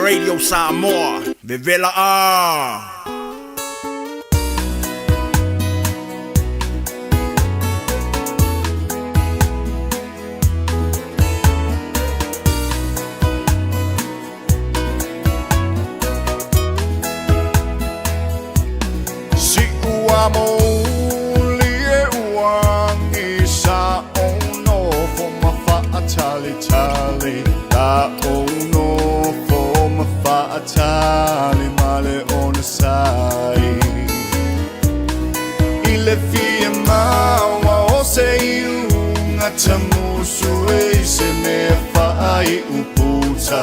Radio Samoa, vevela a! Si'u a mouli e uagi sa ou nofo ma fa'atalitali la ou nofo ma fa'atali ma le onosai i le fia maua o se iuga tamusu e se mea fa'ai'u puta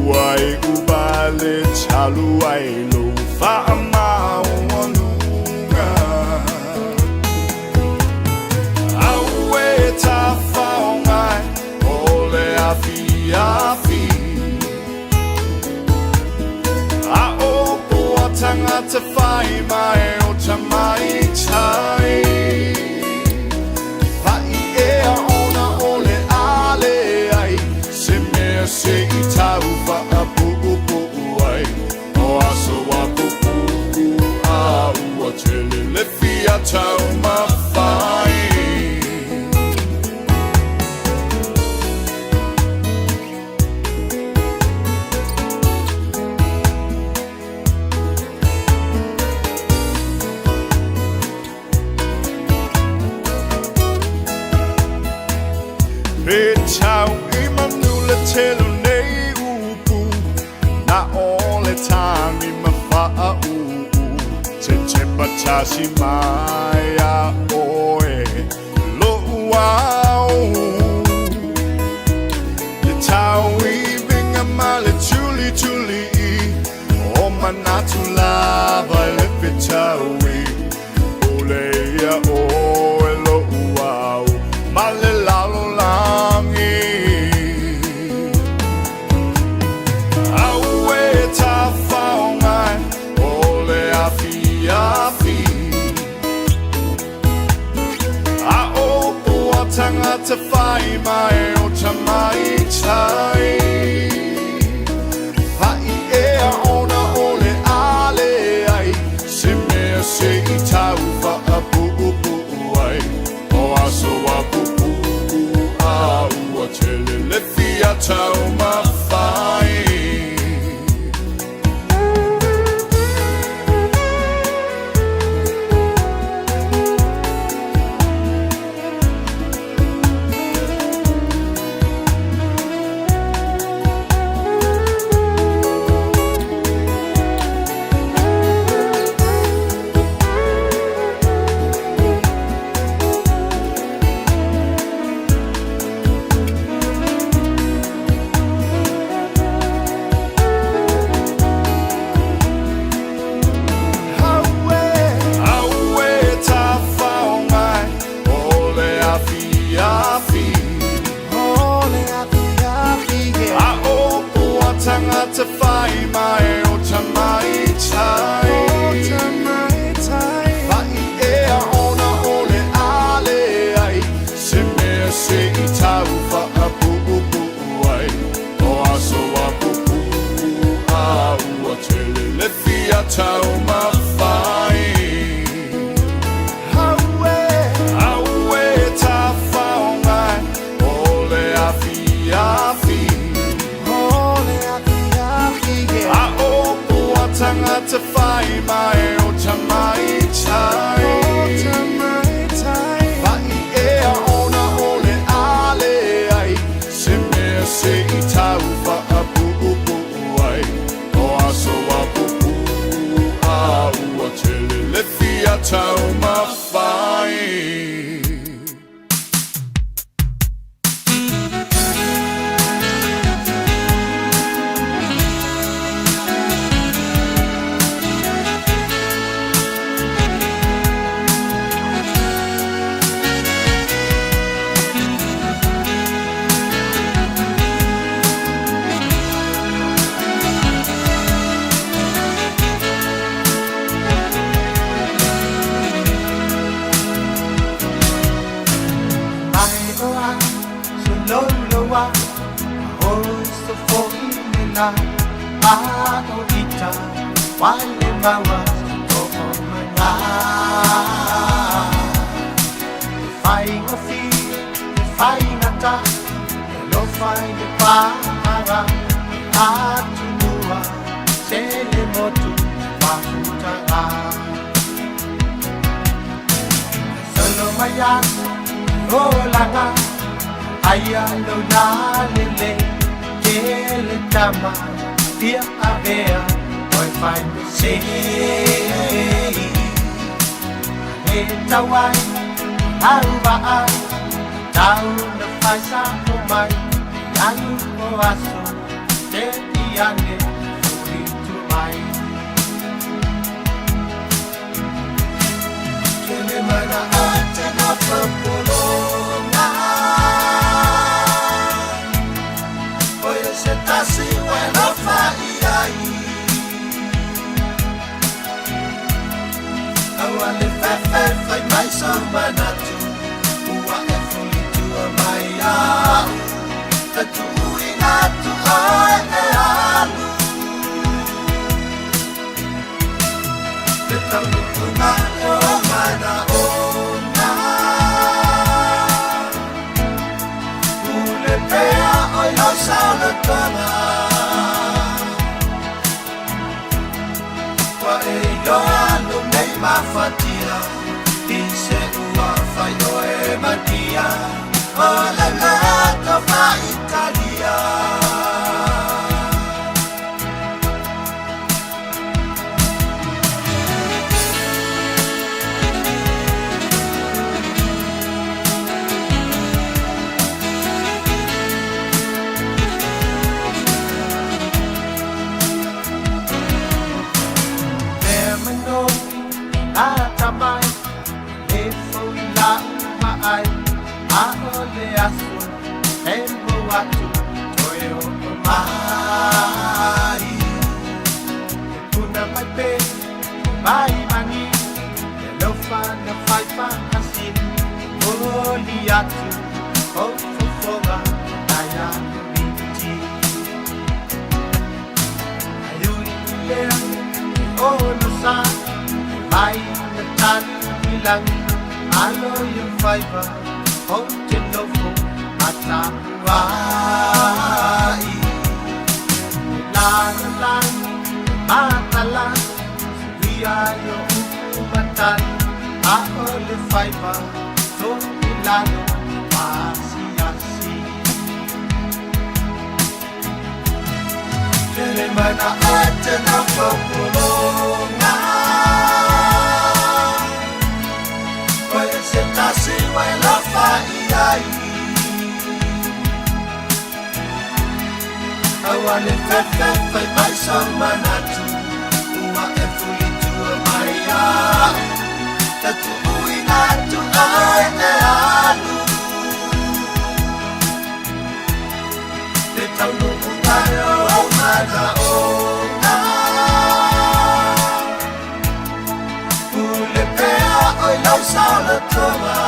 ua i'u vale talu ai lou fa'amaualuga Aue tafaogai o le afiafi A o poa tangata whai mai o tamaitai Whai ea ona o le ale ai Se mea se i tau whaapuupuu ai O aso a pupu a ua tele le fia tau mawhai. Pe tau i manu le telu nei upu Na o le tangi ma whaa uu Te tepa tasi mai a oe Lo au Le tau i vinga ma le tuli tuli i O manatu lava i le fetaui O le ia oe lo au Ma le lalo langi Aue tafaogai o le afiafi A o poa tangata whai mai o tamaitai Whai ea ona o le ale ai Se mea se i tau whaapuupuu ai O aso a pupu a ua tele le fia tau mawhai. Aue tafaogai o le afiafi O le afiafi, yeah. A o poa tangata whai mai o tamaitai O tamaitai. Whai ea ona o le ale ai Se mea se i tau whaapuupuu ai O aso a pupu a ua tele le fia tau mawhai. Aue tafaogai o le afiafi O le afiafi, yeah. A o poa tangata whai mai o tamaitai O tamaitai. Whai ea ona o le ale ai Se mea se i tau whaapuupuu ai O aso a pupu a ua tele le fia tau mawhai. Mai o a so loloa o so fo i nā. A o ita wale maua to'o mana. E faigofie, e faigata, e alofa i le paga atunua se le motu mafutaga. Solo mai aso olaga aia lona lelei tele tama fia avea oe fai mesei. E tau ai au vaai tau na fai sa'o mai alu o aso te i ane fuitu mai. Tele mana ate na popolonga Oye se tasi wena fa iai Aua le fefe fai mai so manatu Ua e fulitua mai au Tatuina atu oe e alu Le taunuuga o mana ona Pule pea oi lau saolotoga Ua e iloa lou nei mafatia I se ua fai oe matia O le loto faaitalia. Mea mano atamai e foi lau vaai a o le aso e mo atu toe oo mai. E puna mai pe mai mani e alofa na fai faasini moli atu o fofoga ai a miti. Ai ui lea e ono sa e mai na tali i lagi alo i faiva o te nofo atapuai. La la la matala suia i o upu matali a o le faiva to i lalo pasiasi. Tele mana ate na popolonga Oye se tasi wa lofa iai Aua le fefe fai mai so manatu Ua e fulitua mai au Tatuuina atu oe e alu Le taunuuga o manaoga Pule pea oi lau saolotoga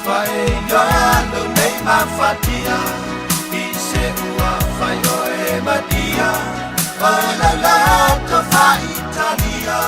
Ua e iloa lou nei mafatia I se ua fai oe matia O lau loto faaitalia.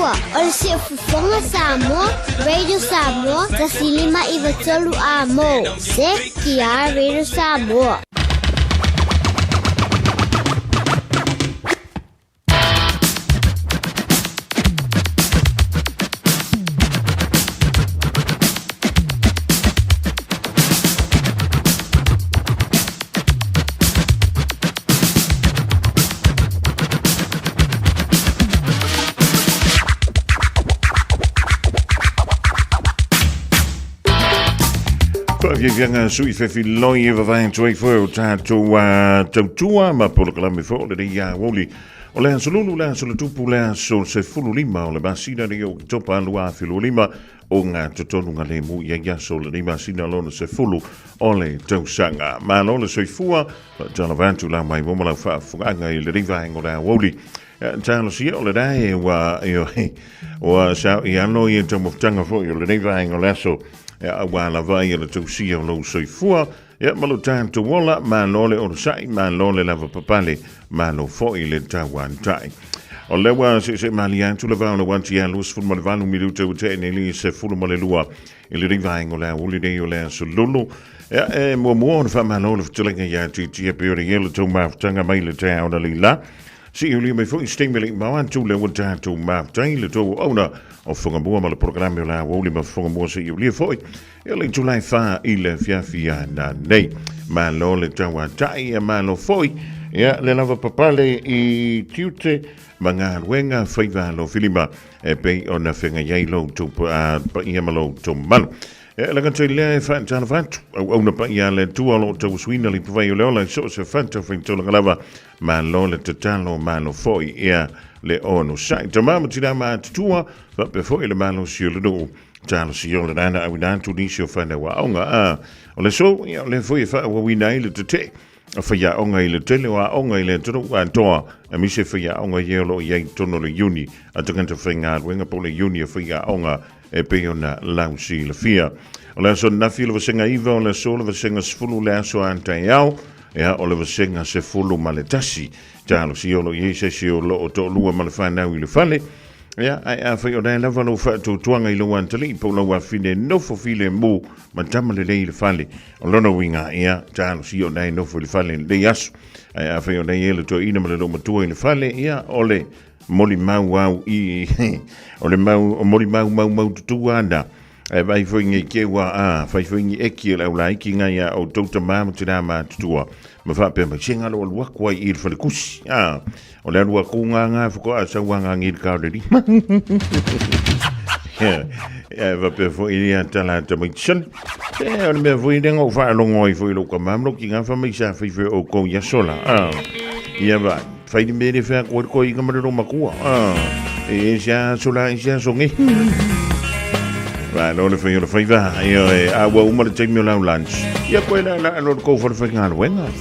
Soifua. O le Siufofoga Samoa, Radio Samoa, 1593 A mo. CTR Radio Samoa. Faafiafiaga sui fefiloi e vavae atu ai foi o tatou tautua ma polokalame foi o lenei aoauli o le aso lulu le aso le tupu le aso 15 o le masina nei o Oketopa 2025 o ngā totonu ngā lemu i ai aso lenei masina lona 10 o le tausaga. Malo le soifua, faatalofa atu lau mai mo ma lau faafofogaaga i lenei vaega o le aoauli. Talosia o le rae ua ua sao i alo i taumafataga foi o lenei vaega o le aso aua lava ia le tausia o lou soifua ia ma lo tatou ola, malo le onosai, malo le lava papale, malo foi le tauantai. O lea ua seese malie atu le vao o le uati ia 28 minuta ua tea nei le 12 i lenei vaega o le aoauli nei o le aso Lulu. Ia, e muamua ona faamalo le fetalaiga ia Titia pei ona i ai le tou mafutaga mai le taeao na leila. Siulia mai foi se taimi e le i mao atu lea ua tatou mafutai le tou auauna o Fofogamua ma le polokalame o le aoauli ma Fofogamua siulia foi ia le itula e 4 i le afiafi ana nei. Malo le tauatai, ia malo foi ia le lava papale i tiute ma galuega faiva alofilima e pei ona feagai ai lo outou paia ma lo outou mamalu. E laga tai lea e faatalofa atu, auauna paia a le Atua o lo o tauasuina le ipuvai o le ola i so o se fatafaitaulaga lava. Malo le tatalo, malo foi ia le onosai. Tama ma tina ma atutua, faapea foi le malosi o le nuu. Talosia o le nana auina atu nisi o fanau aoga. A, o le aso, ia, o lea foi e faaauauina ai le tetee a faiaoga i le tele o aoga i le atunuu atoa, aemaise faiaoga ia o lo o i ai i totonu o le iuni a tagata faigaluega po o le iuni a faiaoga e pei ona lausilafia. O le aso ananafi o le vasega 9, o le aso o le vasega 10 le aso a taeao, ia o le vasega 11. Talosia o lo o i ai se isi o lo o toalua ma le fanau i le fale, ia, ae afai o lea lava lou faatuatuaga i lou atalii po o lau afafine e nofo filemu ma tama lelei i le fale, o lona uiga, ia, talosia o lea e nofo i le fale i lenei aso. Ae afai o lea e i ai le toeaina ma le loomatua i le fale, ia, o le molimau au i o le mau molimau maumaututu ana e vai foi nei te ua a fai foi ni eki o le aulaiki ngai a outou tamā ma tinā matutua ma faapea mai se galo alu aku ai i le falekusi a o le alu aku ngā ngā whakoa sau a ngā ngiri ka o le lima e faapea foi ia tala tamaiti e o le mea foi lenga o whaalongo ai foi lo ka mamlo ki ngā whamai sa fai foi o kou ia sola a ia vai Fai le mea le whea koe koe i nga marero makua. Ah, e se aso la, e se aso nge. Va, no le whai o le whai va, e e, a ua uma le taimi o lau lunch. Ia koe la la lo kou whare whai ngā luenga.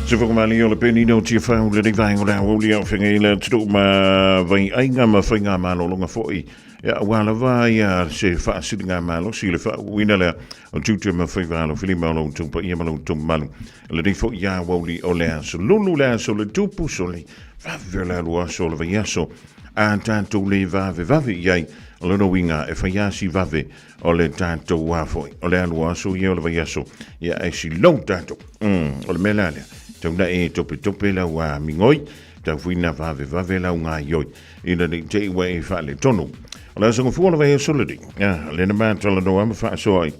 Se whakamali o le peni no tia whau le rei o le auli au whenga i le turu ma vai ainga ma whainga malolonga foi. Ia ua lava ia se whaasiringa malosi le whaauina lea o tute ma whaiva alo whilima o lo tumpa ia ma lo tumpa malu. Le rei foi ia wauli o le aso lulu le aso le tupu so le vave le alu aso le vai aso. A tātou le vave vave iai o le roinga e whaiasi vave o le tātou wā foi. O le alu aso ia o le vai aso ia e si lou tātou. O le mea lea. Tau na e tope tope lau a mingoi, tau fuina vave vave lau ngā ioi. Ina nei te iwa e whaale tonu. O le aso ngafua le vai aso le di. Le na mātala noa ma whaasoa ai.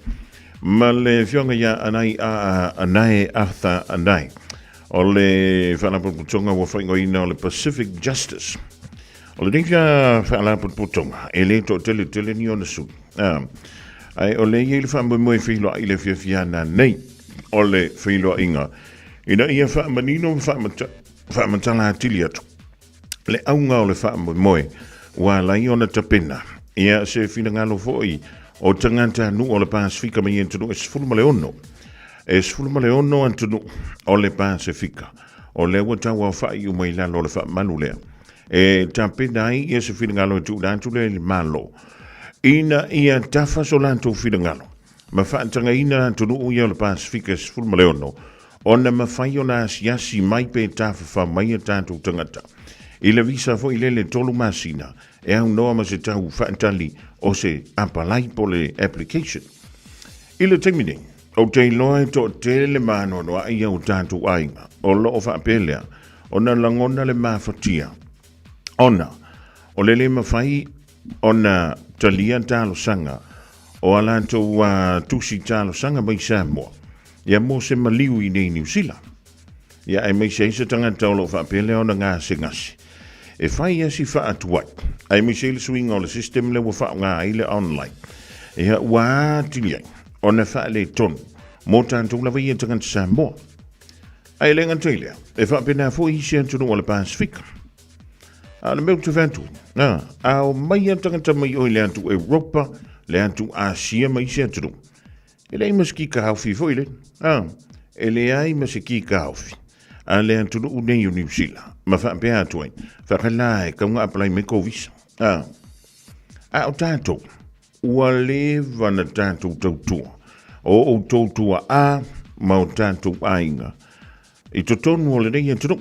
Ma le fionga ia anai a anai atha anai. O le whaalapotopotoga ua whaingoina o le Pacific Justice. O le neia whaalapotopotoga e le to tele tele ni ona sui. Ai o le ia i le whaamoemoe whiloa i le fiafiana nei o le whiloa inga. Ina ia whaamanino ma whaamatala atili atu. Le aunga o le whaamoemoe ua lai ona tapena. Ia se whinangalo foi o tangata nu o le Pasifika mai e tunu e 16. E 16 antunu o le Pasifika. O le ua tau au whai u mai lalo o le whaamalu lea. E tapena ai ia se whinangalo e tuuna atu le le malo. Ina ia tafa so lantou whinangalo. Ma whaatanga ina antunu ia o le Pasifika e 16. Ona mawhai ona asiasi mai pe tawhawha mai a tātou tangata. I le visa foi lele tolu masina, e au noa ma se tau whaatali o se apalai po le application. I le taimi nei, o te iloa e to tele mānoanoa ai au tātou ainga, o loo whaapelea, ona langona le mawhatia. Ona, o lele mawhai ona talia talosanga, o a lātou tusi talosanga mai Samoa. Ia mo se maliu i nei New Zealand. Ia e mai se isa tangata o lo whaapele ona ngā se ngasi. E whai asi whaatuai. Ai mai se le suinga o le system le ua wha ngā i le online. Ia, ua atili ai ona faaletonu mo tatou lava ia tagata Samoa. Ae le gata i lea, e faapena foi isi atunuu o le Pasefika. A o le mea ou te fai atu, a, a o mai a tagata mai o i le atu Europa, le atu Asia ma isi atunuu, e leai ma se kikaofi foi le, a, e leai ma se kikaofi a le atunuu nei o Niu Sila, ma faapea atu ai, fakalā e kau nga apalai mai kou visa. A, a o tātou, Ua leva na tatou tautua o outou tuaa ma o tatou aiga i totonu o lenei atunuu,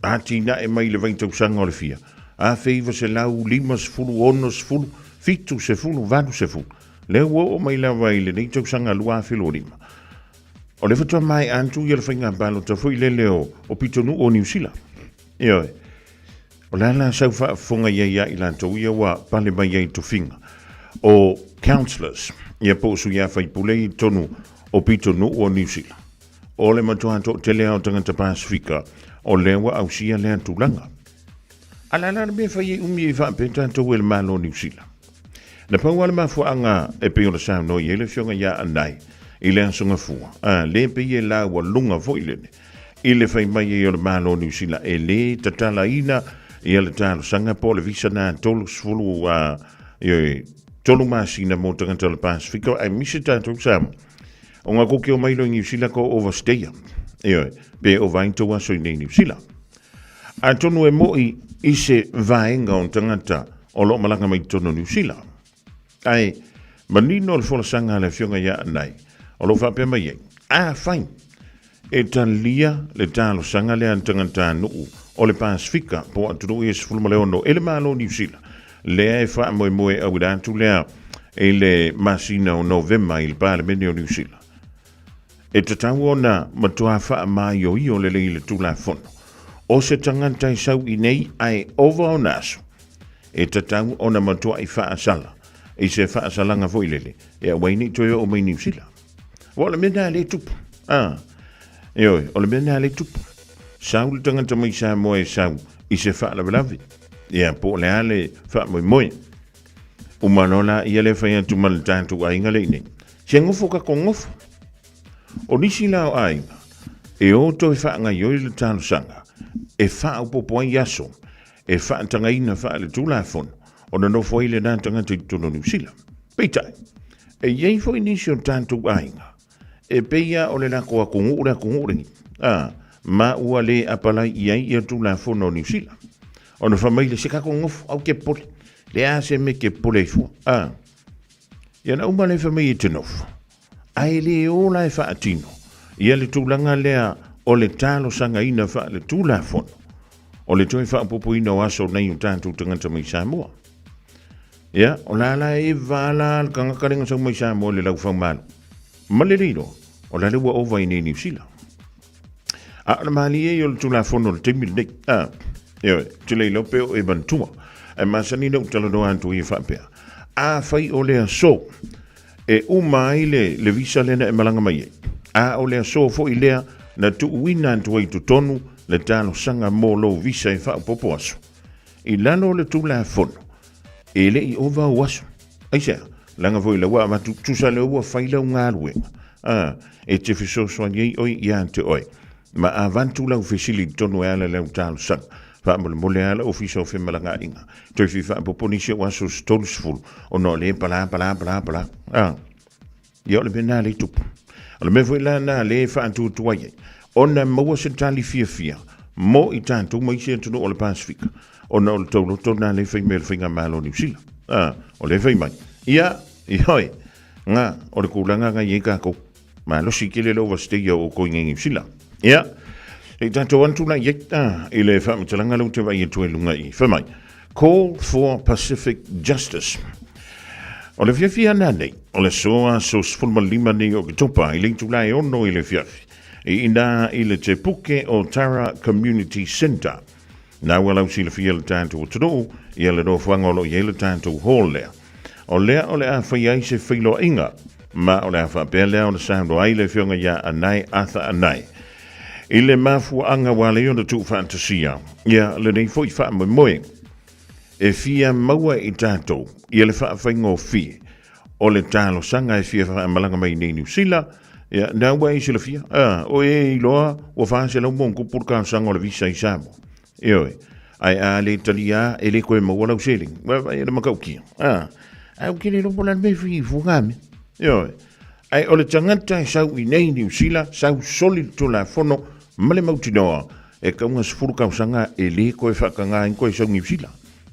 atinae mai le vaitausaga o le fia 1950, 60, 70, 80, lea ua oo mai lava i lenei tausaga 2025. O lea faatoa maea atu ia le faiga palota foi lele o pitonuu o Niu Sila. Ioe. O le a la sau faafofoga i ai ia i latou ia ua pale mai ai i tofiga o councillors, ia po o sui a faipule i totonu o pitonuu o Niu Sila. O le matua toatele lava o tagata Pasefika o lea ua ausia lea tulaga. A o le a la le mea e fai ai umi ai faapea tatou e le Malo o Niu Sila? Na pau lava le mafuaaga e pei ona saunoa i ai le Afioga ia Anae i le Aso Gafua, a le pei e laualuga foi lele i le fai mai ai o le Malo o Niu Sila e lē tatalaina ia le talosaga po o le visa na 30 a ioe, tolu masina mo tagata o le Pasifika aemaise tatou Samoa. O ngā koke o mai loa i Niu Sila ko overstay ioe, pe ova ai tou aso i nei Niu Sila. Atonu e mo'i i se vaega o tagata o lo o malaga mai totonu o Niu Sila. Ae manino le folasaga a le Afioga ia Anae, o lo o faapea mai ai, Afai e talia le talosaga lea a le tagatanuu o le Pasefika po o atunuu ia 16 e le Malo o Niu Sila, lea e faamoemoe auina atu lea i le masina o Novema i le Palemene o Niu Sila, e tatau ona matua faamaioio lelei le Tulafono o se tagata e sau i nei ae ova ona aso E tatau ona matuai faasala i se faasalaga foi lele e aua ai nei toe oo mai Niu Sila. Ua o le mea lena lea e tupu. Ah, ioe, o le mea lena lea e tupu. Sau le tagata mai Samoa e sau i se faalavelave. Ia, po o le a le faamoemoe. Uma loa la ia le fai atu ma le tatou aiga le i nei. Se gofo ka ko gofo. O nisi la o aiga, e o toe faagaioi le talosaga e faaopoopo ai aso e faatagaina faale-Tulafono ona nofo ai lena tagata i totonu o Niu Sila. Peitai, e i ai foi nisi o tatou aiga e pei lava o le lako atunuu le atunuu lenei, a, ma ua le apalai i ai ia Tulafono o Niu Sila. Ona fai mai lea, se tatou nofo, au te popole, le a se mea e te popole ai fua, a. Ia na uma lea fai mai e te nofo, ae le ola e faatino ia le tulaga lea o le talosagaina faale-Tulafono o le toe faaopoopoina o aso nei o tatou tagata mai Samoa. Ia, o la la e va la le tagata lenga sau mai Samoa le laufaumalo. Ma le lilo, o la le ua ova i nei Niu Sila. A o le malie ai o le Tulafono o le taimi lenei. A, ioe, te le iloa pe o e manatua. Ae masani na ou talanoa atu ia faapea. Afai o le aso e uma ai le, le visa lea na e malaga mai ai, a o le aso foi lea na tuuina atu ai i totonu le talosaga mo lou visa e faaopoopo aso. I lalo o le Tulafono, e le i ova ou aso. Aisea? Leaga foi la ua avatu, tusa lea ua fai lau galuega, a, e te fesoasoani ai oe ia te oe. Ma avatu lau fesili i totonu e ala i lau talosaga. Faamolemole lava le Ofisa o Femalagaaiga. Toe fia faaopoopo nisi o aso se 30 ona o lea e pala, pala, pala, pala. A, ia o le mea lena lea e tupu. O le mea foi la lena lea e faatuatuai ai, ona maua se tali fiafia mo i tatou ma isi atunuu o le Pasefika, ona o le tauloto lena lea e fai mai e le Faigamalo o Niu Sila. A, o lea e fai mai, ia, ioe, nga, o le tulaga na i ai tatou. Malosi tele le overstay o outou i Niu Sila. Ia, se i tatou atu la i ai, a, i le faamatalaga lea ou te vaai atu ai i luga i, fai mai, Call for Pacific Justice. O le fiafia ana nei, o le aso aso 15 nei o Oketopa i le itula e 6 i le afiafi, i ina i le Tepuke o Tara Community Centre. Na ua lau silafia le tatou atunuu, ia le nofoaga o lo o i ai le tatou hall lea. O lea o le a fai ai se feiloaiga, ma o le a faapea lea ona saunoa ai le afioga ia Anae Arthur Anae. I le mafuaaga ua ala ai ona tuufaatasia ia lenei foi faamoemoe, e fia maua i tatou ia le faafaigofie. o le talosaga e fia faamalaga mai nei Niu Sila, ia, na ua e silafia, o e iloa ua 400 mo tupu le talosaga o le visa i Samoa. Ioe, ae a le talia e le koe maua lau seleni. Ua vai e le matautia. Ae ou te le iloa po o le a le mea e fia fuga mea. Ioe, ae o le tagata e sau i nei Niu Sila, sau soli le tulafono ma le mautinoa, e tauga 10 tausaga e le toe faataga ai toe sau Niu Sila.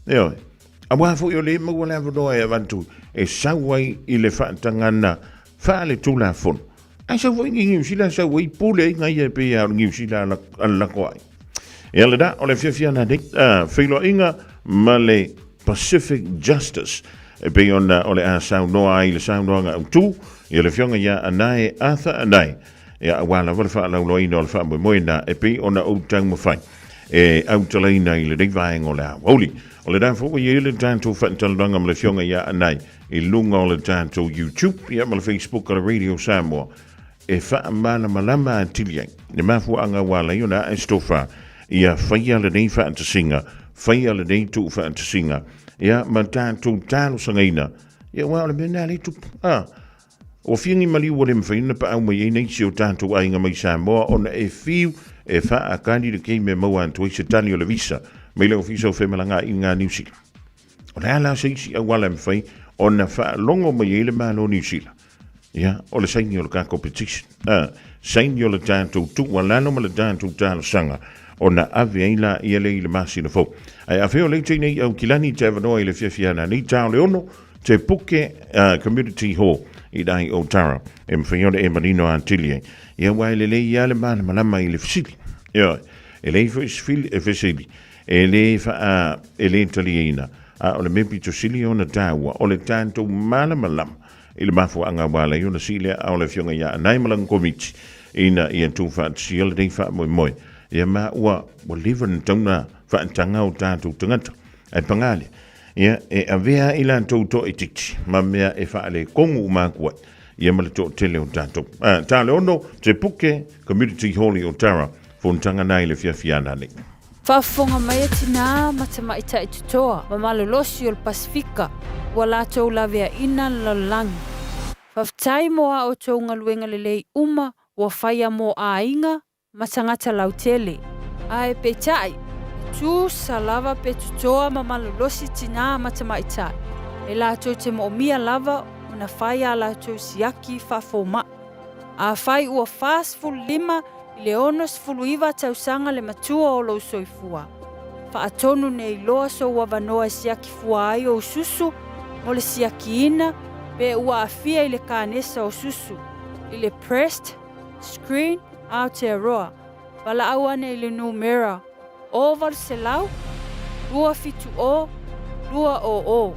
Ioe, aua foi o le maua le avanoa e avatu e sau ai i le faatagana faale-tulafono. Ae sau foi i Niu Sila, sau ai pule ai ngai e pei a o le Niu Sila a le lako ai. Ia le da, o le fiafia na nei, feiloaiga ma le Pacific Justice, e pei ona o le a saunoa ai le saunoaga autu, ia le afioga ia Anae Arthur Anae, ia aua lava le faalauloaina o le faamoemoe na e pei ona ou taumafai e autalaina i lenei vaega o le aoauli. O le da foi ua i ai le tatou faatalanoaga ma le afioga ia Anae i luga o le tatou YouTube ia ma le Facebook a le Radio Samoa e faamalamalama atili ai le mafuaaga ua ala ai ona ae se tofa ia faia lenei faatasiga, faia lenei tuufaatasiga ia ma tatou talosagaina ia aua o le mea lena lea e tupu. Ua fia ni maliu ua le mafai ona paau mai ai nisi o tatou aiga mai Samoa ona e fiu e faakali le taimi e maua atu ai se tali o le visa mai le Ofisa o Femalagaaiga a Niu Sila. O le a la se isi auala e mafai ona faalogo mai ai le Malo o Niu Sila? Ia, o le saini o le tatou petition, saini o le tatou tuualalo ma le tatou talosaga ona ave ai laia lea i le masina fou. Ae afea o lea i nei Aukilani te avanoa i le fiafiana nei ta o le 6 te puke Community Hall i dai o Tara e mawhai ona e manino atili ai. Ia aua e lelei ia le malamalama i le fesili. Ia, e lei foi se fesili, e le whaa, e le taliaina, a o le mea pito sili ona tāua, o le tātou malamalama i le mafuaaga ua ala ai ona sii le aao o le Afioga ia Anae ma lana Komiti ina ia tuufaatasia lenei faamoemoe. Ia ma ua, ua leva ona tatau ona faataga o tatou tagata. Ae paga lea, ia e avea i latou toaitiiti ma mea e faaletonu uma atu ai ia ma le toatele o tatou. Ta le 6, Te Puke Community Hall i Otara, fonotaga na i le fiafiana nei. Faafofoga mai a tinā ma tamaitai totoa ma malolosi o le Pasefika ua latou laveaina le lalolagi. Faafetai mo a outou galuega lelei uma ua faia mo aiga ma tagata lautele. Ae peitai, e tusa lava pe totoa ma malolosi tinā ma tamaitai, e latou te moomia lava ona fai a latou siaki faafomaʻi. Afai ua 45 i le 69 tausaga le matua o lou soifua, faatonu nei loa sou avanoa e siaki fua ai ou susu mo le siakiina pe ua aafia i le kanesa o susu, i le breast screen Aotearoa, valaau ane i le numera 800 270 200,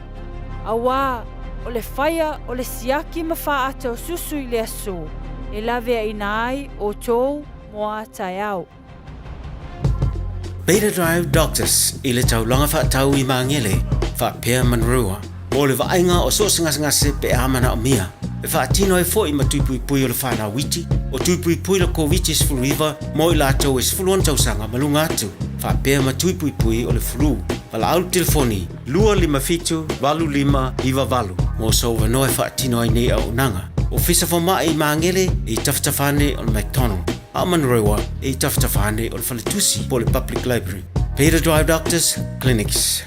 auā o le faia o le siaki ma faata o susu i le aso e laveaina ai outou mo a taeao. Beta Drive Doctors i le taulaga faatau i Magele faapea Manurewa mo le vaaiga o so o se gasegase pe a manaomia. E faatino ai foi ma tuipuipui o le whanau iti, o tuipuipui le Koviti-19 mo i latou e 16 tausaga ma luga atu, faapea ma tuipuipui o le flu. Valaau le telefoni 257 8598 mo sou avanoa e faatino ai nei auaunaga. Ofisa Fomai i Magele e i tafatafa ane o le McDonald, a o Manurewa e i tafatafa ane o le Faletusi po o le Public Library. Peter Drive Doctors Clinics.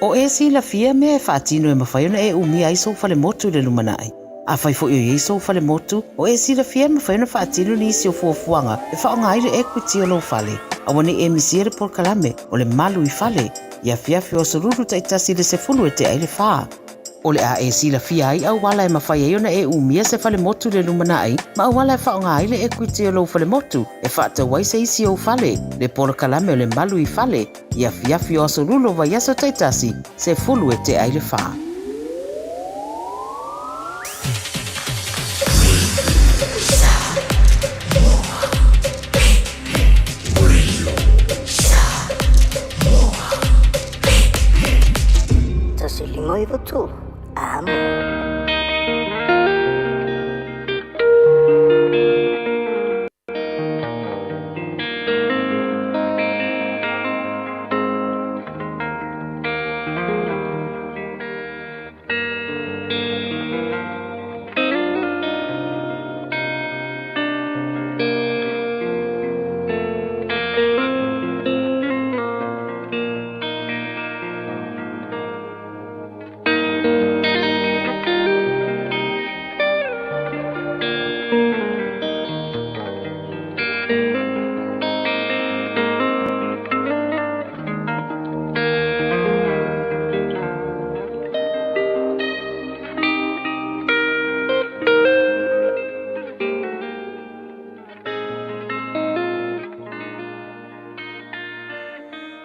O e silafia mea e faatino e mafai ona e umia ai sou falemotu i le lumanai. Afai foi o i ai sou falemotu, o e silafia e mafai ona faatino nisi o fuafuaga e faaaoga ai le equity o lou fale. Aua ne i e misia le polokalame o le Malu i Fale i afiafi o aso Lulu taitasi i le 10 e tea ai le 4. O le a e silafia ai auala e mafai ai ona e umia se falemotu i le lumanai ma auala e faaaoga ai le equity o lou falemotu e faatau ai se isi ou fale, le polokalame o le Malu i Fale i afiafi o aso Lulu o vaiaso taitasi, 10 e tea ai le 4. 153, amo.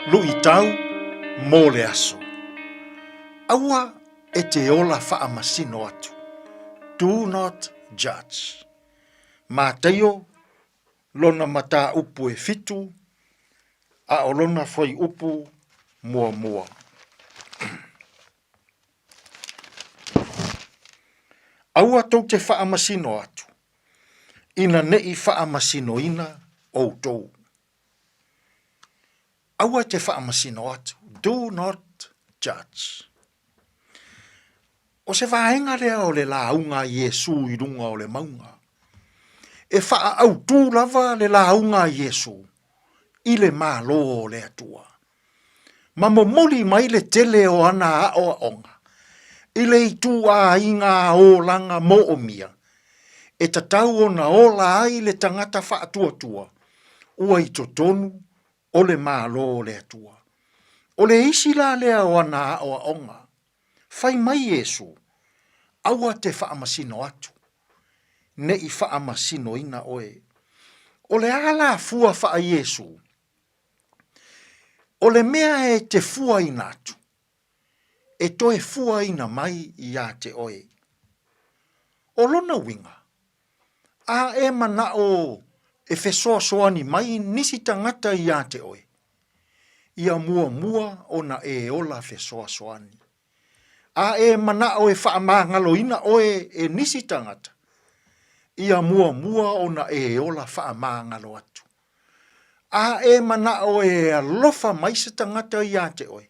Luʻitau mo le aso. Aua e te ola faamasino atu. Do not judge. Mataio lona mataupu e fitu, a o lona fuaiupu muamua. Aua tou te faamasino atu, ina neʻi faamasinoina outou. Aua e te faamasino atu, do not judge. O se vaega lea o le lauga a Iesū i luga o le mauga. E faaautu lava le lauga a Iesū i le Malo o le Atua. Ma momoli mai le tele o ana aoaoga i le ituaiga olaga moomia e tatau ona ola ai le tagata faatuatua ua i totonu o le Malo o le Atua. O le isi la lea o ana aoaoga, fai mai Iesu, Aua te faamasino atu, ne i faamasinoina oe. O le a la fua faa-Iesu? O le mea e te fuaina atu, e toe fuaina mai iā te oe. O lona uiga, a e manaʻo e fesoasoani mai nisi tagata iā te oe, ia muamua ona e ola fesoasoani. A e manaʻo e faamagaloina ʻoe e nisi tagata, ia muamua ona e ola faamagalo atu. A e manaʻo e alofa mai se tagata iā te ʻoe,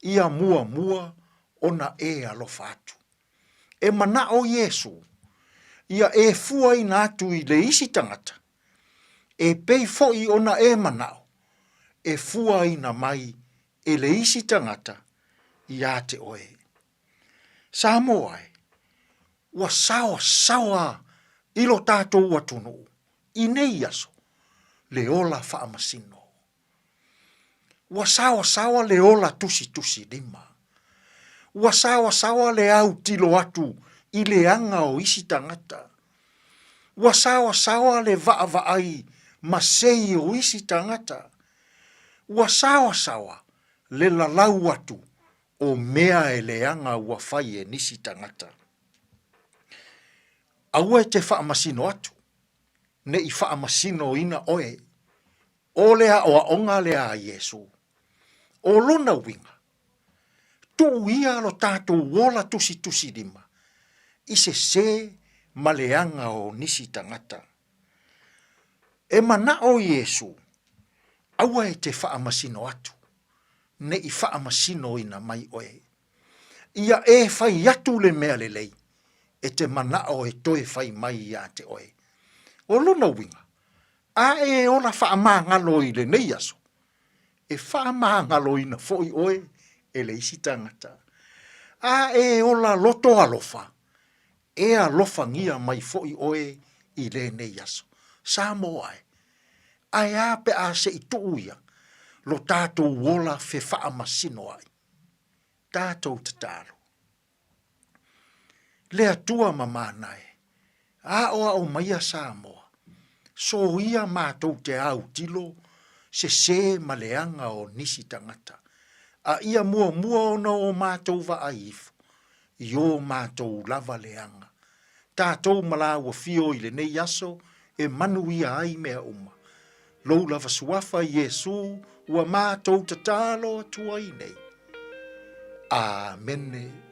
ia muamua ona e alofa atu. E manaʻo Iesū, ia e fuaina atu i le isi tagata, e pei foʻi ona e manaʻo e fuaina mai e le isi tagata iā te ʻoe. Samoa e, ua saosaoa i lo tātou atunuu i nei aso le ola faamasino. Ua saosaoa le ola tusitusi lima. Ua saosaoa le autilo atu i leaga o isi tagata. Ua saosaoa le vaavaai ma sei o isi tagata. Ua saosaoa le lalau atu o mea e leaga ua fai e nisi tagata. Aua e te faamasino atu, ne i faamasinoina oe. O le aoaoga lea a Iesū. O lona uiga, tuu ia lo tatou ola tusitusilima i sesē ma leaga o nisi tagata. E manaʻo Iesū, aua e te faamasino atu, ne i faamasinoina mai oe. Ia e fai atu le mea lelei, e te manaʻo e toe fai mai iā te oe. O lona uiga, a e ola faamagalo i lenei aso, e faamagaloina foi oe e le isi tagata. A e ola loto alofa, e alofagia mai foi oe i lenei aso. Samoa e, ae a pe a se i tuu ia lo tatou ola fefaamasinoai? Tatou tatalo. Le Atua ma Manae, aoao maia Samoa, soia matou te autilo sesē ma leaga o nisi tagata, a ia muamua ona o matou vaai ifo i o matou lava leaga. Tatou ma lāua fio i lenei aso e manuia ai mea uma. Lou lava suafa Iesū ua matou tatalo atu ai nei. Āmene.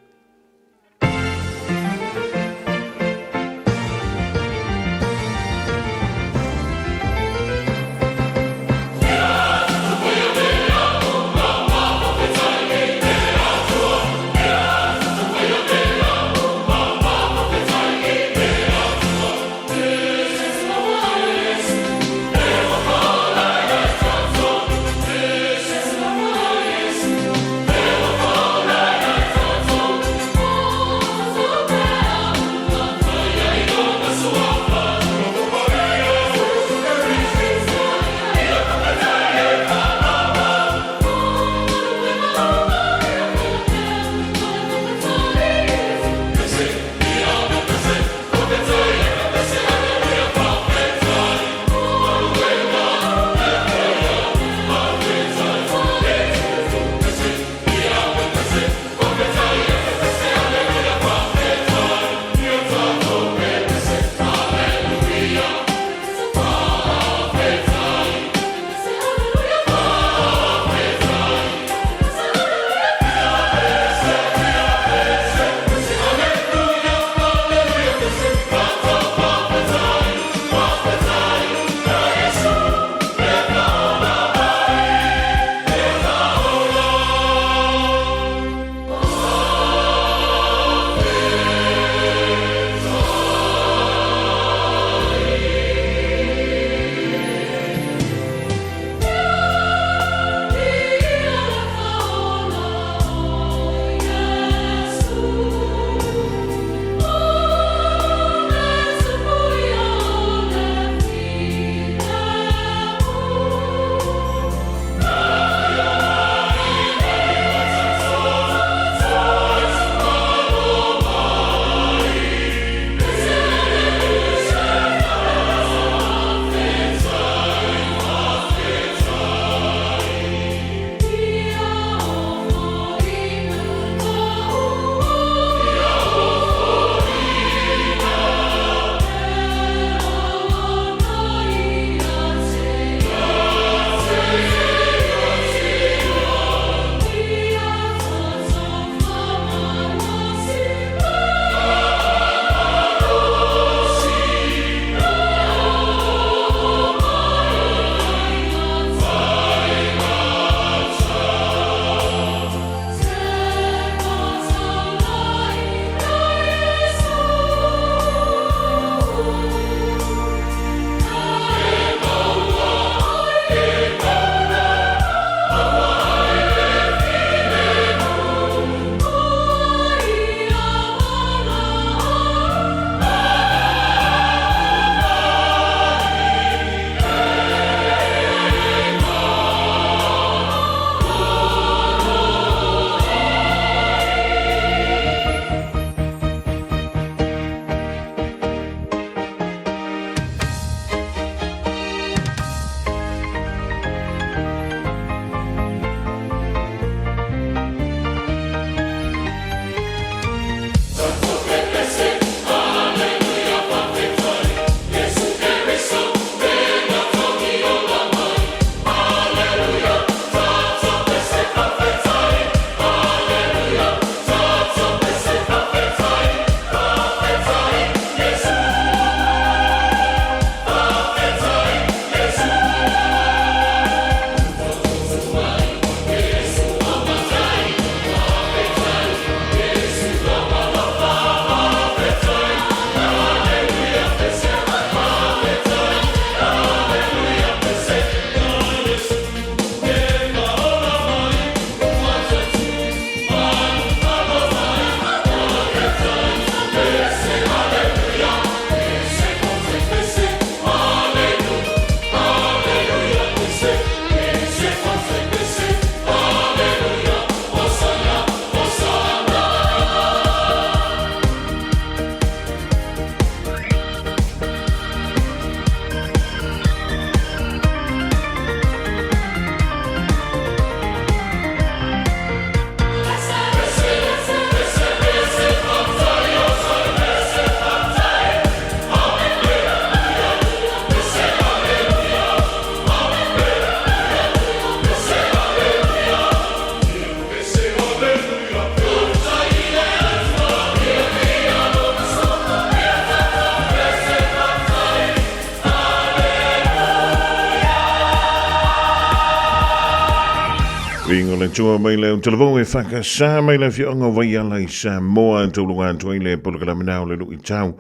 Viiga o le Atua mai le Autalavou e whakasā mai le afioaga o Vaiala i Samoa e tauluga atu ai le polokalame na o le luitau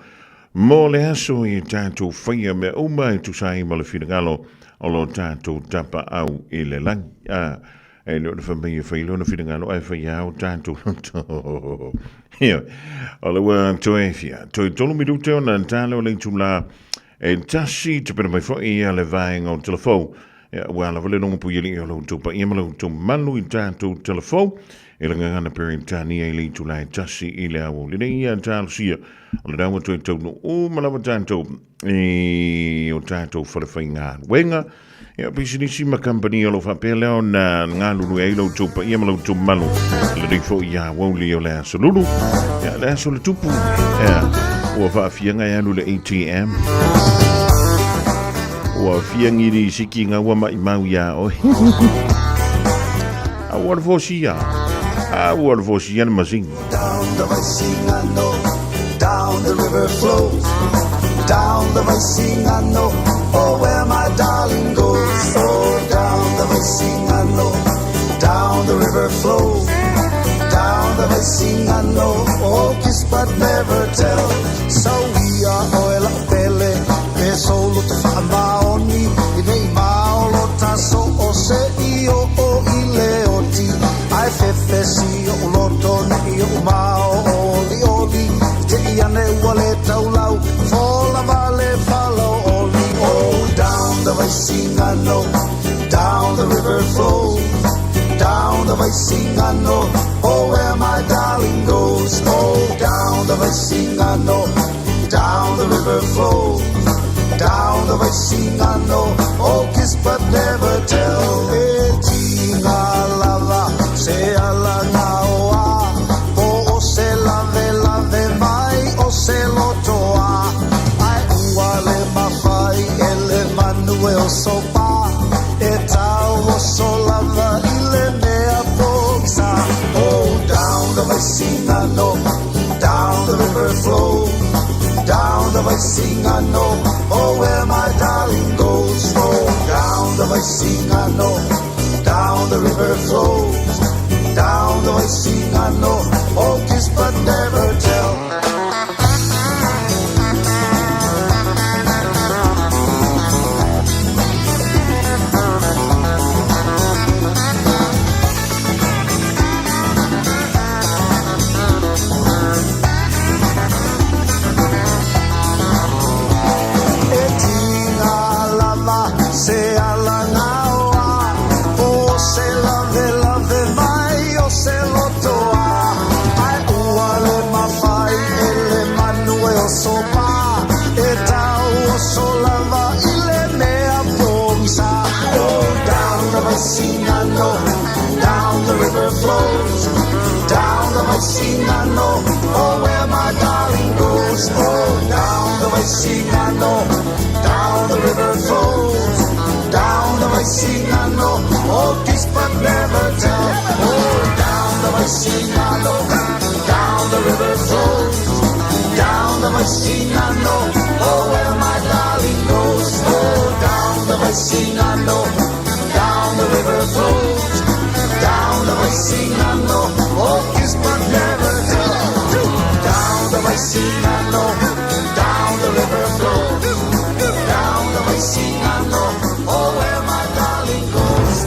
mo le aso i tatou faia mea uma e tusa ai ma le finagalo o lo tatou tapaau i le lagi. A, e le o le fai mai e fai lona finagalo ae fai lava o tatou loto. Ioe, o le ua toe fia, toe tolu minute ona tala o le itula e tasi, tapena mai foi ia le vaega o telefou. Ia, ua lava le logo puialii o lo outou paia ma lo outou malu i tatou telefou. E le gagana Peretania i le itula e tasi i le aoauli nei ia talosia. O le ua toe taunuu uma lava tatou i o tatou fale faigaluega. Ia, pisinisi ma kampani o lo o faapea lea ona galulue ai lo outou paia ma lo outou malu. Lenei foi i aoauli o le aso lulu. Ia, le aso le tupu. Ia, ua faafiaga e alu le ATM. Ua fia ngiri siki ngā ua mai mau ia oe. A ua le fosia. A ua le fosia le masini. Down the Vaisigano, down the river flows. Down the Vaisigano, oh where my darling goes. Oh, down the Vaisigano, down the river flows. Down the Vaisigano, oh kiss but never tell. So we are oil pele, pe solo te whaamaoni, i nei maolo taso o se i o o i le oti. Ai fefe si o loto nei o mao oli oli, te i ane ua le taulau, fola vale falo oli. Oh, down the Vaisigano, down the river flows. Down the Vaisigano, oh where my darling goes. Oh, down the Vaisigano, down the river flows. Down the Vaisigano, oh kiss but never tell. E tinga lava, se ala ngā oa, po o se lave lave mai o se lotoa. Ai ua le mawhai e le manu e o sopa, e tau o so lava i le mea pokisa. Oh, down the Vaisigano, down the river flows. Down the Vaisigano, oh where my darling goes. Oh, down the Vaisigano, down the river flows. Down the Vaisigano, oh kiss but never tell. E tinga lava se ala ngaoa, po se lave lave mai o se lotoa. Ai ua le mawhai e le manu e o sopa, e tau o so lava i le mea pongisa. Oh, down the Vaisigano, down the river flows. Down the Vaisigano, oh where my darling goes. Oh, down the Vaisigano, down the river flows. Down the Vaisigano, oh kiss but never tell. Oh, down the Vaisigano, down the river flows. Down the Vaisigano, oh where my darling goes. Oh, down the Vaisigano, down the river flows. Down the Vaisigano, oh kiss but never tell. Down the Vaisigano, down the river flows. Down the Vaisigano, oh where my darling goes.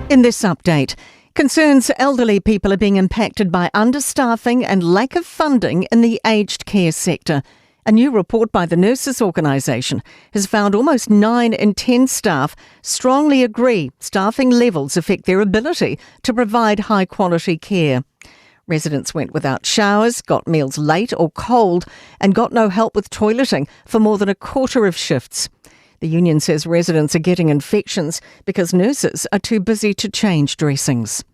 In this update, concerns elderly people are being impacted by understaffing and lack of funding in the aged care sector. A new report by the Nurses Organisation has found almost 9 in 10 staff strongly agree staffing levels affect their ability to provide high quality care. Residents went without showers, got meals late or cold, and got no help with toileting for more than a quarter of shifts. The union says residents are getting infections because nurses are too busy to change dressings.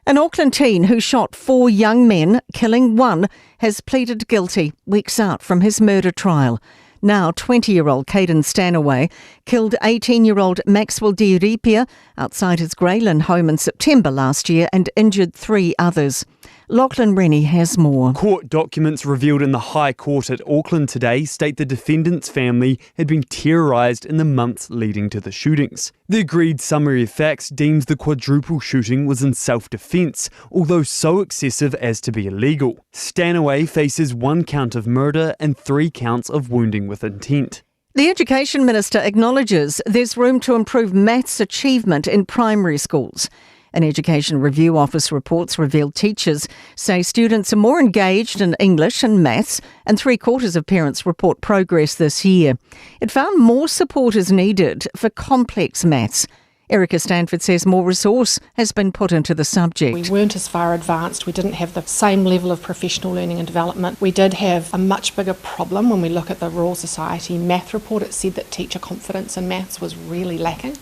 An Auckland teen who shot 4 young men, killing 1, has pleaded guilty weeks out from his murder trial. Now 20-year-old Caden Stanaway killed 18 year old Maxwell Di Ripia outside his Grey Lynn home in September last year and injured three others. Lachlan Rennie has more. Court documents revealed in the High Court at Auckland today state the defendant's family had been terrorised in the months leading to the shootings. The agreed summary of facts deems the quadruple shooting was in self defence, although so excessive as to be illegal. Stanaway faces one count of murder and three counts of wounding with intent. The Education Minister acknowledges there's room to improve maths achievement in primary schools. An Education Review Office reports revealed teachers say students are more engaged in English and maths, and three quarters of parents report progress this year. It found more support is needed for complex maths. Erica Stanford says more resource has been put into the subject. We weren't as far advanced. We didn't have the same level of professional learning and development. We did have a much bigger problem when we look at the Royal Society math report. It said that teacher confidence in maths was really lacking.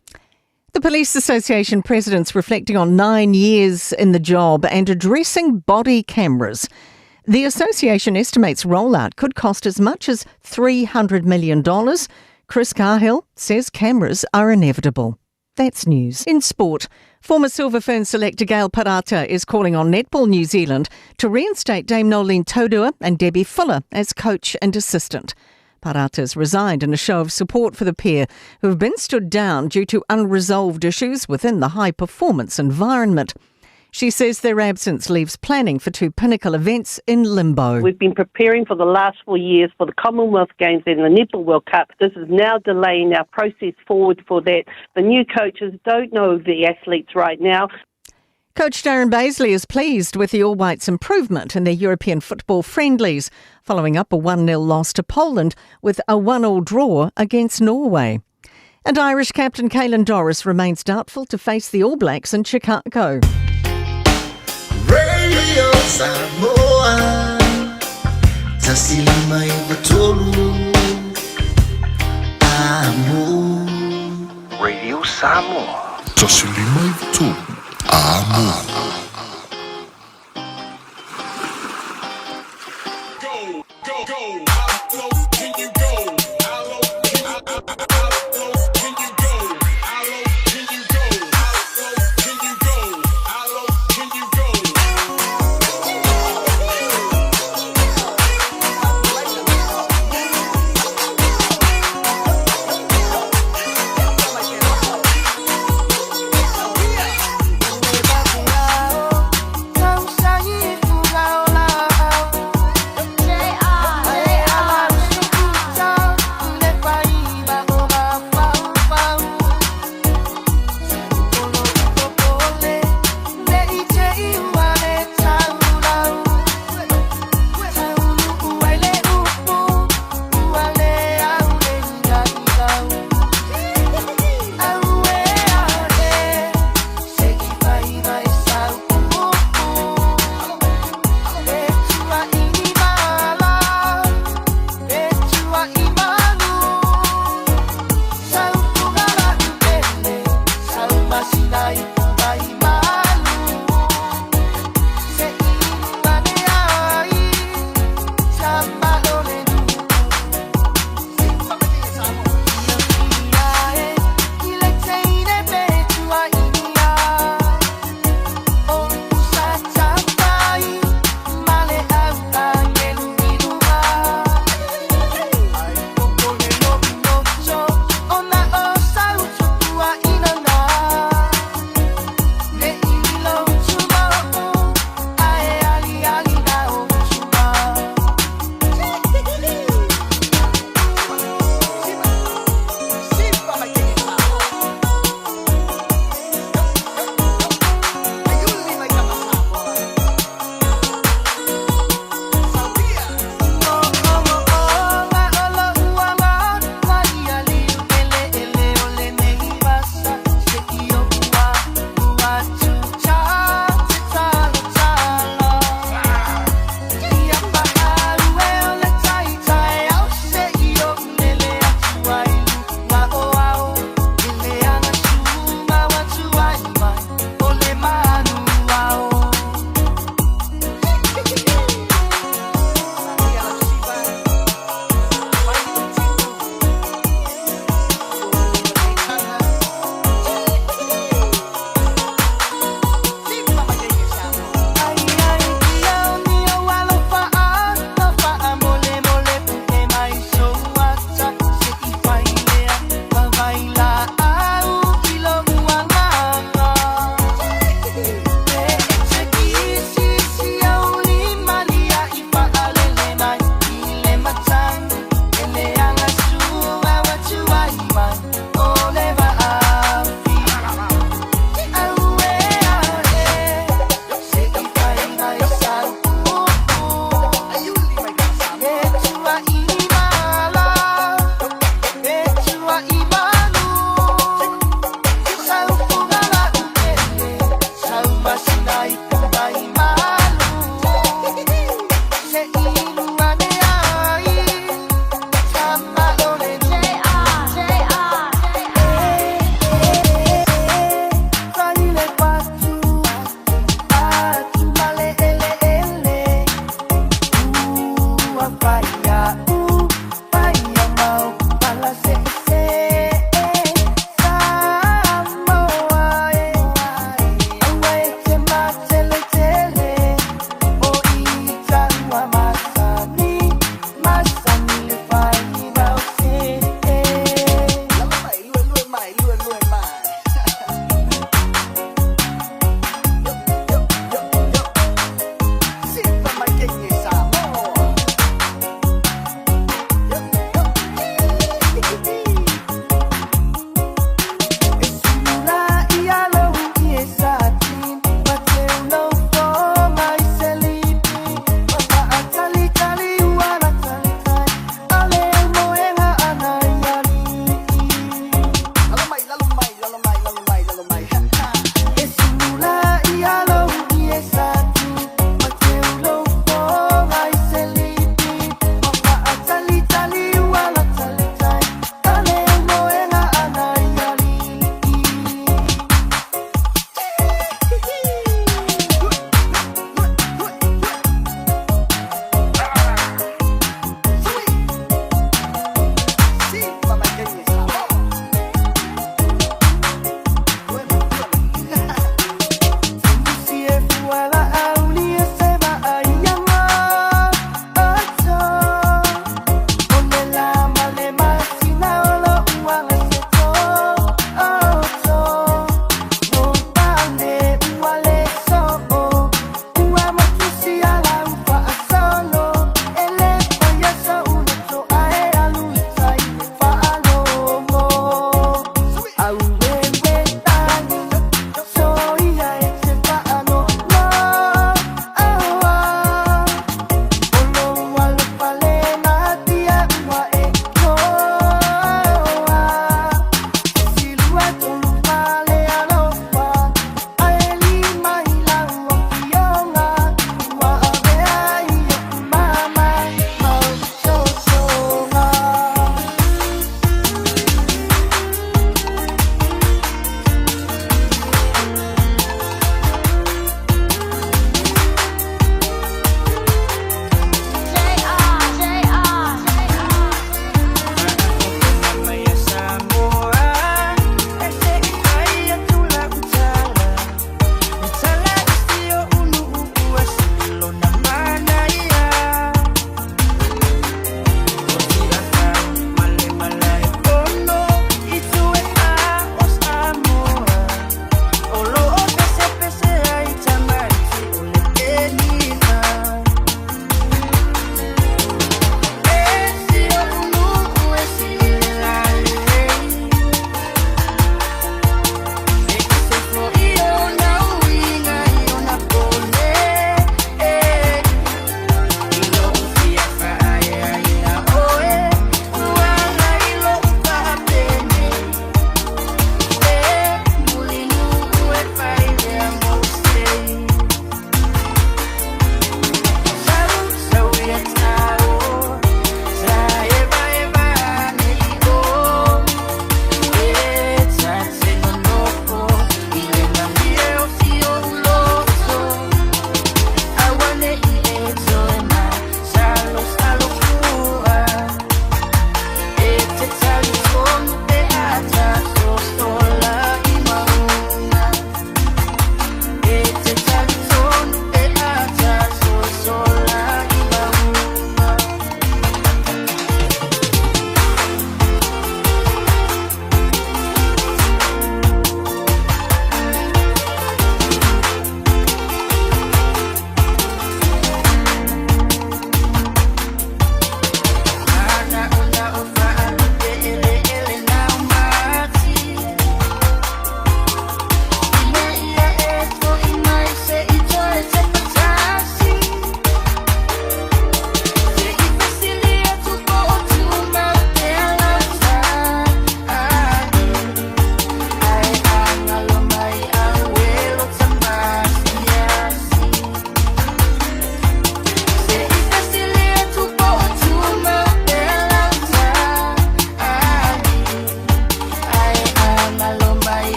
The Police Association president's reflecting on nine years in the job and addressing body cameras. The association estimates rollout could cost as much as $300 million. Chris Carhill says cameras are inevitable. That's news. In sport, former Silver Fern selector Gail Parata is calling on Netball New Zealand to reinstate Dame Noeline Taurua and Debbie Fuller as coach and assistant. Parata's resigned in a show of support for the pair, who have been stood down due to unresolved issues within the high performance environment. She says their absence leaves planning for two pinnacle events in limbo. We've been preparing for the last four years for the Commonwealth Games and the Netball World Cup. This is now delaying our process forward for that. The new coaches don't know the athletes right now. Coach Darren Bazeley is pleased with the All Whites' improvement in their European football friendlies, following up a 1 0 loss to Poland with a 1 all draw against Norway. And Irish captain Caelan Doris remains doubtful to face the All Blacks in Chicago. Radio Samoa Radio Samoa Amo.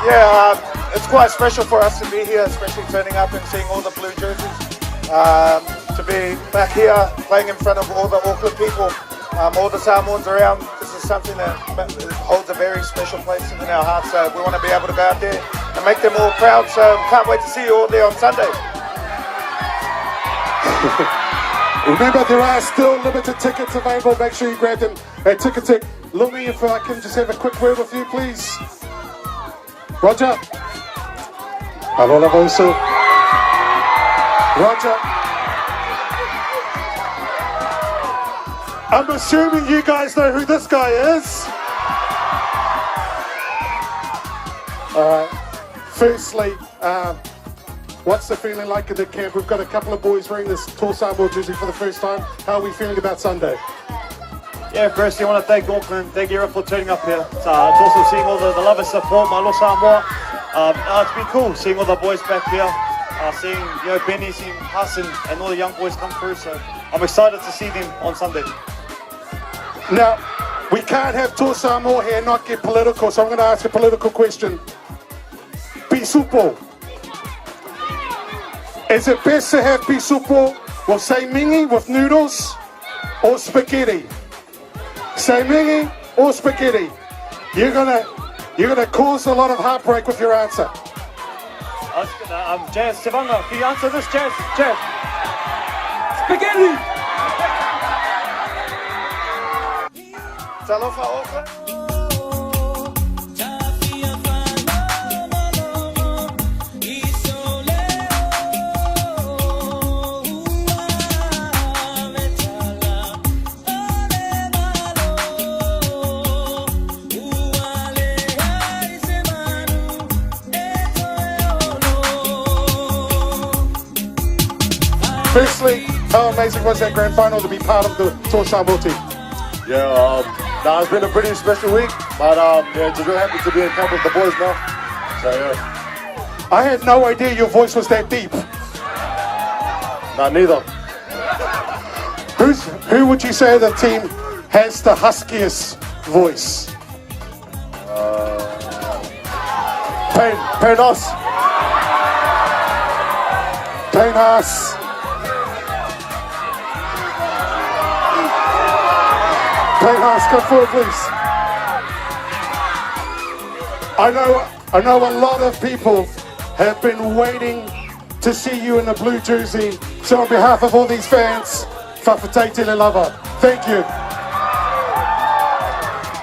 Yeah, it's quite special for us to be here, especially turning up and seeing all the blue jerseys. To be back here playing in front of all the Auckland people, all the Samoans around. This is something that holds a very special place in our hearts. So we want to be able to go out there and make them all proud. So can't wait to see you all there on Sunday. Remember, there are still limited tickets available. Make sure you grab them at Ticketek. Lumi, if I can just have a quick word with you, please. Roger. Alola Vosu. Roger. I'm assuming you guys know who this guy is. All right. Firstly, what's the feeling like in the camp? We've got a couple of boys wearing this Toa Samoa jersey for the first time. How are we feeling about Sunday? Yeah, firstly, I want to thank Auckland, thank you everyone for turning up here. It's awesome seeing all the love and support, my Malo Samoa. It's been cool seeing all the boys back here, seeing Benny, seeing Hassan, and all the young boys come through. So I'm excited to see them on Sunday. Now, we can't have Toa Samoa here and not get political, so I'm going to ask a political question. Pisupo. Is it best to have pisupo with saimingi, with noodles, or spaghetti? Saimingi or spaghetti? You're gonna cause a lot of heartbreak with your answer. I was going to, Jazz Tevaga, can you answer this, Jazz? Jazz. Spaghetti! Talofa Auckland. Firstly, how amazing was that grand final to be part of the Toa Samoa team? Yeah, it's been a pretty special week, but just really happy to be in camp with the boys now. I had no idea your voice was that deep. Not neither. Who would you say the team has the huskiest voice? Payne Haas. Payne Haas. Payne Haas, come forward, please. I know a lot of people have been waiting to see you in the blue jersey. So on behalf of all these fans, Fa'afetai tele lava. Thank you.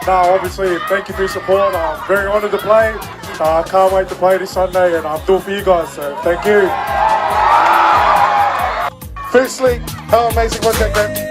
No, obviously, thank you for your support. I'm very honoured to play. I can't wait to play this Sunday, and I'm doing for you guys, so thank you. Firstly, how amazing was that, Graham?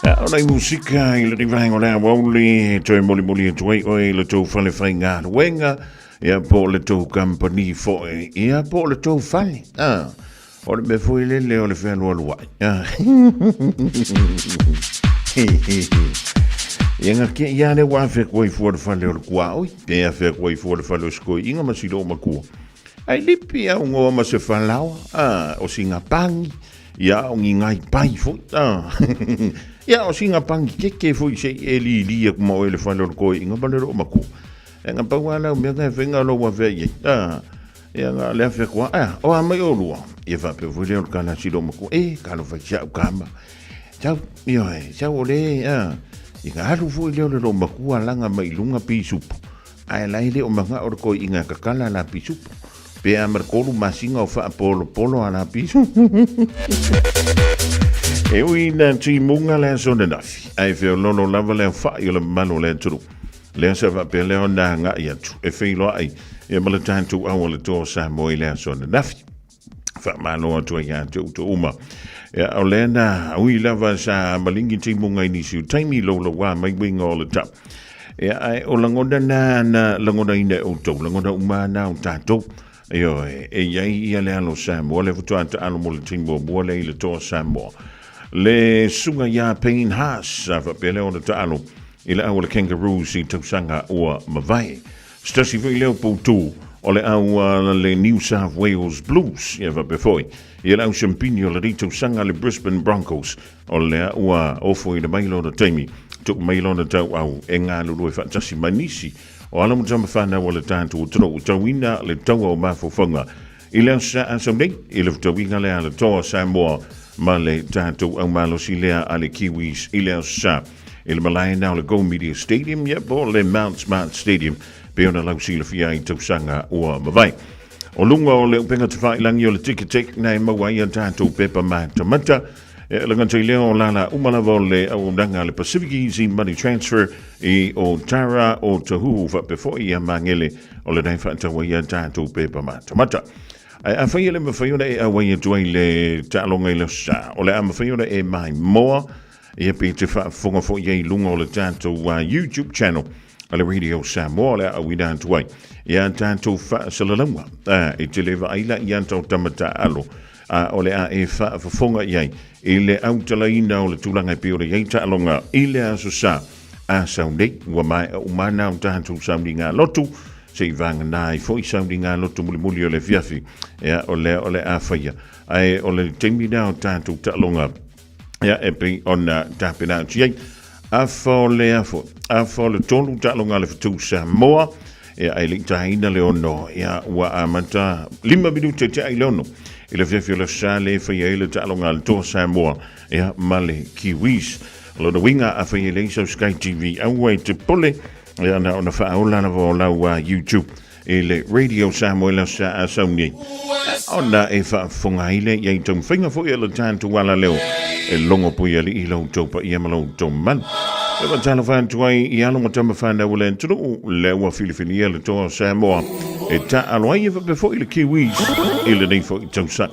O nei musika i le vaega o le aoauli e toe molimoli atu ai oe i le tou fale faigaluega, ia po o le tou kamupani foi, ia po o le tou fale. Ah, o le mea foi lele o le fealualuai. Ah. Ia nga ke ia le ua afe koe i fua le fale o le kuaoi, pe afe koe i fua le fale o sikoiinga ma silo o makua. Ai lipi au ngoa ma se falaoa, ah, o singa pangi, Ia o ni ngai pai foi. Ah. Ia o singa pangi keke foi se i e li li aku ma oe le fale o le koe inga ma le loo maku. E nga pau ala o mea nga e whenga lo wa vea i. Ah. Ia nga le awhea kua. Ah, o a mai o lua. Ia whapea foi leo le kala si loo maku. E, kalo whai sia au kama. Tau, ia e, tau o le, ah. Ia nga alu foi leo le loo makua langa mai lunga pisupu. Ae la e le o manga o le koe inga kakala la pisupu. Pe a ma le kolu masina o faapolopolo a la piso. E ui na timuga le aso ananafi, ae feololo lava le aofa'i o le mamalu o le atunuu. Lea sa faapea lea ona agai atu e feiloai ia ma le tatou au o le Toa o Samoa i le aso ananafi. Faamalo atu ai ia te outou uma. Ia, o lea na ui lava sa maligi timuga i nisi o taimi loulauā mai uiga o le tau. Ia, ae o lagona na na lagonaina e outou, lagona uma na o tatou. Ioe, e i ai ia le alo Samoa, le faatoa taalo mo le taimi muamua lea i le Toa Samoa. Le susuga ia Payne Haas, sa faapea lea ona taalo i le au o le Kangaroos i tausaga ua mavae. Se tasi foi lea o poutū o le au a le New South Wales Blues, ia faapea foi ia le au siampini o lenei tausaga le Brisbane Broncos. O lea ua ofoina mai lona taimi, tuu mai lona tauau e galulue faatasi ma nisi o alo ma tama fanau a le tatou atunuu tauina le taua o mafaufauga i le aso sa asau nei i le fetauiga lea a le Toa Samoa ma le tatou au malosi lea a le Kiwis i le aso sa i le malae na o le Go Media Stadium ia po o le Mount Smart Stadium pei ona lausilafia ai tausaga ua mavae. O luga o le upega tafailangi o le Ticketek na e maua ai a tatou pepa matamata. E le gata i lea o lala uma lava o le auaunaga a le Pacific Easy Money Transfer i Otara o Tahuhu faapea foi ia Magele o lenei faatau ai a tatou pepa matamata. Ae afai e le mafai ona e auai atu ai le taaloga i le aso sa, o le a mafai ona e maimoa ia pe te faafofoga foi ai i luga o le tatou YouTube channel a le Radio Samoa o le a auina atu ai ia tatou faasalalauga. E te le vaai la i a tau tama taalo a o le a e faafofoga i ai i le autalaina o le tulaga e pei ona i ai taaloga i le aso sa a sau nei. Ua maea uma ana o tatou sauniga lotu, se i vagana ai foi sauniga lotu mulimuli o le afiafi, ia o lea o le a faia. Ae o le taimi lea o tatou taaloga ia e pei ona tapena atu i ai. Afa o le afo, afa o le tolu taaloga a le Fetu Samoa, ia ae le i taina le ono, ia ua amata 5 minute te ai le ono. I le afiafi o le aso sa le faia ai le taaloga a le Toa Samoa, ia ma le Kiwis. O lona uiga a fai e leai sau Sky TV aua e te pole, ia na ona faaola lava o lau YouTube i le Radio Samoa i le aso sa a sau nei. Ona e faafofoga ai lea i ai taumafaiga foi a le tatou alaleo e logo pui alii lo outou paia ma lo outou mamalu. E faatalofa atu ai i alo ma tama fanau o le atunuu lea ua filifilia le Toa o Samoa e taaalo ai e faapea foi le Kiwis i lenei foi tausaga.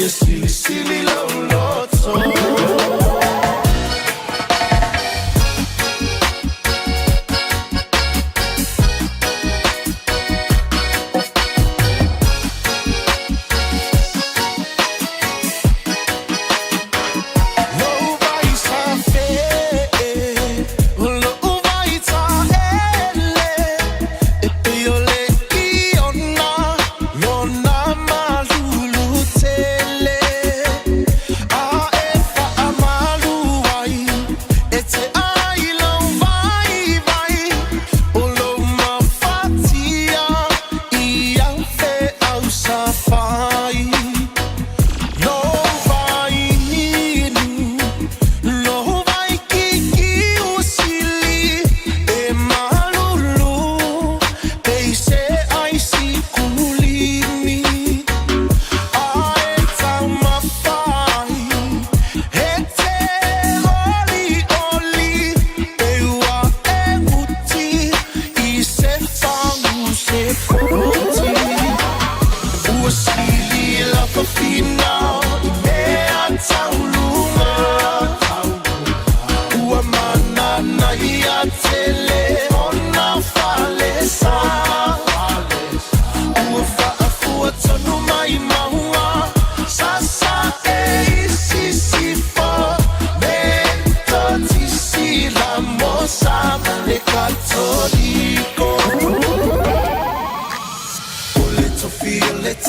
Silly, silly,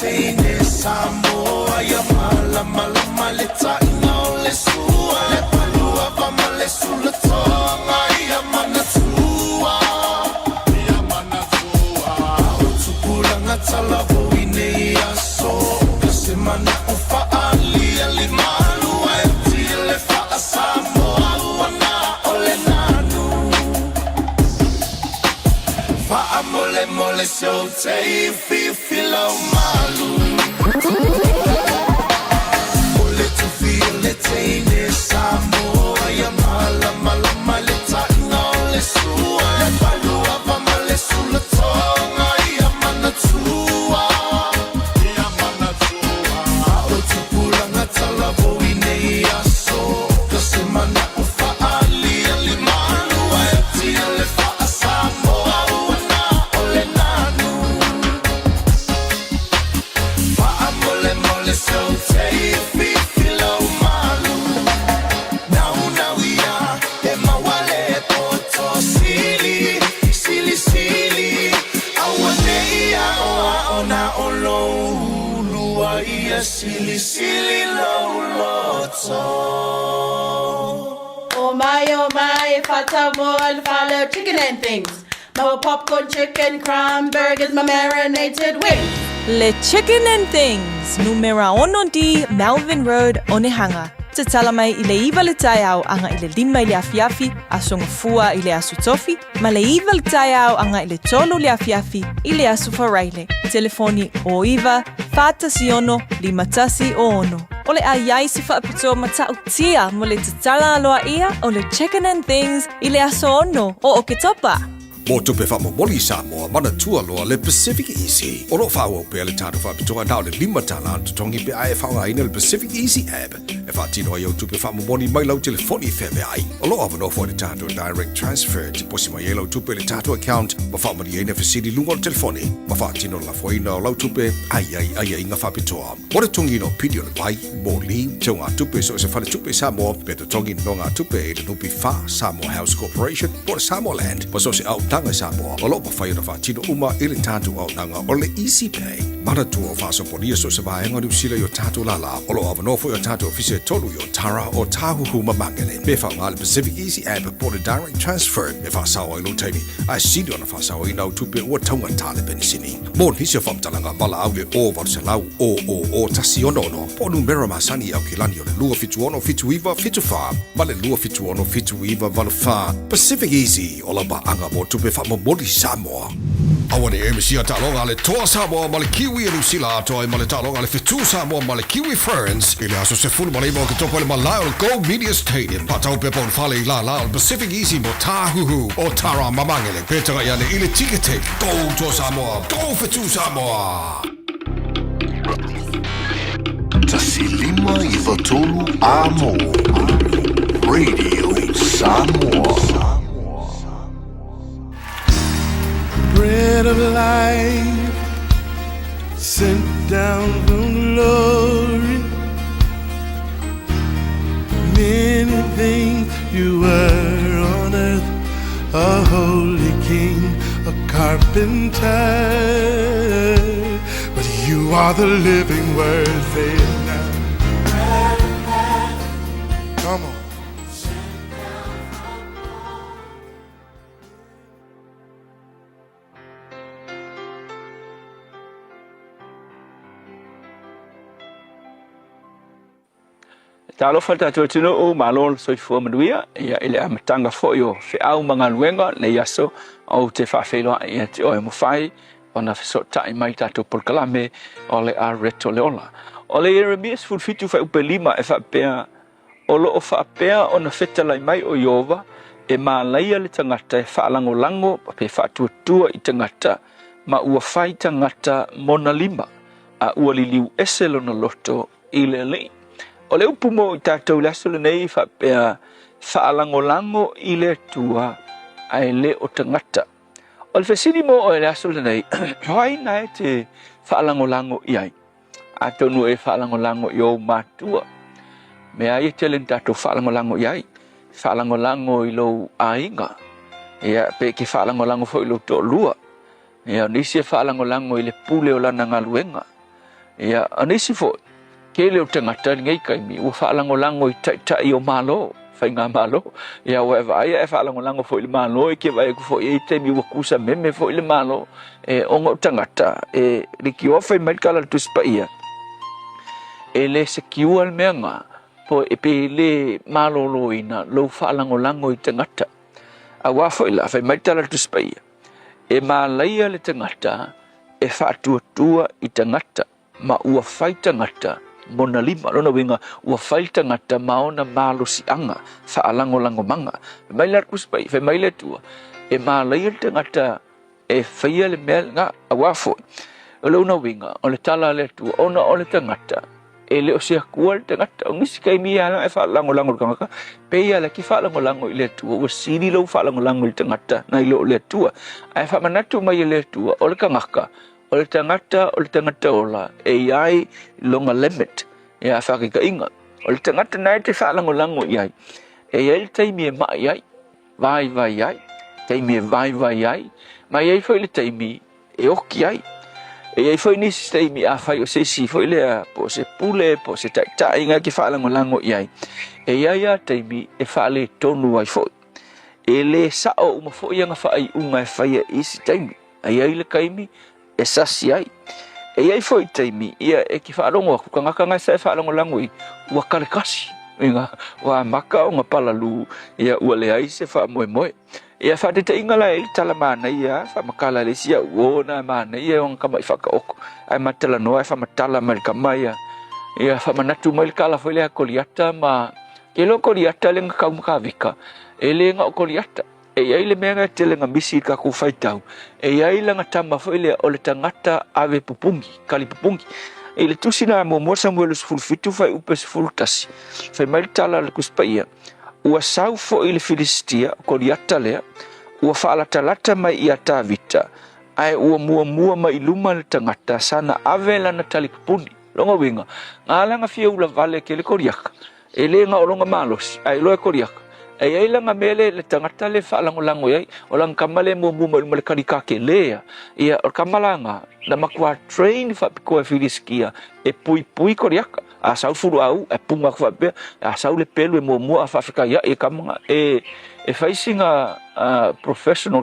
teine Samoa ia malamalama le taʻiga o le sua le paluava ma le sulatoga ia manatua ia manatua o tupulaga talavou i nei aso ka se manaʻo faalialimalu ae tile faasamoa ua na o le nanu faamolemole se ou teififi lau malu o le tufi o le teine Samoa ia malamalama le taʻiga o le sua le paluava ma le sulatoga ia manatua ia manatua o tupulaga talavou i nei aso ka se manaʻo faalialimalu ae tia le faasamoa ua na o le nanu faamolemole se ou teififi lau malu naunau ia e mauale poto sili silisili auanei aoao na o lou ulua ia silisili lou loto. Oh my, oh my, Fatamoa and follow chicken and things. My popcorn chicken, crumb burgers, my marinated wings. Le Chicken and Things, numera ono D, Melvin Road, Onehanga. Tatala mai i le iwa le taeao anga i le 5 i le afiafi, aso gafua i le aso tofi, ma le 9 le taeao anga i le 3 le afiafi i le aso faraile. Telefoni o 9 4 6 5 1 o 6. O le ai se whaapitoa matautia mo le tatala aloa ia o le Chicken and Things i le aso 6 o Oketopa. Mo tupe faamomoli Samoa manatua loa le Pacific Easy. O loo faaauau pea le tatou faapitoa na o le $5 totogi pe a e faaaogaina le Pacific Easy app e faatino ai au tupe faamomoli mai lau telefoni feaveai. O loo avanoa foi le tatou direct transfer tiposi mai ai lau tupe i le tatou account ma faamalieina fesili luga o le telefoni ma faatino le lafoina o lau tupe ai ai aiaiga faapitoa. Mo le totogiina o pili o le vai, moli, teugatupe so o se faletupe Samoa pe totogi nonogatupe i le NPF Samoa House Corporation po o le Samoa Land ma so o se auaunaga i Samoa. O loo mafai ona faatino uma i le tatou auaunaga o le Easy Pay. Manatua o faasopolia so o se vaega o Niu Sila i o tatou lālā. O loo avanoa foi o tatou ofisa e tolu i Otara, Ōtāhuhu ma Māngere. Pe faaaoga le Pacific Easy app po o le Direct Transfer e faasao ai lou taimi ae sili ona faasaoina au tupe ua taugata le penisini. Mo nisi o faamatalaga valaau i le 0 800 000 166 po o numera masani i Aukilani o le 276 79 74 ma le 276 79 84. Pacific Easy o lau paaga mo tupe faamomoli Samoa. Aua ne i e misia taaloga a le Toa Samoa ma le Kiwi e Niu Sila atoa ai ma le taaloga a le Fetu Samoa ma le Kiwi Ferns i le aso 19 o Oketopa i le malae o le Go Media Stadium. Faatau pepa o le fale i lālā o le Pacific Easy mo Tāhuhu, Otara ma Māngere. Pe tagaʻi ane i le Ticketek. Go Toa Samoa! Go Fetu Samoa! 1 5 9 3 Amo Radio Samoa. Bread of life sent down from glory. Many things you were on earth, a holy king, a carpenter. But you are the living word, say it now. Come on. Talofa le tatou atunuu, malo le soifua manuia ia i le amataga foi o feau ma galuega lenei aso ou te faafeiloai ia te oe mafai ona fesootai mai tatou polokalame o le Areto le Ola. O le Ieremia 17 fuaiupe 5 e faapea, O loo faapea ona fetalai mai o Ieova e malaia le tagata e faalagolago pe faatuatua i tagata ma ua fai tagata mona lima a ua liliu ese lona loto i le Alii. O le upu mo i tatou i le aso lenei e faapea, faalagolago i le Atua ae le o tagata. O le fesili mo oe i le aso lenei, o ai na e te faalagolago i ai? Atonu e faalagolago i ou matua. Mea ia tele na tatou faalagolago i ai. Faalagolago i lou aiga. Ia, pe ke faalagolago foi i lou toalua. Ia, o nisi e faalagolago i le pule o lana galuega. Ia, o nisi foi, tele o tagata i lenei taimi ua faalagolago i taitai o Malo, faigamalo. Ia, ua e vaai a e faalagolago foi i le Malo, e te vaai atu foi e i ai taimi ua tusameme foi le Malo, e, ona o tagata e leitioa fai mai le Tala o le Tusi Paia, e le secure le mea lena, po e pe le maloloina lou faalagolago i tagata. Aua foi la, fai mai le Tala o le Tusi Paia, E malaia le tagata e faatuatua i tagata ma ua fai tagata mona lima. Lona uiga, ua fai le tagata ma ona malosiaga faalagolagomaga. Fai mai le Tusi Paia, fai mai le Atua, e malaia le tagata e faia le mea lena. Aua foi, o lona uiga, o le tala a le Atua, ona o le tagata E le o se Atua le tagata. O nisi taimi ia ala e faalagolago i le tagata, pei ala ke faalagolago i le Atua, ua sili lou faalagolago i le tagata nai lo le Atua. Ae faamanatu mai e le Atua, o le tagata, o le tagata, o le tagata ola, e i ai lona limit, ia faataitaiga. O le tagata na e te faalagolago i ai, e i ai le taimi e mai ai, vaivai ai, taimi e vaivai ai, ma e i ai foi le taimi e oki ai. E i ai foi nisi taimi afai o se isi foi lea po o se pule po o se taitai na e te faalagolago i ai, e i ai lava taimi e faaletonu ai foi. E le sao uma foi ana faaiuga e faia i isi taimi. E i ai le taimi e sasi ai. E i ai foi taimi ia e te faalogo atu tagata na sa e faalagolago i ua kalekasi, ina ua amata ona palalū, ia ua leai se faamoemoe. Ia faataitaiga la e i le tala manaia faamatala le isi au o na manaia ona tama'i faataoto ae ma talanoa ae faamatala mai le tama ia ia faamanatu mai le tala foi lea Koliata ma ke iloa Koliata le na tau ma Tavita e le na o Koliata e i ai le mea na e tele na misi i le tatou faitau e i ai lana tama foi lea o le tagata ave pupungi kali pupungi i le tusi na muamua Samuele 17 fuaiupu 11 fai mai le tala a le Tusi Paia Ua sau foi le Filisitia, o Koliata lea, ua faalatalata mai iā Tavita, ae ua muamua mai i luma le tagata sana ave lana talipupuni. Lona uiga, na ala na fia ulavale ke le Koliata, e le na o lona malosi, ae iloa e Koliata, e i ai lana mea le, le tagata le faalagolago i ai, o lana tama le muamua mai i luma le kalika kele a, ia, o le tama la na, na matua train faapitoa e Filisitia e puipui Koliata. A sau fulu au, e punga aku faapea, a sau le pelu e muamua a faafetai ai e kama e e fai sina professional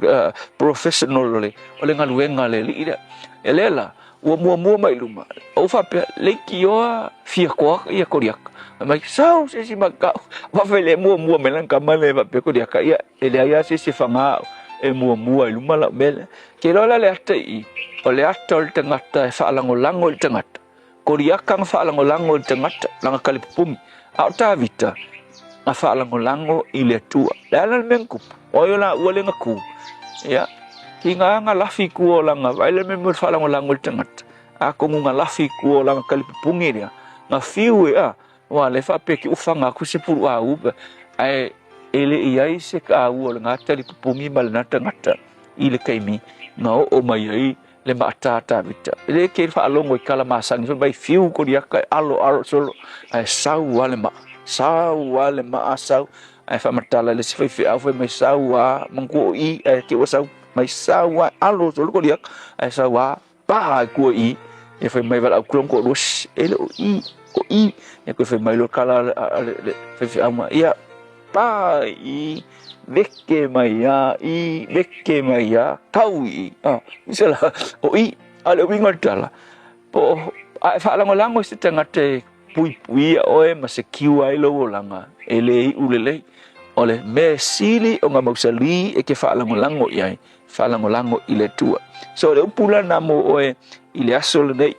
professional o le o le galuega a le alii lea. E lea la, ua muamua mai i luma, ou faapea, leitioa fia koa ia Koliata. Fai mai, sau se isi makau. Faafetai le muamua mai lana tama lea faapea Koliata, ia e leai lava se isi e faga au e muamua i luma lau mea lea. Ke iloa la le ata i i, o le ata o le tagata e faalagolago i le tagata. Koliata na faalagolago i le tagata, lana talipupuni, a o Tavita na faalagolago i le Atua. Le a la le mea na tupu? O ai o laua lea na tu? Ia, ki na lafi i tua o lana, vaai le mea mo le faalagolago i le tagata. Atonu na lafi i tua o lana talipupuni lea, na fiu e, a, ua le faapea ki ufaga atu se puluau, ae e le i ai se taua o lena talipupuni ma lena tagata i le taimi na oo mai ai le maata Tavita. E le ke faalogo i kala masani fai mai fiu Koliata e alo alo solo ae sau a le maa. Sau a le maa sau ae faamatala i le isi faifeau fai mai sau a manatua o i ae te ua sau mai sau a alo solo Koliata ae sau a pa i tua i ia fai mai valaau kulong ko lua e le o i o i ia koe fai mai loa kala a le faifeau ma ia pa i veke mai a i veke mai a kau i a se la o i a le uiga o le tala po a e faalagolago i se tagata e puipuia oe ma secure ai lou olaga e le iu lelei o le mea e sili ona mausali e ke faalagolago i ai faalagolago i le Atua. So o le upu lana mo oe i le aso lenei,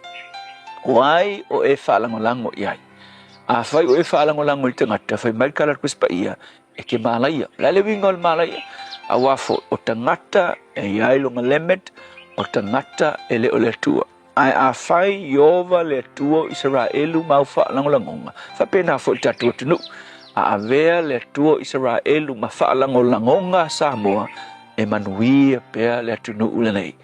o ai o e faalagolago i ai. Afai o e faalagolago i le tagata, fai mai le tala a le Tusi Paia, e ke malaia. O le a le uiga o le malaia? Aua foi, o tagata e i ai lona limit, o tagata e le o le Atua. Ae afai Ieova le Atua o Isaraelu ma au faalagolagoga, faapena foi le tatou atunuu, a avea le Atua o Isaraelu ma faalagolagoga a Samoa, e manuia pea le atunuu lenei.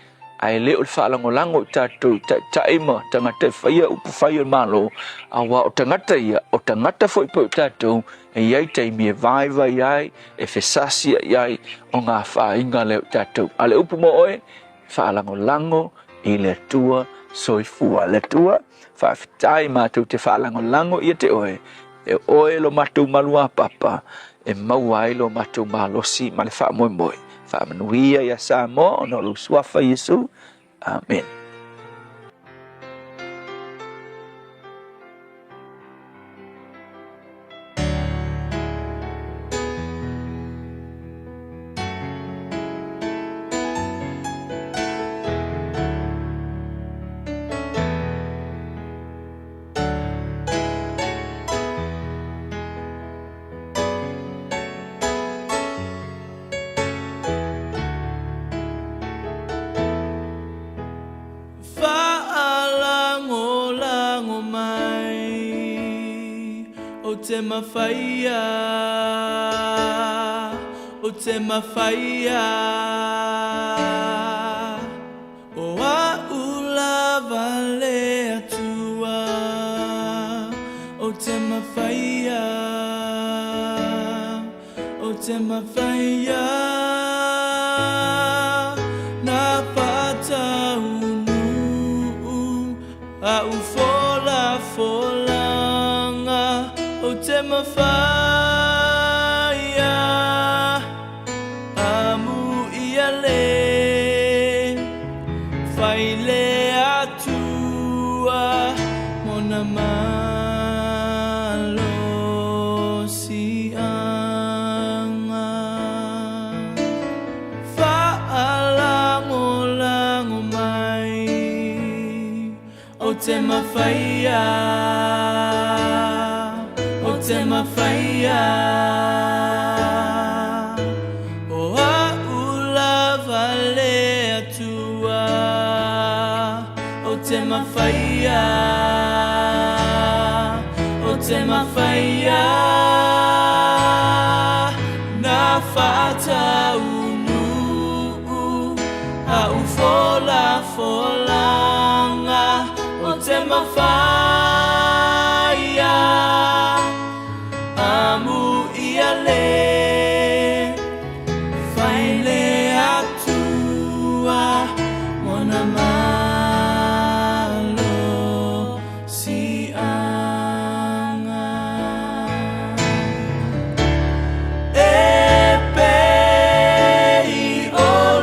Ae le o le faalagolago i tatou i taitai ma tagata e faia upu fai o le Malo, aua o tagata ia, o tagata foi pei o tatou, e i ai taimi e vaivai ai, e fesasiai ai o ngā whāinga lea o tatou. A le upu mo oe, faalagolago i le Atua Soifua. Le Atua, faafetai matou te faalagolago ia te Oe, e Oe lo matou maluapapa e maua ai lo matou malosi ma le faamoemoe. Faamanuia ia Samoa ona o lou Suafa Iesu. Amene. Faalagolago mai o te mawhaia, o te mawhaia. O a'u lava le Atua, o te mawhaia, o te mawhaia. Na whataunuu a'u folafolanga, o te mawhaia. Amu ia le whai le Atua mona malosianga. Whaalagolago mai o te mawhaia, o te mawhaia. O a'u lava le Atua, o te mawhaia, o te mawhaia. Na whataunuu a'u folafolanga, o te mawhaia. Amu ia le whai le Atua mona malosianga. E pei o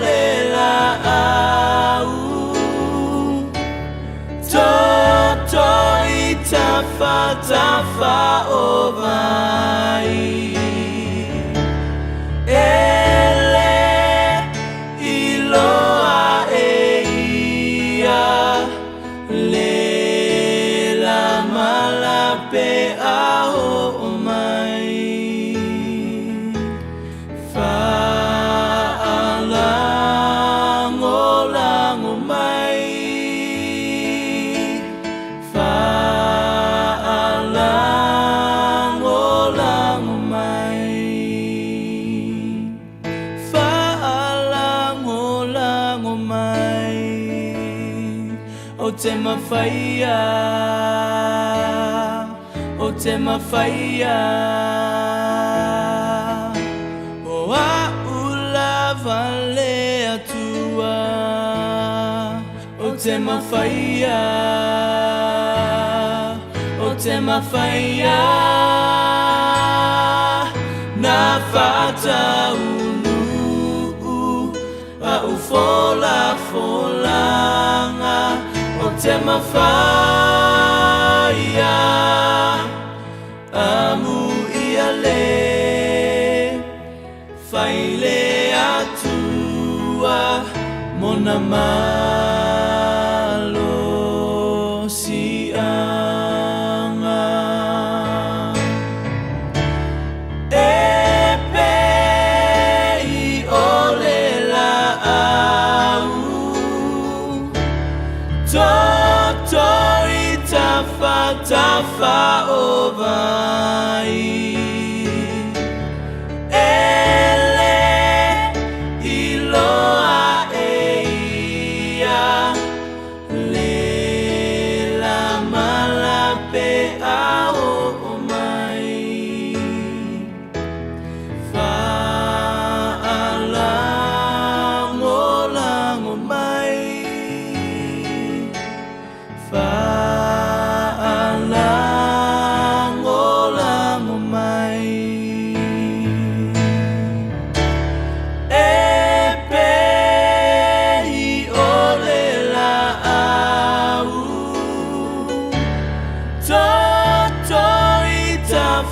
le laau, toto i tafatafa o vai. E le iloa e ia le la malape a ho'o mai. Faalagolago mai, faalagolago mai, faalagolago mai, o te mawhaia, o te mawhaia. O a'u lava le Atua, o te mawhaia, o te mawhaia. Na whataunuu a'u folafolanga, o te mawhaia. Amu ia le whai le Atua mona malosianga. E pei o le laau, toto i tafatafa o vai. E le iloa e ia le la malape a ho'o mai. Faalagolago mai,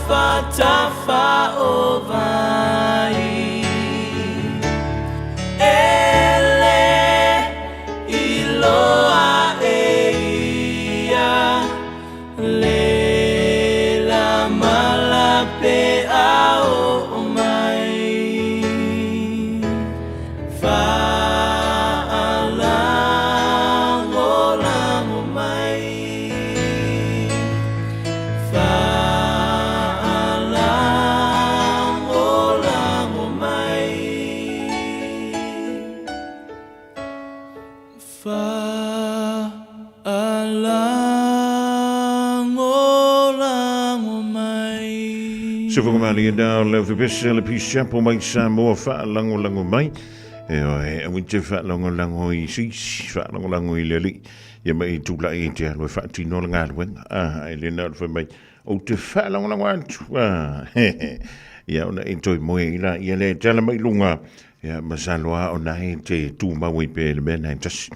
tafatafa o vai. E le iloa e ia le la malape a oo mai. Faalagolago mai. Faalagolago mai. Faalagolago mai. Se whakamali e nā le whipese le Peace Chapel mai Samoa whaalangolango mai. E oe, au i te whaalangolango i sisi, whaalangolango i le alii. Ia mai i tūlai i te alu e whaatino le ngāluenga. Ah, e le nā le whai mai, o te whaalangolango atu. Ah, he, he. Ia ona e toi moe i la, ia le tala mai lunga. Ia masalo a ona e te tūmau i pe le mea nei tasi.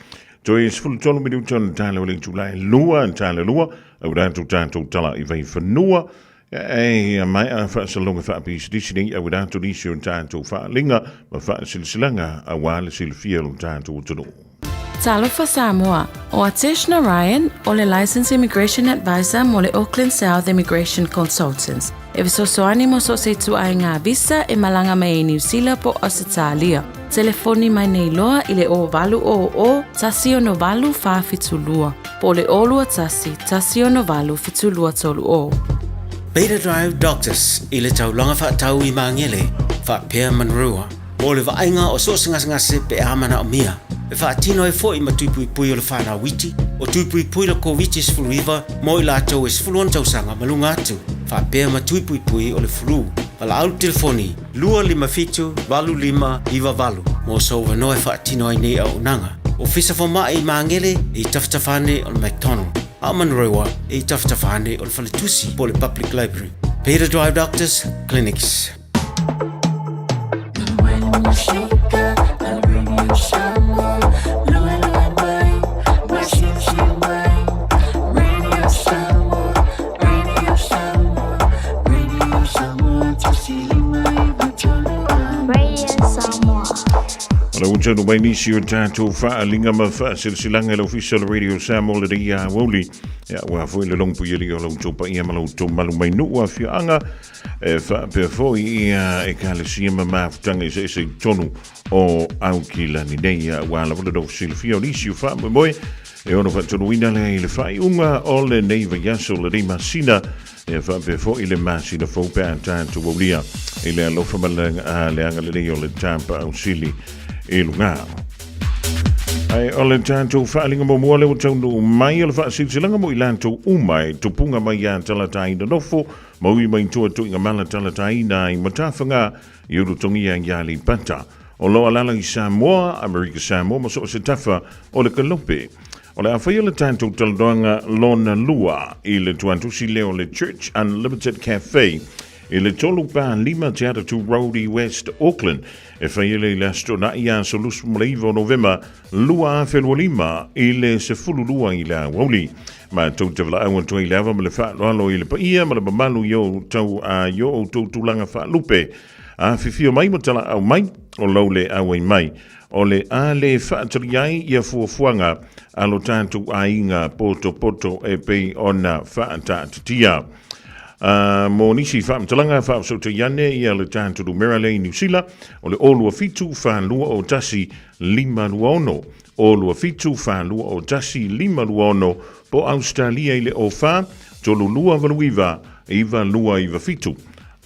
Toi 13 minuta o le tala o le itulai lua, tala lua, au rātou tātou tala i vai whanua. E mai a whaasaloga whaapisidisi nei au rātou nisi o tātou whaalinga ma whaasilasilaga auā le silafia o lo tātou atunuu. Talofa Samoa, ʻO Atesh Narayan, ʻo le Licensed Immigration Advisor mo le Auckland South Immigration Consultants, e fesoasoani mo so o se ituaiga visa e malaga mai ai Niu Sila po o Ausetalia. Telefoni mai nei loa i le 0800 168 472 po o le 021 168 7230. Beta Drive Doctors i le taulaga faatau i Magele, faapea Manurewa, mo le vaaiga o so o se gasegase pe a manaomia. E faatino ai foi ma tuipuipui o le fanau iti, o tuipuipui le Koviti-19 mo i latou e 16 tausaga ma luga atu, faapea ma tuipuipui o le flu. Valaau le telefoni 257 8598 mo sou avanoa e faatino ai nei auaunaga. Ofisa Fomai i Magele e i tafatafa ane o le McDonald, a o Manurewa e i tafatafa ane o le Faletusi po o le Public Library. Beta Drive Doctors Clinics. O le ua mai nisi o tatou faaaliga ma faasilasilaga i le Ofisa o le Radio Samoa lenei aoauli. Ia, ua foi le logopuialii o la outou paia ma la outou malu mai nuu afioaga e faapea foi ia ekalesia ma mafutaga eseese i totonu o Aukilani nei. Ia, ua lava le silafia o nisi o faamoemoe e ono faatonuina lea i le faaiuga o lenei vaiaso, lenei masina, e faapea foi le masina fou pe a tatou aulia i le alofa ma le agalelei o le Tapaau Sili i luga. Ai o le tatou faaaliga muamua lea ua taunuu mai o le faasilasilaga mo i latou uma e tupuga mai ia talataina nofo ma ui mai tua tuiga mala talataina i matafaga i ulutogia i Aleipata o lo o alaala i Samoa, Amerika Samoa ma so o se tafa o le kalope. O le a faia le tatou talanoaga lona lua i le tuatusi lea o le Church Unlimited Cafe i le 3 pa 5 Te Atatu Road i West Auckland e faia lea i le Aso Toonai aso 29 o Novema 2025 i le 12 i le aoauli. Matou te valaau atu ai i le ava ma le faaaloalo i le paia ma le mamalu i o tau a i o outou tulaga faalupe. Afifio mai ma talaau mai, o lou le auai mai, o le a le faatali ai ia fuafuaga a lo tatou aiga potopoto e pei ona faataatitia. Mo nisi faamatalaga faafesootai ane ia le tatou numera lea i Niu Sila, o le 027 421 526, 027 421 526, po Ausetalia i le 04 3289 9297,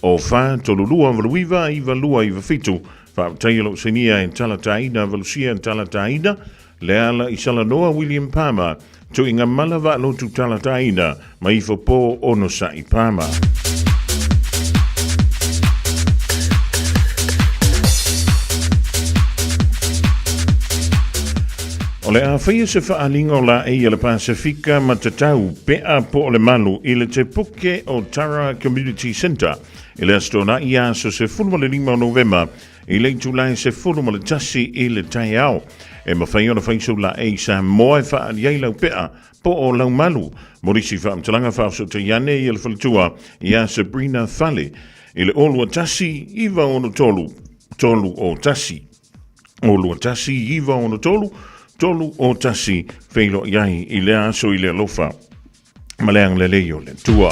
04 3289 9297. Faafetai o lou sainia e talataina valusia talataina Leala i Salanoa William Palmer tuiga mala vaalotu talataina ma ifo po onosai Palmer. O le a faia se faaaliga o laei a le Pasefika ma tatau pea po o le malu i le Te Puke o Tara Community Centre i le Aso Toonai aso 15 o Novema i le itula e 11 i le taeao. E mafai ona fai sou laei Samoa e faaali ai lau pea po o Laumalu. Mo nisi faamatalaga faafesootai ane ia le faletua ia Sabrina Fale i le 021 963 301. 021 963 301 feiloai ai i lea aso i le alofa ma le agalelei o le Atua.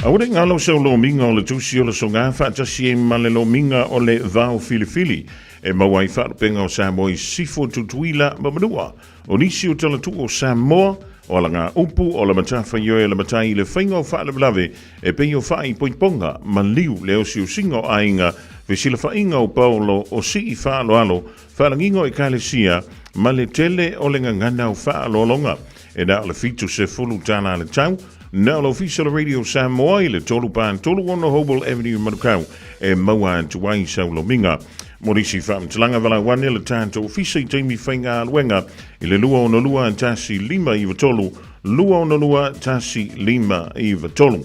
Aua ne i galo sau lomiga o le tusi o le soga faatasi ai ma le lomiga o le vao filifili e maua ai faalupega o Samoa i Sisifo, Tutuila ma Manua. O nisi o talatuu o Samoa, o alagaupu, o le matafaioi a le matai i le faiga o faalavelave e pei o faaipoipoga, maliu, le osiosiga o aiga, fesilafaiga o paolo, o sii faaaloalo, faalagiga o ekalesia, ma le tele o le gagana o faaaloaloga. E na o le $70 le tau, na o le Ofisa o le Radio Samoa i le 3 4 3 6 Hobel Avenue Manukau e maua atu ai sau lomiga. Mo nisi faamatalaga valaau ane le tatou ofisa i taimi faigaluega i le 262 1593 262 1593.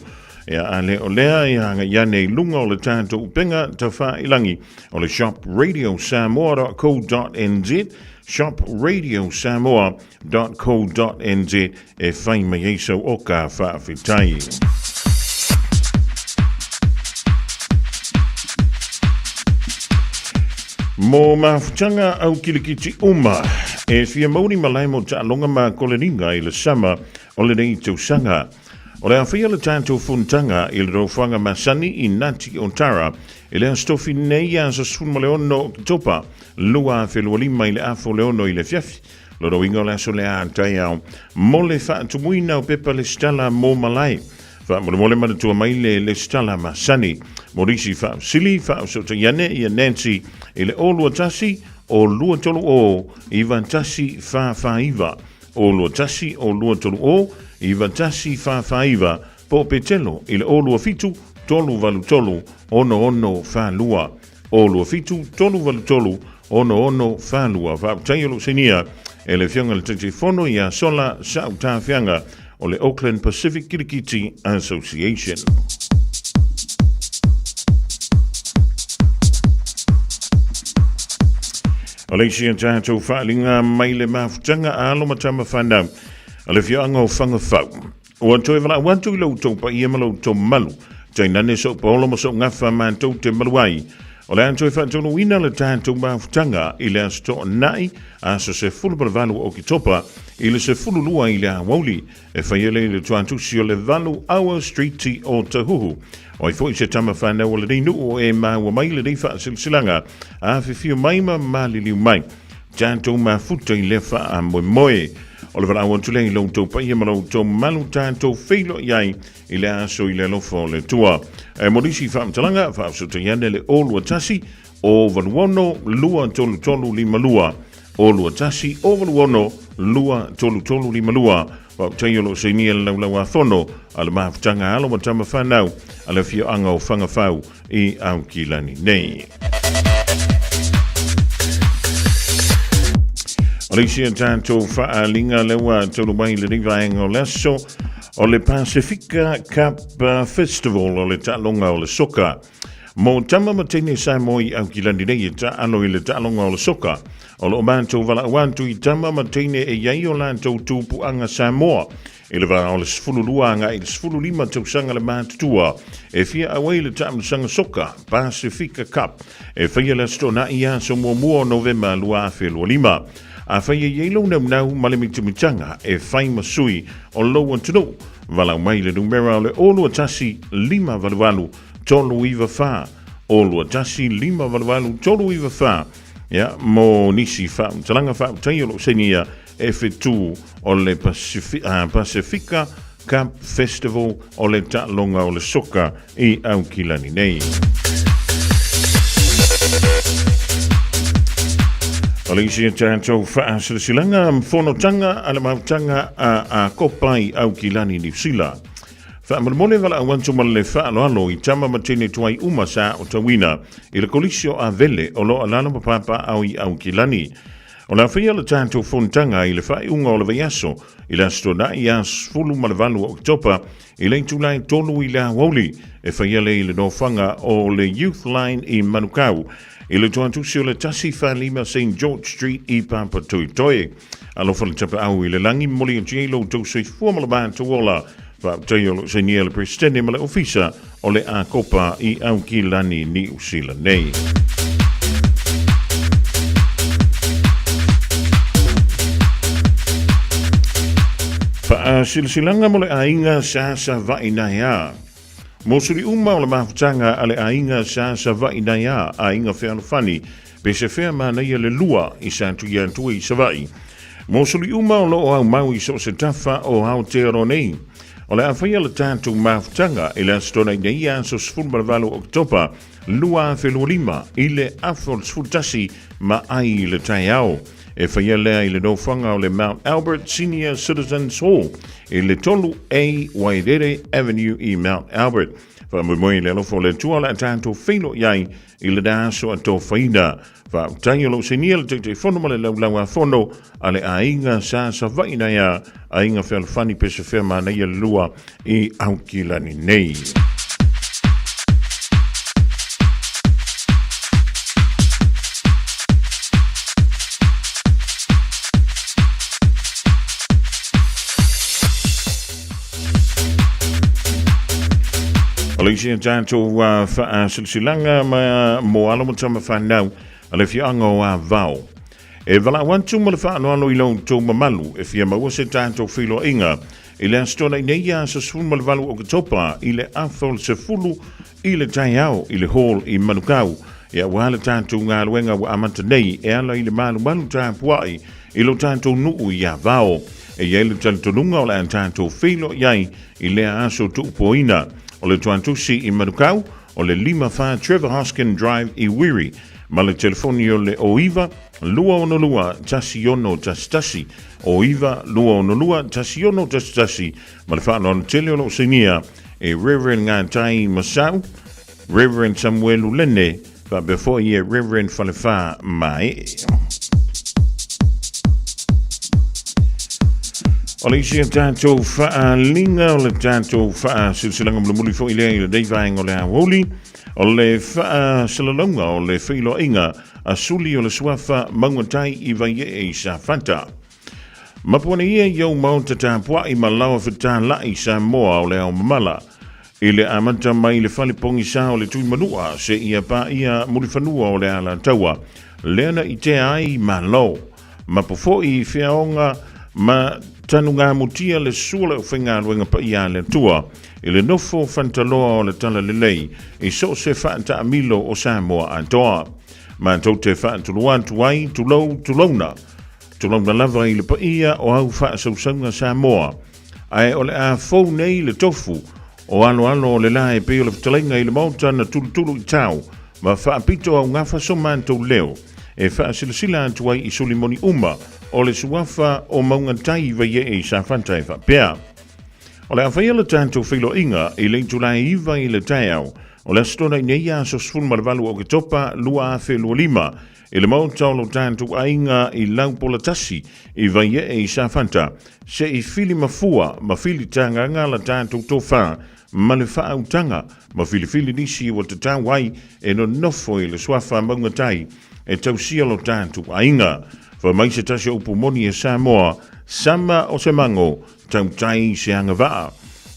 Ea a le o lea e agai ane i luga o le tatou upega tafailangi o le shopradiosamoa.co.nz shopradiosamoa.co.nz e fai mai ai sau oka faafetai. Mo mafutaga au kilikiti uma, e fia mauni malae mo taaloga ma koleniga i le sama o lenei tausaga. O le a faia le tatou fonotaga i le nofoaga masani i Nati o Tara i le Aso Tofi nei aso 16 Oketopa 2025 i le afa o le 6 i le afiafi. Lona uiga o le aso lea a taeao mo le faatumuina o pepa lesitala mo malae. Faamolemole manatua mai le lesitala masani. Mo nisi faafesili, faafesootai ane ia Nancy i le 021 o 230 9149. 021 o 230 9149 po o Petelo i le 027 383 6642. 027 383 6642. Faafetai o lou sainia e le Afioga i le Taitaifono ia Sola Sautafiaga o le Auckland Pacific Kirikiti Association. O le isi a tatou faaaliga mai le mafutaga a alo ma tama fanau a le afioaga o Fagafau. Ua toe valaau atu i lo outou paia ma lo outou mamalu, tainane sou paolo ma sou gafa matou te malu ai. O le a toe faataunuuina le tatou mafutaga i le Aso Toonai, aso 18 o Oketopa, i le 12 i le aoauli, e faia lea i le tuatusi o le 8 Hour Street o Tahuhu. O ai foi se tama fanau o lenei nuu e maua mai lenei faasilasilaga, afifio mai ma maliliu mai. Tatou mafuta i lea faamoemoe. O le valaau atu lea i lo outou paia ma lo outou mamalu tatou feiloai ai i le aso i le alofa o le Atua. E mo nisi faamatalaga, faafesootai ane le 021 086 23352 021 086 23352 Faafetai o lo o sainia le Laulau-a-Fono a le Mafutaga Alo ma Tama Fanau a le Afioaga o Fagafau i Aukilani nei. O le isi a tatou faaaliga lea ua taulu mai i lenei vaega o le aso, o le Pasifika Cup Festival o le taaloga o le soka. Mo tama ma teine Samoa i Aukilani nei e taalo i le taaloga o le soka, o lo o matou valaau atu i tama ma teine e i ai o latou tupuaga Samoa I le vā o le 12 agai i le 15 tausaga le matutua e fia auai le taamilosaga soka Pasifika Cup e faia le Aso Toonai aso muamua o Novema 2025. Afai e i ai lou naunau ma le mitamitaga e fai ma sui o lou atunuu, valaau mai i le numera o le 021 588 394, 021 588 394, ia, mo nisi faamatalaga faafetai o lo o sainia e fetu o le Pasifika Cup Festival o le taaloga o le soka i Aukilani nei. O le isi a tatou faasilasilaga fonotaga a le mautaga a Akopa i Aukilani, Niu Sila. Faamolemole valaau atu ma le faaaloalo i tama ma teine tuai uma sa aotauina i le Kolisi o Avele o lo o alaala ma papaaao i Aukilani. O le a faia le tatou fonotaga i le faaiuga o le vaiaso i le Aso Toonai ia 18 Oketopa i le itula e 3 i le aoauli e faia lea i le nofoaga o le Youth Line i Manukau. i le tuatusi o le 145 St George Street i Papatoetoe. Alofa le tapaau i le lagi, momoli atu ai lo outou soifua ma le matou ola. Faafetai o lo o sainia le Peresetene ma le Ofisa o le Akopa i Aukilani, Niu Sila nei. Faasilasilaga mo le aiga sa Savaii Naiā. Mo suli uma o le mafutaga a le aiga sa Savaii Naiā, aiga fealofani, pe se fea manaia le lua i Satuiatua i Savaii. Mo suli uma o lo o aumau i so o se tafa o Aotearoa nei. O le a faia le tatou mafutaga i le Aso Toonai nei aso 18 Oketopa 2025 i le afa o le 11 ma ai i le taeao. E faia lea i le nofoaga o le Mount Albert Senior Citizens Hall i le 3A Wairere Avenue i Mount Albert. Faamoemoe i le alofa o le Atua o le a tatou feiloai ai i lena aso atofaina. Faafetai o lo o sainia le Taitaifono ma le Laulau-a-Fono a le Aiga Sa Savaii Naiā, Aiga Fealofani Pesefea Manaia le Lua i Aukilani nei. O le isi a tatou faasilasilaga ma mo alo ma tama whanau a le afioaga o Avao. E valaau atu ma le faaaloalo i lo outou mamalu e fia maua se tatou feiloaiga i le Aso Toonai nei aso 18 Oketopa i le afa o le 10 i le taeao i le hall i Manukau. Ia aua le tatou galuega ua amata nei e ala i le malumalu tapuai i lo tatou nuu i Avao. E i ai le talitonuga o le a tatou feiloai ai i lea aso tuupoina. O le tuatusi i Manukau, o le 54 Trevor Hoskin Drive i Wiri, ma le telefoni o le 09 262 1611, 09 262 1611, ma le faaaloalo tele o lo o sainia e Reverend Ngatai Masau, Reverend Samuelu Lene, faapea foi e Reverend Falefā Mae'e. O le isi a tatou faaaliga o le tatou faasilasilaga mulimuli foi lea i lenei vaega o le aoauli, o le faasalalauga o le feiloaiga a suli o le suafa Maugatai i Vaiee i Safata. Mapuane ia i ou maota tapuai ma laoa fetalai Samoa o le ao mamala. I le amata mai i le fale pogisa o le Tuimanua seia paia Mulifanua o le Alataua, lea na itea ai Malo. Mapu foi i Feaoga ma Tanugamutia le sua o le aufaigaluega paia a le Atua i le nofo fantaloa o le Talalelei i so o se faataamilo o Samoa atoa. Matou te faatulua atu ai, tulou, tulouna. Tulouna lava i le paia o au faasausauga Samoa, ae o le a fou nei le tofu o aloalo o le la e pei o le fetalaiga i le Maota na tulutulu i tau ma faapito augafa so matou leo e faasilasila atu ai i suli moni uma o le suafa o Maugatai i Vaiee i Safata e faapea, O le a faia le tatou feiloaiga i le itula e 9 i le taeao o le Aso Toonai nei aso 18 Oketopa 2025 I le maota o lo tatou aiga i Laupolatasi i Vaiee i Safata, se i fili mafua ma fili tagaga la tatou tofa ma le faautaga ma filifili nisi ua tatau ai e nonofo i le suafa Maugatai e tausia lo tatou aiga. Fai mai se tasi o upu moni e Samoa, sama o se mago, tautai i se agavaa.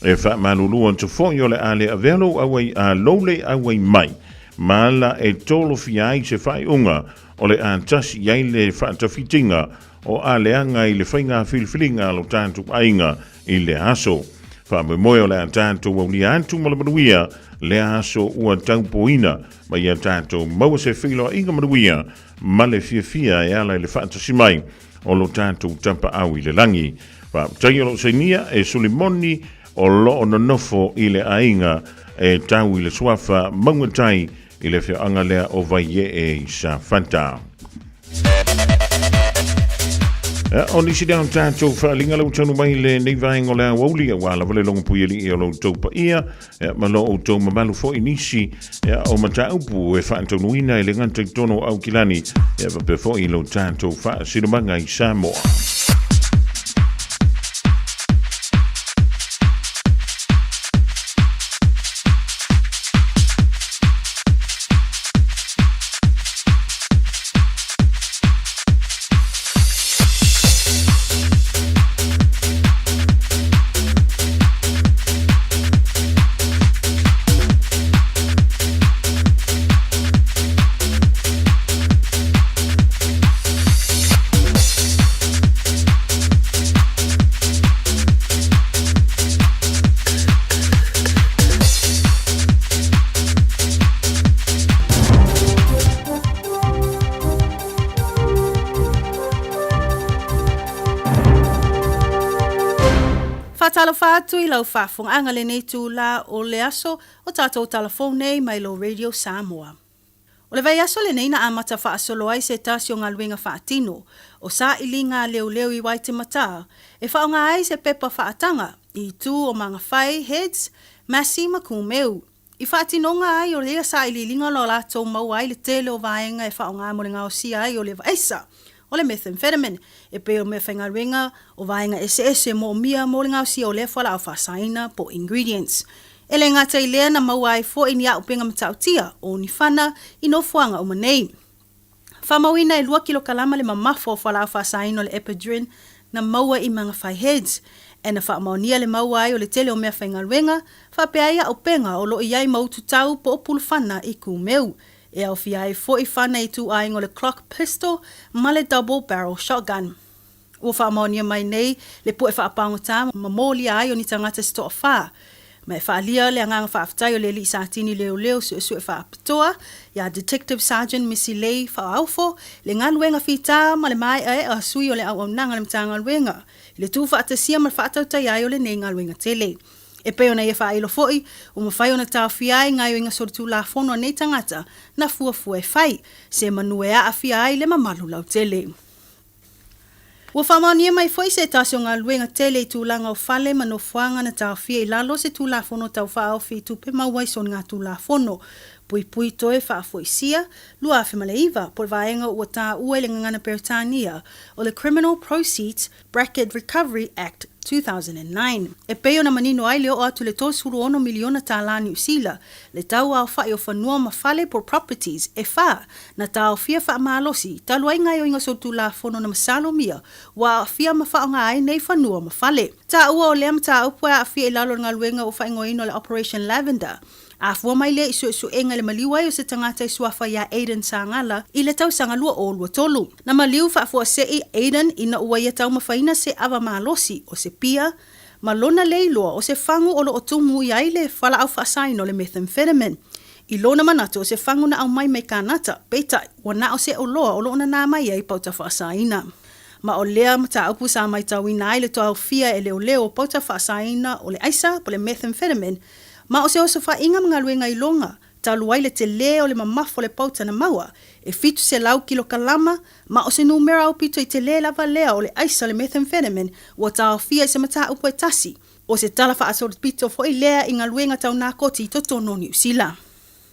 E faamalulu atu foi o le a le avea lou auai a lou le auai mai ma ala e tolofia ai se faaiuga o le a tasi i ai le faatafitiga o aleaga i le faiga filifiliga a lo tatou aiga i lea aso. Faamoemoe o le a tatou aulia atu ma le manuia lea aso ua taupoina ma ia tatou maua se feiloaiga manuia ma le fiafia e ala i le faatasi mai o lo tatou tapaau i le lagi. Faafetai o lo o sainia e Sulimoni o lo o nonofo i le aiga e tau i le suafa Maugatai i le afioaga lea o Vaiee i Safata. O nisi lea o tatou faaaliga lau taunu mai lenei vaega o le aoauli aua lava le logopuialii o lo outou paia ma lo outou mamalu foi nisi o mataupu e faataunuina e le gata i totonu o Aukilani faapea foi i lo tatou faasinomaga i Samoa. Faatalofa atu i lau faafofogaaga lenei itulā o le aso o tatou tala fou nei mai lou Radio Samoa. O le vaiaso lenei na amata faasolo ai se tasi o galuega faatino o sailiga a leoleo i Waitematā e faaaoga ai se pepa faataga i itu o Magawhai, Heads, Massey ma Kumeu. I faatinoga ai o ia sailiiliga o latou maua ai le tele o vaega e faaaoga mo le gaosia ai o le aisa o le methamphetamine e pei o meafaigaluega o vaega eseese moomia mo le gaosia o lea fualaau faasaina po o ingredients. E le gata i lea na maua ai foi ni auupega matautia o ni fana i nofoaga uma nei. Faamauina e 2 kilokalama le mamafa o fualaau faasaina o le ephedrine na maua i Magawhai Heads, e na faamaonia le maua ai o le tele o meafaigaluega, faapea ai auupega o lo o i ai ma ututau po o pulufana i kumeu. E aofia ai foi fana i ituaiga o le Glock pistol ma le double barrel shotgun. Ua faamaonia mai nei le pu'e faapagota ma molia ai o ni tagata se toafā. Ma e faaalia le agaga faafetai o le alii Satini leoleo suesue faapitoa iā Detective Sergeant Misilei Faaofo le galuega fitā ma le māeʻaeʻa sui o le auaunaga a le Matagaluega i le tuufaatasia ma le faatautaia ai o lenei galuega tele. E pei ona ia faailo foi, ua mafai ona taofia ai gaoioiga solitulafono a nei tagata na fuafua e fai, se manu e aafia ai le mamalu lautele. Ua faamaonia mai foi se tasi o galuega tele i tulaga o fale ma nofoaga na taofia i lalo o se Tulafono Tau Faaofi i Tupe Maua i Soligatulafono Puipui Toe Faafoisia 2009 po o le vaega ua taua i le gagana Peretania o le Criminal Proceeds Bracket Recovery Act 2009. E pei ona manino ai le oo atu i le $36 miliona tālā Niu Sila, le tau aofa'i o fanua ma fale po o properties e whā na taofia faamalosi talu ai gaoioiga solitulafono na masalomia ua aafia ma faaaoga ai nei fanua ma fale. Taua o lea mataupu e aafia i lalo o le galuega ua faaigoaina o le Operation Lavender. Afua mai lea i suesuega i le maliu ai o se tagata i suafa iā Aiden Sagala i le tausaga 2023. Na maliu faafuasei Aiden ina ua ia taumafaina se ava malosi o se pia ma lona le iloa o se fagu o lo o tumu i ai le fualaau faasaina o le methamphetamine. I lona manatu o se fagu na aumai mai Kanata, peitai, ua na o se oloa o lo o nanā mai ai pauta faasaina. Ma o lea mataupu sa maitauina ai le toaofia e leoleo o pauta faasaina o le aisa po o le methamphetamine Ma o se osofaiga ma galuega iloga, talu ai le telē o le mamafa o le pauta na maua, e 700 kilokalama, ma o se numera aupito i telē lava lea o le aisa o le methamphetamine ua taofia i se mataupu e tasi, o se tala faasolopito foi lea i galuega tau nakoti i totonu o Niu Sila.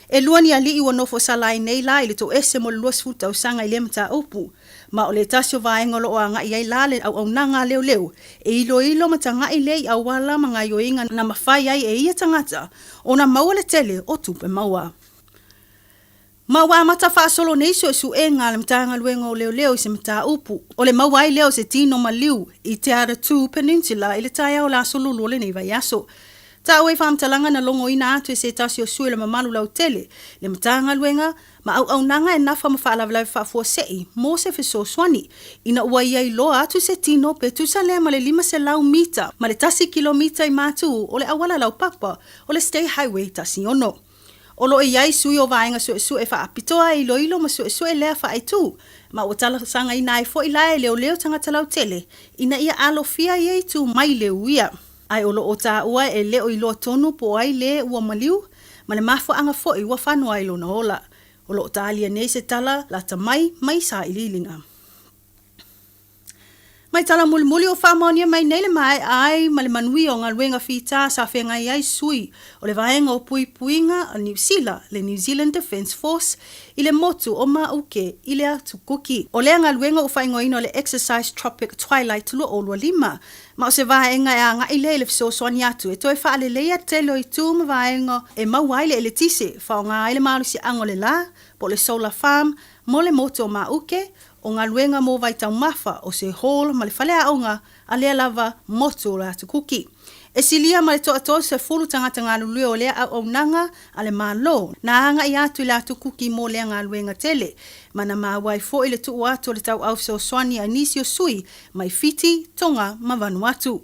E lua ni alii ua nofo sala ai nei la i le toese mo le 20 tausaga i lea mataupu, ma o le tasi o vaega o lo o agai ai la le auaunaga a leoleo e iloilo ma taga'i lea i auala ma gaoioiga na mafai ai e ia tagata ona maua le tele o tupe maua. Ma ua amata faasolo nei suesuega a le Matagaluega o Leoleo i se mataupu o le maua ai lea o se tino maliu i Te Aratū Peninsula i le taeao o le Aso Lulu o lenei vaiaso. Taua i faamatalaga na logoina atu e se tasi o sui o le mamalu lautele, le Matagaluega ma auaunaga e nafa ma faalavelave faafuasei mo se fesoasoani, ina ua ia iloa atu se tino pe tusa lea ma le 500 mita ma le tasi kilomita i matu o le auala laupapa o le State Highway 16. O lo o i ai sui o vaega suesue faapitoa e iloilo ma suesue lea faaitu, ma ua talosagaina ai foi la e leoleo tagata lautele ina ia alofia ia itu mai le uia. Ae o lo o taua e le o iloa tonu po o ai lē ua maliu, ma le mafuaaga foi ua fano ai lona ola. O lo o talia nei se tala lata mai mai sailiiliga. Mai tala mulimuli ua faamaonia mai nei le mae'a ai ma le manuia o galuega fitā sa feagai ai sui o le vaega o puipuiga a Niu Sila, le New Zealand Defence Force, i le motu o Mauke i le Atu Kuki. O lea galuega ua faaigoaina o le Exercise Tropic Twilight 2025, Ma o se vaega e agai lea i le fesoasoani atu e toe faaleleia tele o itu ma vaega e maua ai le eletise, faaaoga ai le malosiaga o le la, po o le solar farm, mo le motu o Māuke, o galuega mo vaitaumafa, o se hall ma le faleaoga a lea lava motu o le Atu Kuki. E silia ma le toatolu sefulu tagata galulue o lea auaunaga a le Malo na agai atu i le Atu Kuki mo lea galuega tele, ma na maua ai foi le tuu atu o le tauau fesoasoani a nisi o sui mai Fiti, Tonga ma Vanuatu.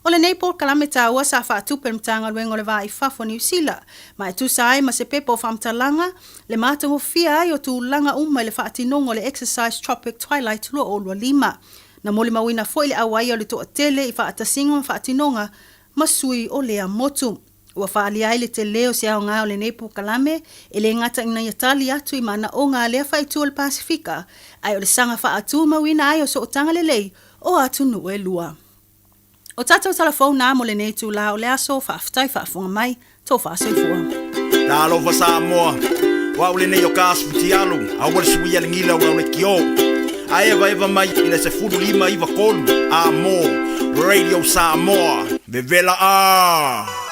O lenei polokalame taua sa faatupe e le Matagaluega o le Va i Fafo o Niu Sila, ma e tusa ai ma se pepa o faamatalaga le matagofie ai o tulaga uma i le faatinoga o le Exercise Tropic Twilight 2025. Na molimauina foi le auai o le toatele i faatasiga ma faatinoga ma sui o lea motu. Ua faaalia ai le telē o se aoga o lenei polokalame, e le gata ina ia tali atu i manaoga a lea faaitu o le Pasefika, ae o le saga faatumauina ai o sootaga lelei o atunuu e lua. O tatou tala fou na mo lenei itulā o le aso, faafetai faafofoga mai, tofa soifua. Talofa Samoa, o au lenei o ka asu fitialu, aua le suia le gila o lau leitio. A evaeva mai i le 15 93 a mo Radio Samoa, vevela a!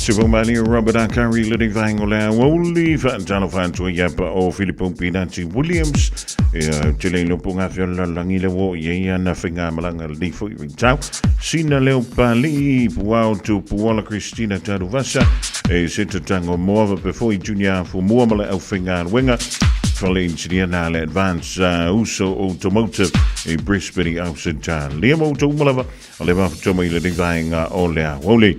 Sivomani Robert Akari lenei vaega o le aoauli faatalofa atu ai apa o Filipo Pinati Williams ia te le iloa po o gafea o le lalolagi le ua oo i ai ana faigamalaga lenei foi vaitau Sina Leo Palii Puao Tupuola Christina Tanuvasa e se tatago moa faapea foi Junior Afumua ma le aufaigaluega fale inisinia na le Advance Uso Automotive i Brisbane i Ausetalia ma outou uma lava o le faafofoga mai i lenei vaega o le aoauli.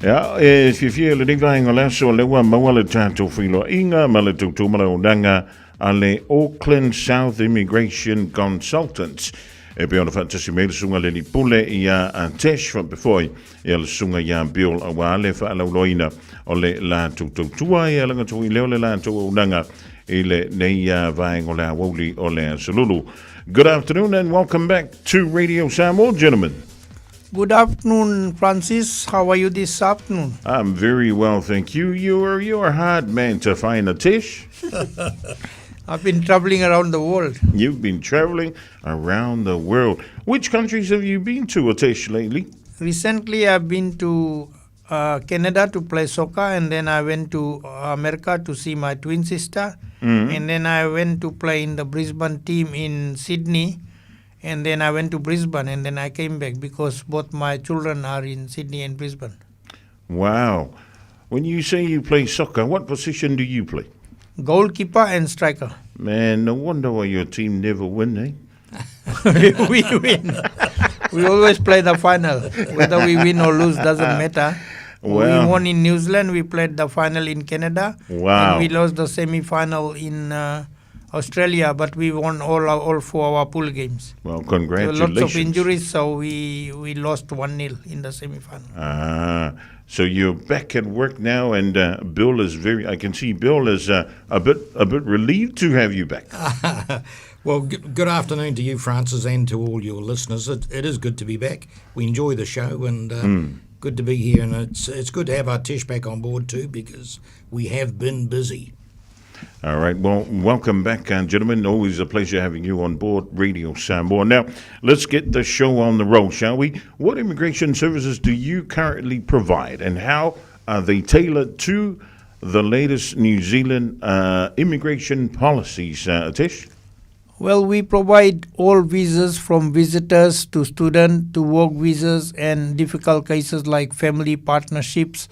Ia, e fiafia i lenei vaega o le aso, o lea ua maua le tatou feiloaiga ma le tautua ma le auaunaga a le Auckland South Immigration Consultants e pei ona faatasi mai le susuga le alii pule ia Tesh faapea foi ia le susuga ia Bill aua le faalauiloaina o le latou tautua ia laga foi lea o le latou auaunaga i lenei vaega o le aoauli o le aso Lulu. Good afternoon and welcome back to Radio Samoa, gentlemen. Good afternoon, Francis. How are you this afternoon? I'm very well, thank you. You are you're a hard man to find, Atesh. I've been traveling around the world. You've been traveling around the world. Which countries have you been to, Atesh, lately? Recently, I've been to uh, Canada to play soccer, and then I went to uh, America to see my twin sister, mm-hmm. and then I went to play in the Brisbane team in Sydney, and then I went to Brisbane, and then I came back because both my children are in Sydney and Brisbane. Wow. When you say you play soccer, what position do you play? Goalkeeper and striker. Man, no wonder why your team never win, eh? we win. We always play the final. Whether we win or lose doesn't matter. Well, we won in New Zealand. We played the final in Canada. Wow. And we lost the semi-final in Australia, but we won all our, all four our pool games. Well, congratulations. So lots of injuries, so we, we lost 1-0 in the semi-final. Ah, so you're back at work now, and Bill is very. I can see Bill is a bit a bit relieved to have you back. Well, g- good afternoon to you, Francis, and to all your listeners. It, it is good to be back. We enjoy the show, and good to be here. And it's it's good to have Artesh back on board too, because we have been busy. All right. Well, welcome back, gentlemen. Always a pleasure having you on board Radio Samoa. Now, let's get the show on the roll, shall we? What immigration services do you currently provide, and how are they tailored to the latest New Zealand immigration policies, Tish? Well, we provide all visas from visitors to student to work visas and difficult cases like family partnerships,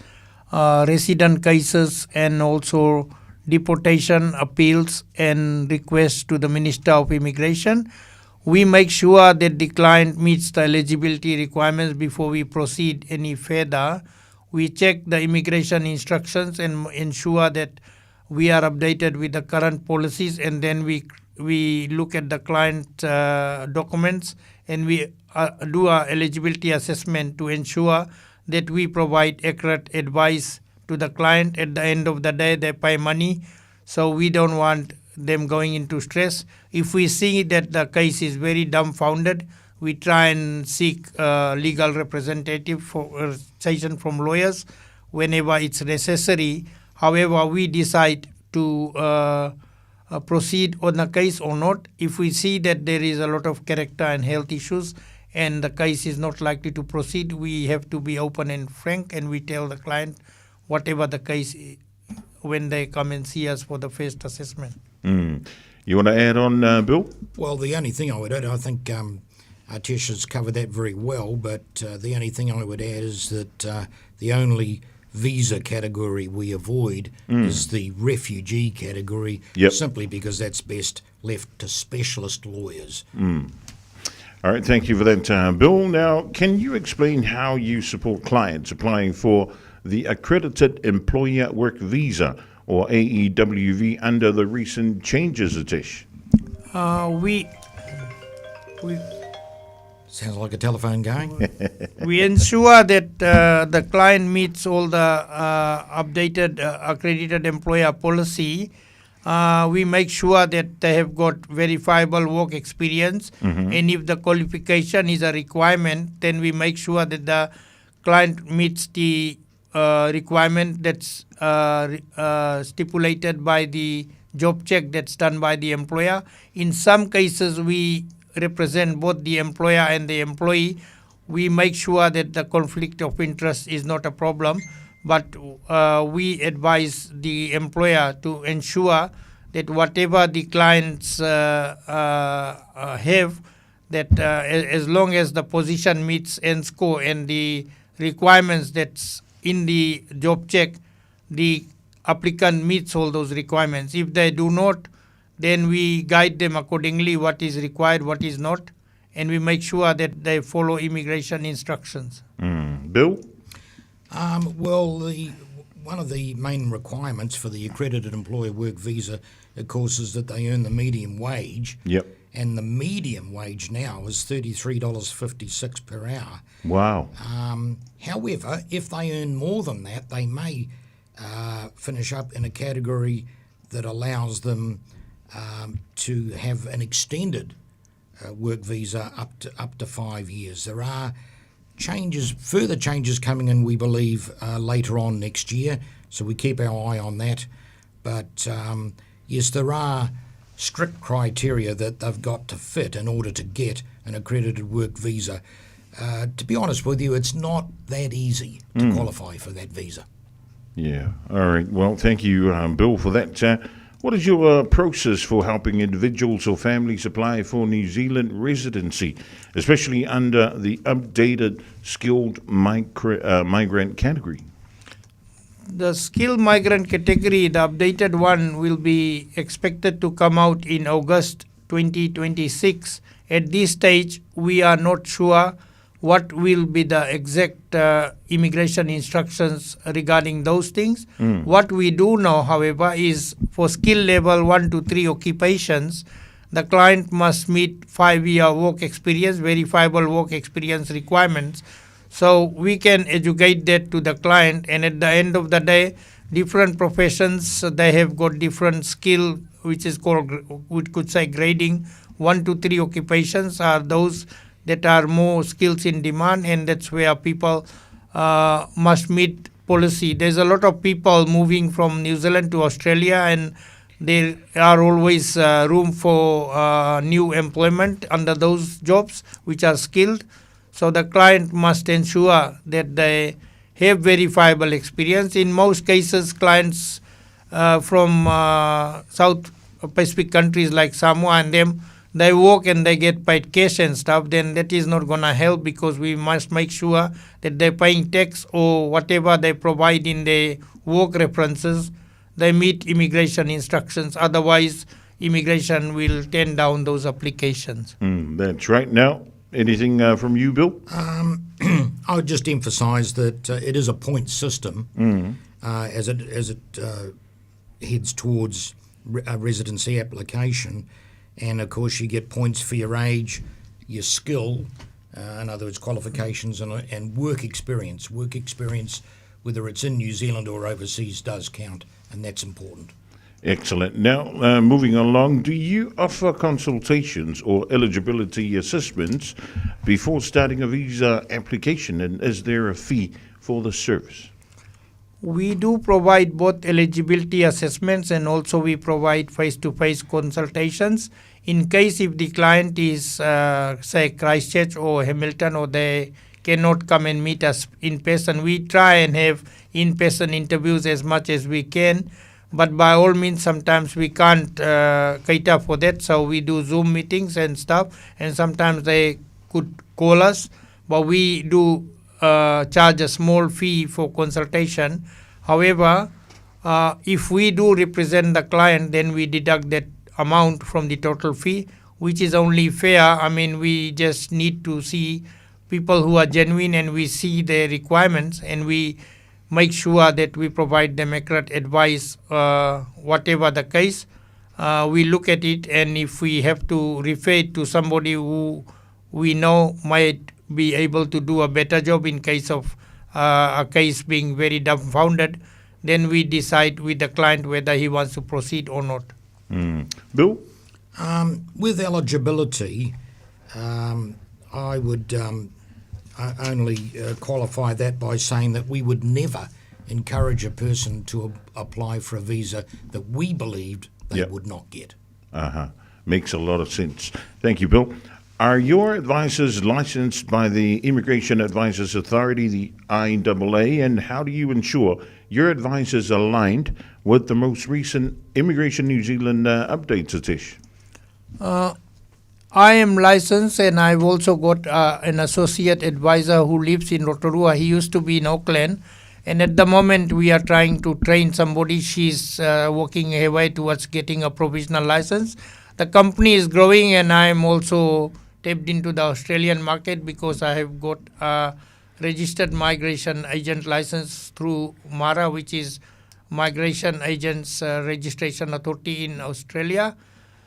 resident cases, and also deportation appeals and requests to the Minister of Immigration. We make sure that the client meets the eligibility requirements before we proceed any further. We check the immigration instructions and ensure that we are updated with the current policies, and then we look at the client documents and we do our eligibility assessment to ensure that we provide accurate advice to the client. At the end of the day, they pay money, so we don't want them going into stress. If we see that the case is very dumbfounded, we try and seek legal representative for session from lawyers whenever it's necessary. However, we decide to proceed on the case or not. If we see that there is a lot of character and health issues and the case is not likely to proceed, we have to be open and frank, and we tell the client whatever the case when they come and see us for the first assessment. Mm. You want to add on, Bill? Well, the only thing I would add, I think Artesh has covered that very well, but the only thing I would add is that the only visa category we avoid is the refugee category, yep. simply because that's best left to specialist lawyers. Mm. All right, thank you for that, Bill. Now, can you explain how you support clients applying for the Accredited Employer Work Visa, or AEWV, under the recent changes, Atish? We Sounds like a telephone going. We ensure that the client meets all the updated accredited employer policy. We make sure that they have got verifiable work experience. Mm-hmm. And if the qualification is a requirement, then we make sure that the client meets the requirement that's stipulated by the job check that's done by the employer. In some cases, we represent both the employer and the employee. We make sure that the conflict of interest is not a problem, but we advise the employer to ensure that whatever the clients have, that as long as the position meets ANZSCO and the requirements that's in the job check, the applicant meets all those requirements. If they do not, then we guide them accordingly what is required, what is not, and we make sure that they follow immigration instructions. Mm. Bill? Well, one of the main requirements for the accredited employer work visa, of course, is that they earn the median wage. Yep. And the median wage now is $33.56 per hour. Wow. However, if they earn more than that, they may finish up in a category that allows them to have an extended work visa up to 5 years. There are Changes, further changes coming in, we believe, later on next year. So we keep our eye on that. But yes, there are strict criteria that they've got to fit in order to get an accredited work visa. To be honest with you, it's not that easy to qualify for that visa. Yeah. All right. Well, thank you, Bill, for that. What is your process for helping individuals or families apply for New Zealand residency, especially under the updated skilled migrant category? The skilled migrant category, the updated one, will be expected to come out in August 2026. At this stage, we are not sure what will be the exact immigration instructions regarding those things. What we do know, however, is for skill level 1 to 3 occupations, the client must meet 5-year work experience, verifiable work experience requirements. So we can educate that to the client, and at the end of the day, different professions, they have got different skill, which is called, we could say grading. 1 to 3 occupations are those that are more skills in demand, and that's where people must meet policy. There's a lot of people moving from New Zealand to Australia, and there are always room for new employment under those jobs which are skilled. So the client must ensure that they have verifiable experience. In most cases, clients from South Pacific countries like Samoa and them, they work and they get paid cash and stuff, then that is not going to help, because we must make sure that they're paying tax or whatever they provide in their work references, they meet immigration instructions. Otherwise, immigration will turn down those applications. That's right. Now, anything from you, Bill? I would just emphasise that it is a point system as it heads towards a residency application. And, of course, you get points for your age, your skill, in other words, qualifications and work experience. Work experience, whether it's in New Zealand or overseas, does count, and that's important. Excellent. Now, moving along, do you offer consultations or eligibility assessments before starting a visa application, and is there a fee for the service? We do provide both eligibility assessments and also we provide face-to-face consultations. In case if the client is, say, Christchurch or Hamilton, or they cannot come and meet us in person, we try and have in-person interviews as much as we can. But by all means, sometimes we can't cater for that, so we do Zoom meetings and stuff, and sometimes they could call us, but we do charge a small fee for consultation. However, if we do represent the client, then we deduct that amount from the total fee, which is only fair. We just need to see people who are genuine, and we see their requirements, and we make sure that we provide them accurate advice, whatever the case. We look at it, and if we have to refer it to somebody who we know might be able to do a better job in case of a case being very dumbfounded, then we decide with the client whether he wants to proceed or not. Bill? With eligibility, I would only qualify that by saying that we would never encourage a person to apply for a visa that we believed they would not get. Makes a lot of sense. Thank you, Bill. Are your advisors licensed by the Immigration Advisors Authority, the IAA, and how do you ensure your advisors aligned with the most recent Immigration New Zealand updates, Atesh? I am licensed, and I've also got an associate advisor who lives in Rotorua. He used to be in Auckland, and at the moment we are trying to train somebody. She's working her way towards getting a provisional license. The company is growing, and I am also tapped into the Australian market because I have got a registered migration agent license through MARA, which is Migration Agents Registration Authority in Australia.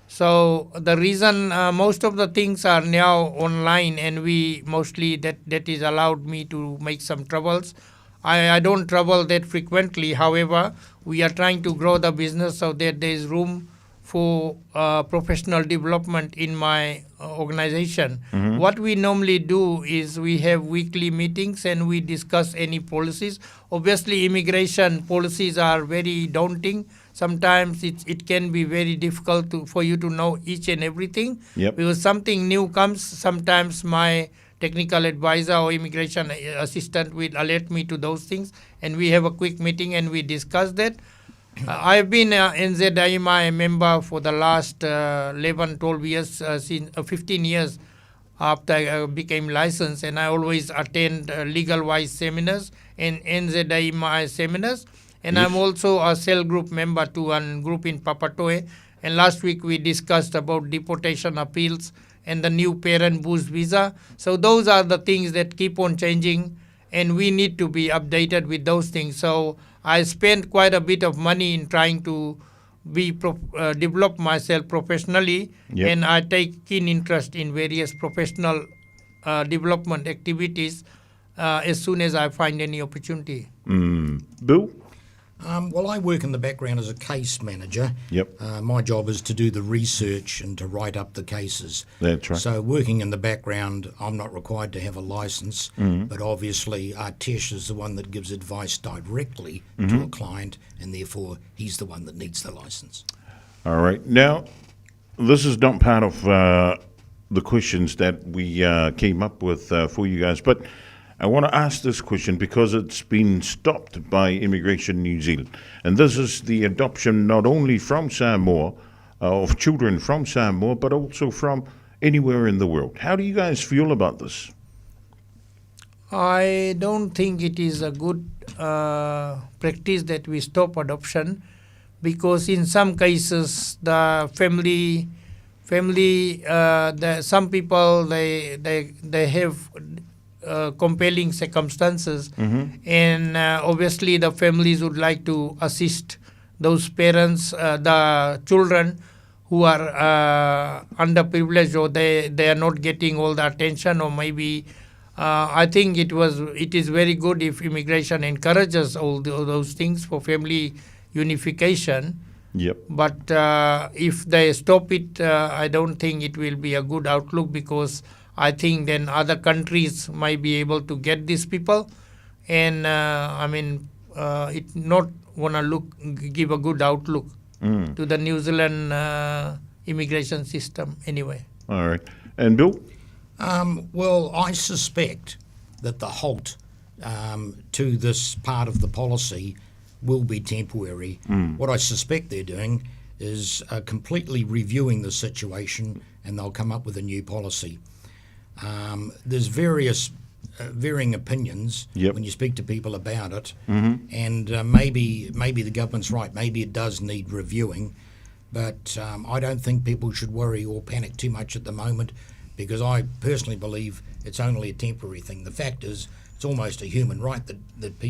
So the reason most of the things are now online, and we mostly that is allowed me to make some travels. I don't travel that frequently. However, we are trying to grow the business so that there is room for professional development in my organization. Mhm. What we normally do is we have weekly meetings and we discuss any policies. Obviously, immigration policies are very daunting. Sometimes it can be very difficult for you to know each and everything. Yep. Because something new comes, sometimes my technical advisor or immigration assistant will alert me to those things, and we have a quick meeting and we discuss that. I've been a NZIMI member for the last 11, 12 years, since 15 years after I became licensed, and I always attend legal wise seminars and NZIMI seminars. And I'm also a cell group member to one group in Papatoe. And last week we discussed about deportation appeals and the new parent boost visa. So those are the things that keep on changing, and we need to be updated with those things. So I spent quite a bit of money in trying to develop myself professionally, Yep. and I take keen interest in various professional development activities as soon as I find any opportunity. Bill? Well, I work in the background as a case manager. Yep. My job is to do the research and to write up the cases. That's right. So working in the background, I'm not required to have a license, but obviously Artesh is the one that gives advice directly to a client, and therefore he's the one that needs the license. All right. Now, this is not part of the questions that we came up with for you guys, but I want to ask this question because it's been stopped by Immigration New Zealand. And this is the adoption not only from Samoa, of children from Samoa, but also from anywhere in the world. How do you guys feel about this? I don't think it is a good practice that we stop adoption, because in some cases the family, family, the, some people they have compelling circumstances, and obviously the families would like to assist those parents, the children who are underprivileged, or they are not getting all the attention, or maybe. I think it is very good if immigration encourages all those things for family unification. Yep. But if they stop it, I don't think it will be a good outlook, because I think then other countries might be able to get these people, and it not want to give a good outlook to the New Zealand immigration system anyway. All right. And Bill? I suspect that the halt to this part of the policy will be temporary. What I suspect they're doing is completely reviewing the situation, and they'll come up with a new policy. There's varying opinions when you speak to people about it, and maybe the government's right. Maybe it does need reviewing, but I don't think people should worry or panic too much at the moment, because I personally believe it's only a temporary thing. The fact is, it's almost a human right that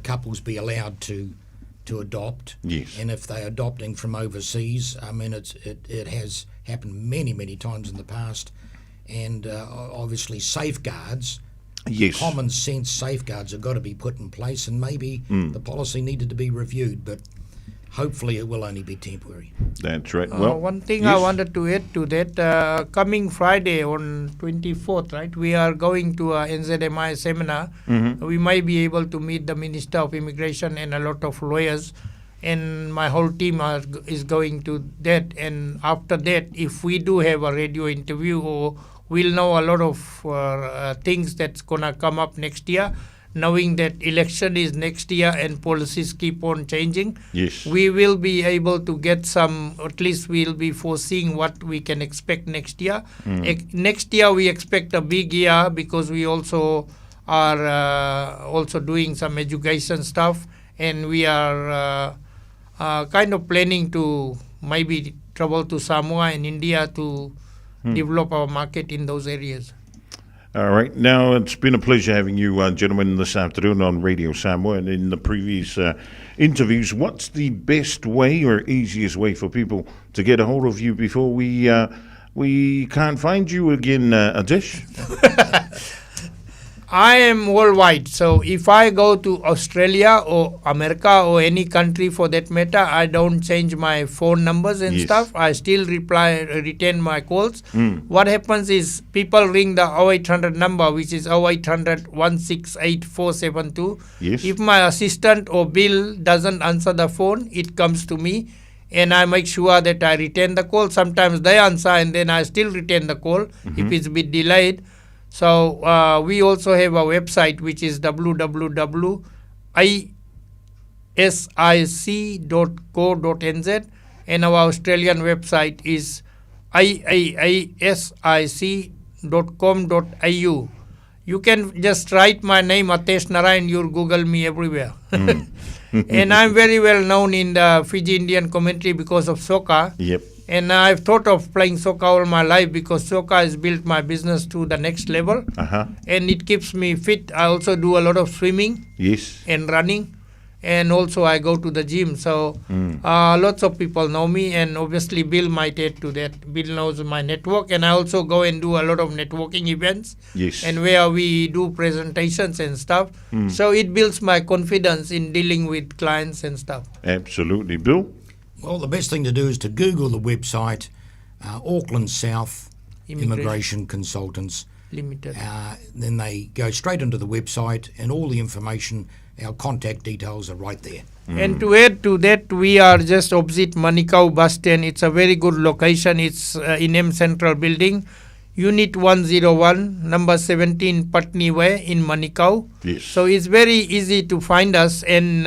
couples be allowed to adopt. Yes. And if they're adopting from overseas, it has happened many, many times in the past, and obviously safeguards, Yes. common sense safeguards have got to be put in place, and maybe the policy needed to be reviewed, but hopefully it will only be temporary. That's right. One thing I wanted to add to that, coming Friday on 24th, right, we are going to a NZMI seminar. We might be able to meet the Minister of Immigration and a lot of lawyers, and my whole team is going to that. And after that, if we do have a radio interview, or we'll know a lot of things that's going to come up next year, knowing that election is next year and policies keep on changing. We will be able to get some, at least we'll be foreseeing what we can expect next year. Next year we expect a big year, because we also are also doing some education stuff, and we are kind of planning to maybe travel to Samoa and India to develop our market in those areas. All right. Now, it's been a pleasure having you gentlemen, this afternoon on Radio Samoa and in the previous interviews. What's the best way or easiest way for people to get a hold of you before we can't find you again, Adesh? I am worldwide. So if I go to Australia or America or any country for that matter, I don't change my phone numbers and stuff. I still reply, retain my calls. What happens is people ring the 0800 number, which is 0800 168 472. If my assistant or Bill doesn't answer the phone, it comes to me. And I make sure that I retain the call. Sometimes they answer and then I still retain the call if it's a bit delayed. So we also have a website which is www.isic.co.nz, and our Australian website is iaasic.com.au. You can just write my name, Atesh Narayan, you'll Google me everywhere. And I'm very well known in the Fiji Indian community because of soccer. And I've thought of playing soccer all my life because soccer has built my business to the next level. And it keeps me fit. I also do a lot of swimming. And running. And also I go to the gym. So lots of people know me, and obviously Bill might add to that. Bill knows my network, and I also go and do a lot of networking events. And where we do presentations and stuff. So it builds my confidence in dealing with clients and stuff. Absolutely. Bill? Well, the best thing to do is to Google the website, Auckland South Immigration, Immigration Consultants Limited. Then they go straight into the website, and all the information, our contact details are right there. And to add to that, we are just opposite Manukau bus stand. It's a very good location. It's in M Central Building, Unit 101, number 17, Patni Way in Manukau. So it's very easy to find us, and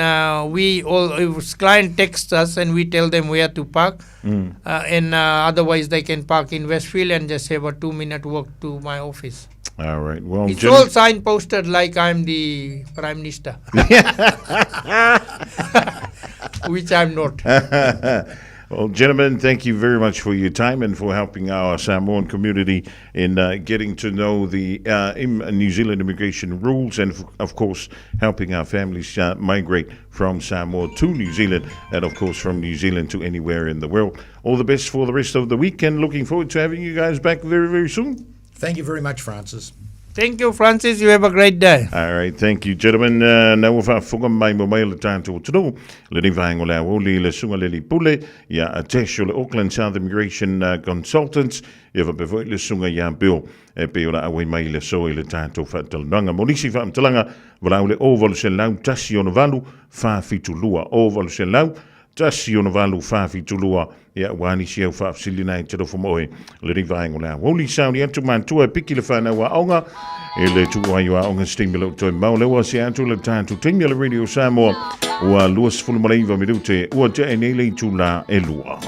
we all, if client texts us and we tell them where to park, and otherwise they can park in Westfield and just have a 2-minute walk to my office. All right. Well, it's all signposted like I'm the Prime Minister, which I'm not. Well, gentlemen, thank you very much for your time and for helping our Samoan community in getting to know the New Zealand immigration rules and, of course, helping our families migrate from Samoa to New Zealand and, of course, from New Zealand to anywhere in the world. All the best for the rest of the week, and looking forward to having you guys back very, very soon. Thank you very much, Francis. Thank you, Francis. You have a great day. All right, thank you, gentlemen. Na ua faafofoga mai mo mai le tatou atunuu lenei vaega o le aoauli le susuga le Pule ia Atesh o le Auckland South Immigration Consultants ia faapea foi le susuga ia Bill e pei ona auai mai le aso i le tatou faatalanoaga. Mo nisi faamatalaga, valaau le 0 800 168 472 0 800 168 472 ia ua nisi au faafesili na e te rofo moe le ni vaenga o le aoauli sauni atu matua e piki le whanau a onga e le tuai o aoga steam le toi mau le ua se atu le tātou taimi le Radio Samoa ua 29 minute ua te e nei le itula e lua.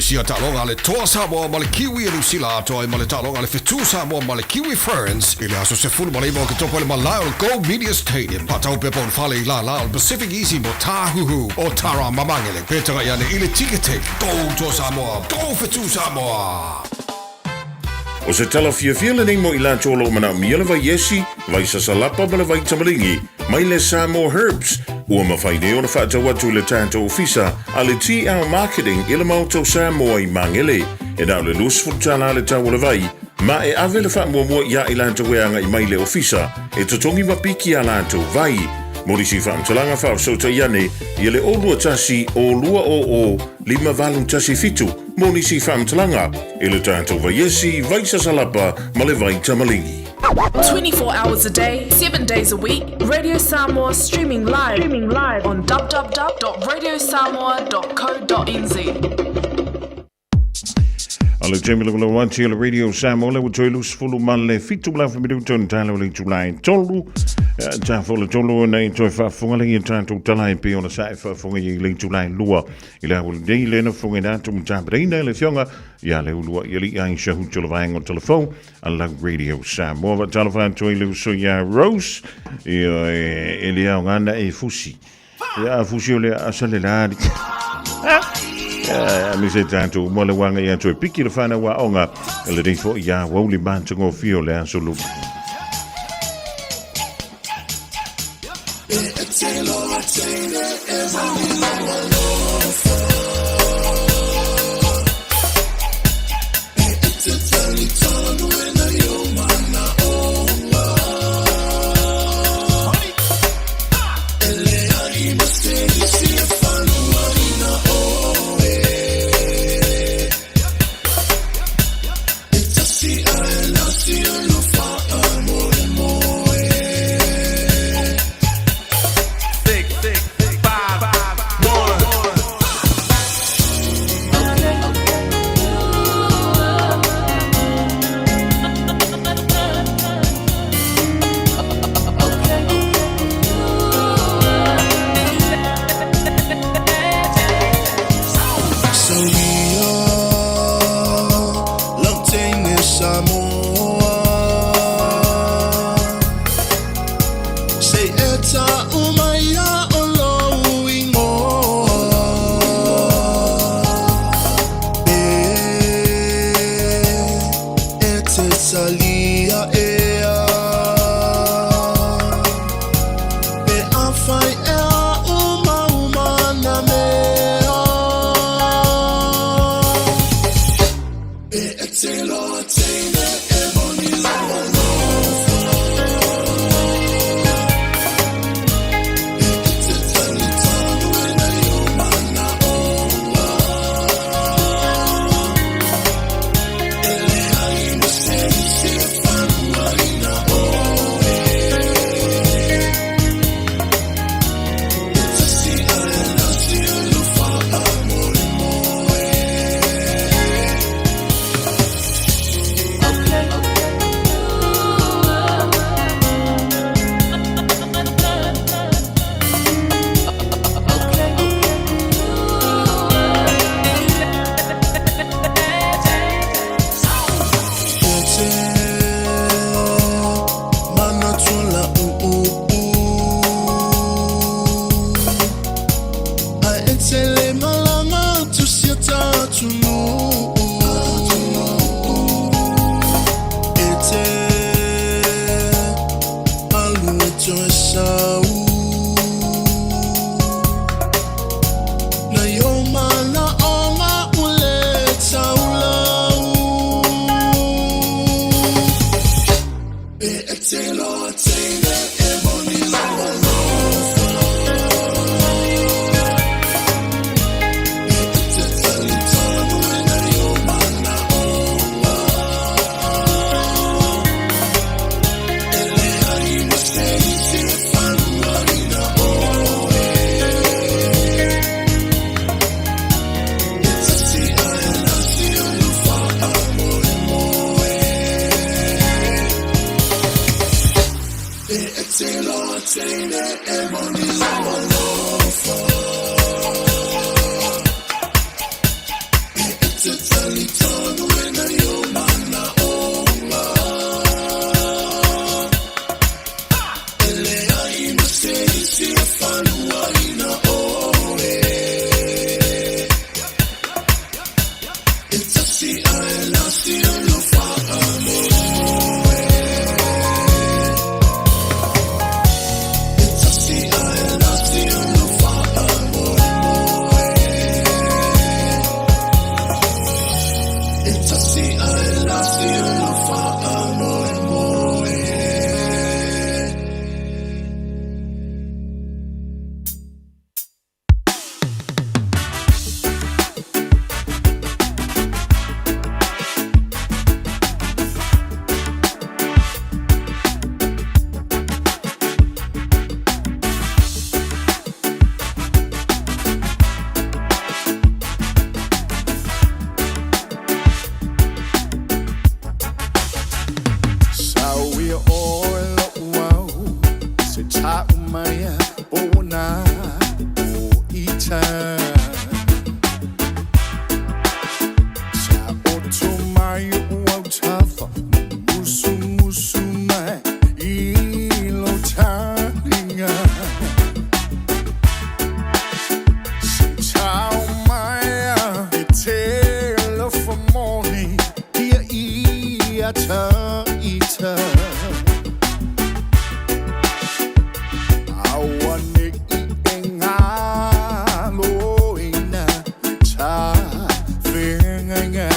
misia taaloga a le Toa Samoa ma le Kiwi a Niu Sila atoa ai ma le taaloga a le Fetu Samoa ma le Kiwi Ferns i le aso 19 o Oketopa i le malae o le Go Media Stadium. Faatau pepa o le fale i lālā o le Pacific Easy mo Tāhuhu o Tara ma Magele. Pe tagai ane i le Ticketek. Go Toa Samoa! Go Fetu Samoa! O se tala fiafia lenei mo i latou o lo o manaomia le vai esi, vai sasalapa ma le vai tamaligi mai le Samoa Herbs, ua mafai nei ona faatau atu i le tatou ofisa a le TL Marketing i le Maota o Samoa i Magele. E na o le $20 le tau o le vai, ma e ave le faamuamua iā i latou e agai mai i le ofisa e totogi ma piki a latou vai. Mo nisi faamatalaga faafesootai ane ia le 021 200 5817 mo nisi faamatalaga i le tatou vaiesi, vaisasalapa ma le vai tamaligi. 24 hours a day, 7 days a week, Radio Samoa streaming live, streaming live on www.radiosamoa.co.nz. A le taimi le lau ati le Radio Samoa le ua toe lusifulu ma le fitu la minute o tala o le itula e tolu. Ta fo le tolu nei toe faafofoga le ia tatou tala e pei ona sa e faafofoga i le itula e lua. I le aua lenei le na fofoga ina atu ma tapenaina e le Afioga ia Leulua i alii Aisha Hutu le vaega o Telefou a lau Radio Samoa. Faatalofa atu ai le uso ia Rose, ia e le aoga na e fusi. Ia a fusi o le asa le la ali. A me se tatou mo le wanga ia toe piki le whanau a onga le nei fo ia wauli mātangofie o le aso lulu. Se tau mai o na o ita. Sa o mai o au tafa, musu musu mai i lo taringa. Se tau mai e te lofa moni, ia ia ta ita. Aua ne i e ngalo ina ta whengainga.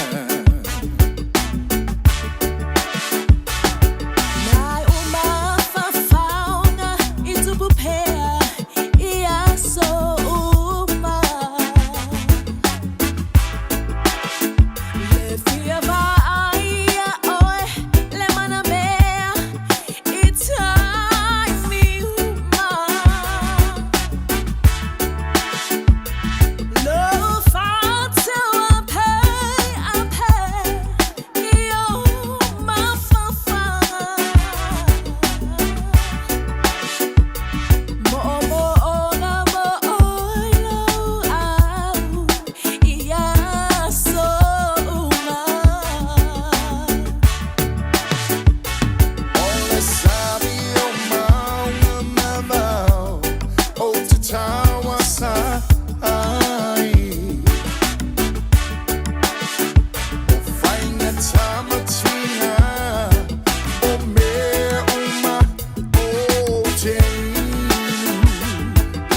Nai o mafafaunga i tupu pea i aso uma. Le fia vaaia oe le manamea i taimi uma. Lo whātua pe a pe i o mafafanga. Mo mo ona mo oi lo au i aso uma. O le sami o maunga mamao, o te taua sa ai. O whainga tamatinga, o mea uma o te inu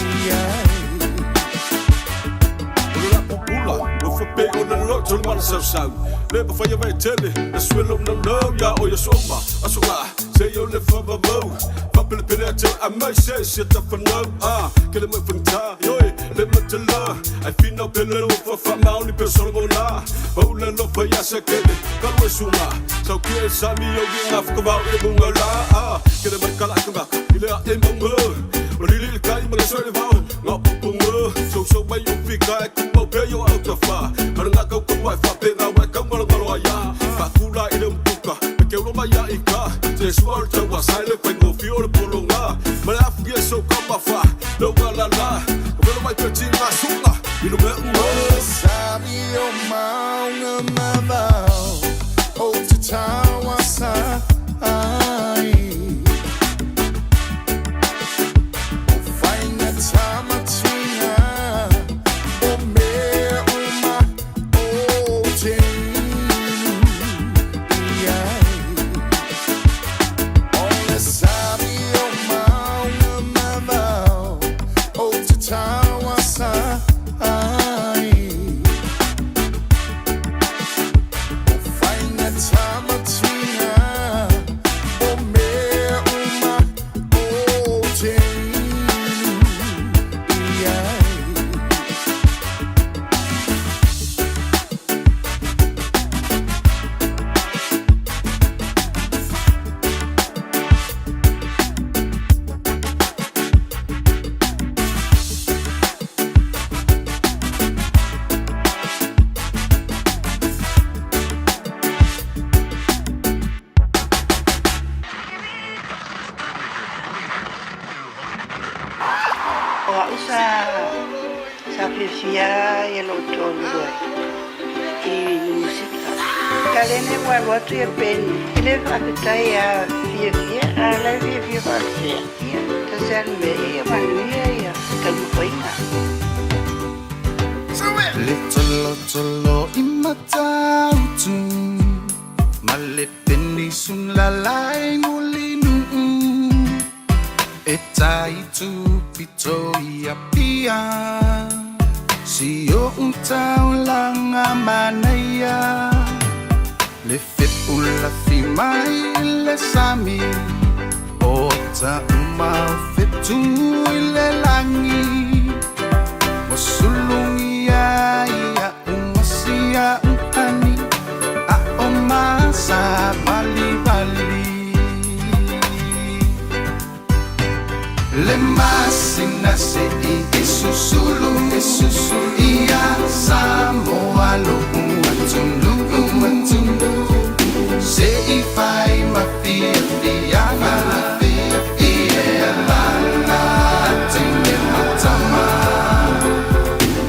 i ai. O le lapu pula, o whape o le loto le mana sau sau. Le pa whaia vai tele, le suelo na lau ia o ia soma. Aso ngā, se i o le whawawau. Whapele pele a te a mai se se ta whanau. Ah, ke le mai whangta, ioi, le matala. Ai whina pele lo whawha maoni pe solo mo la. Pau le lo whaia se kele, karu e sunga. Sau ki e sami o ki ngā whakawau i le munga la. Ah, ke le mai kala kanga, i le a e maunga. Marili le kai ma le soe le vao, ngā pupunga. Sau sau mai o whika e kumau pe yo au ta wha. Mana ngā kau kau wai whape ngā wai kau ngalo ngalo a ia. Whakula i le mpuka, me ke uro mai a i ka. Te sua o le taua sai le whai ngofi o le polo ngā. Mana afu i e sau ka mawha, lau ngā la la. Ka welo mai pe ti ngā sunga, i lo mea unga. O le sami o maunga mamao, o te taua sa ai. O whainga tamatinga, o mea uma o te inu i ai. O le sami o maunga mamao, o te taua sa ai. O whainga tamatinga, o mea uma o te inu i ai. O au sa sa fiafia ia lou tolu ai i musika. Kalene ua alu atu ia Peni e lē faafetai a fiafia a lae fiafia faafefea ia tasi a le mea ia manuia ia taumafaiga. Le tolotolo i matautu ma le peni sulalai mulinuu e taitu pito i Apia si o taulanga manaia le fepula fi mai le sami o ta uma fetu i le langi mo sulungi ia umasia uhani a o masa bali bali. Le masina se i isusulu isusulu ia Samoa lo uatunu uatunu se i fai ma fia fianga ia. Ia lana teine matama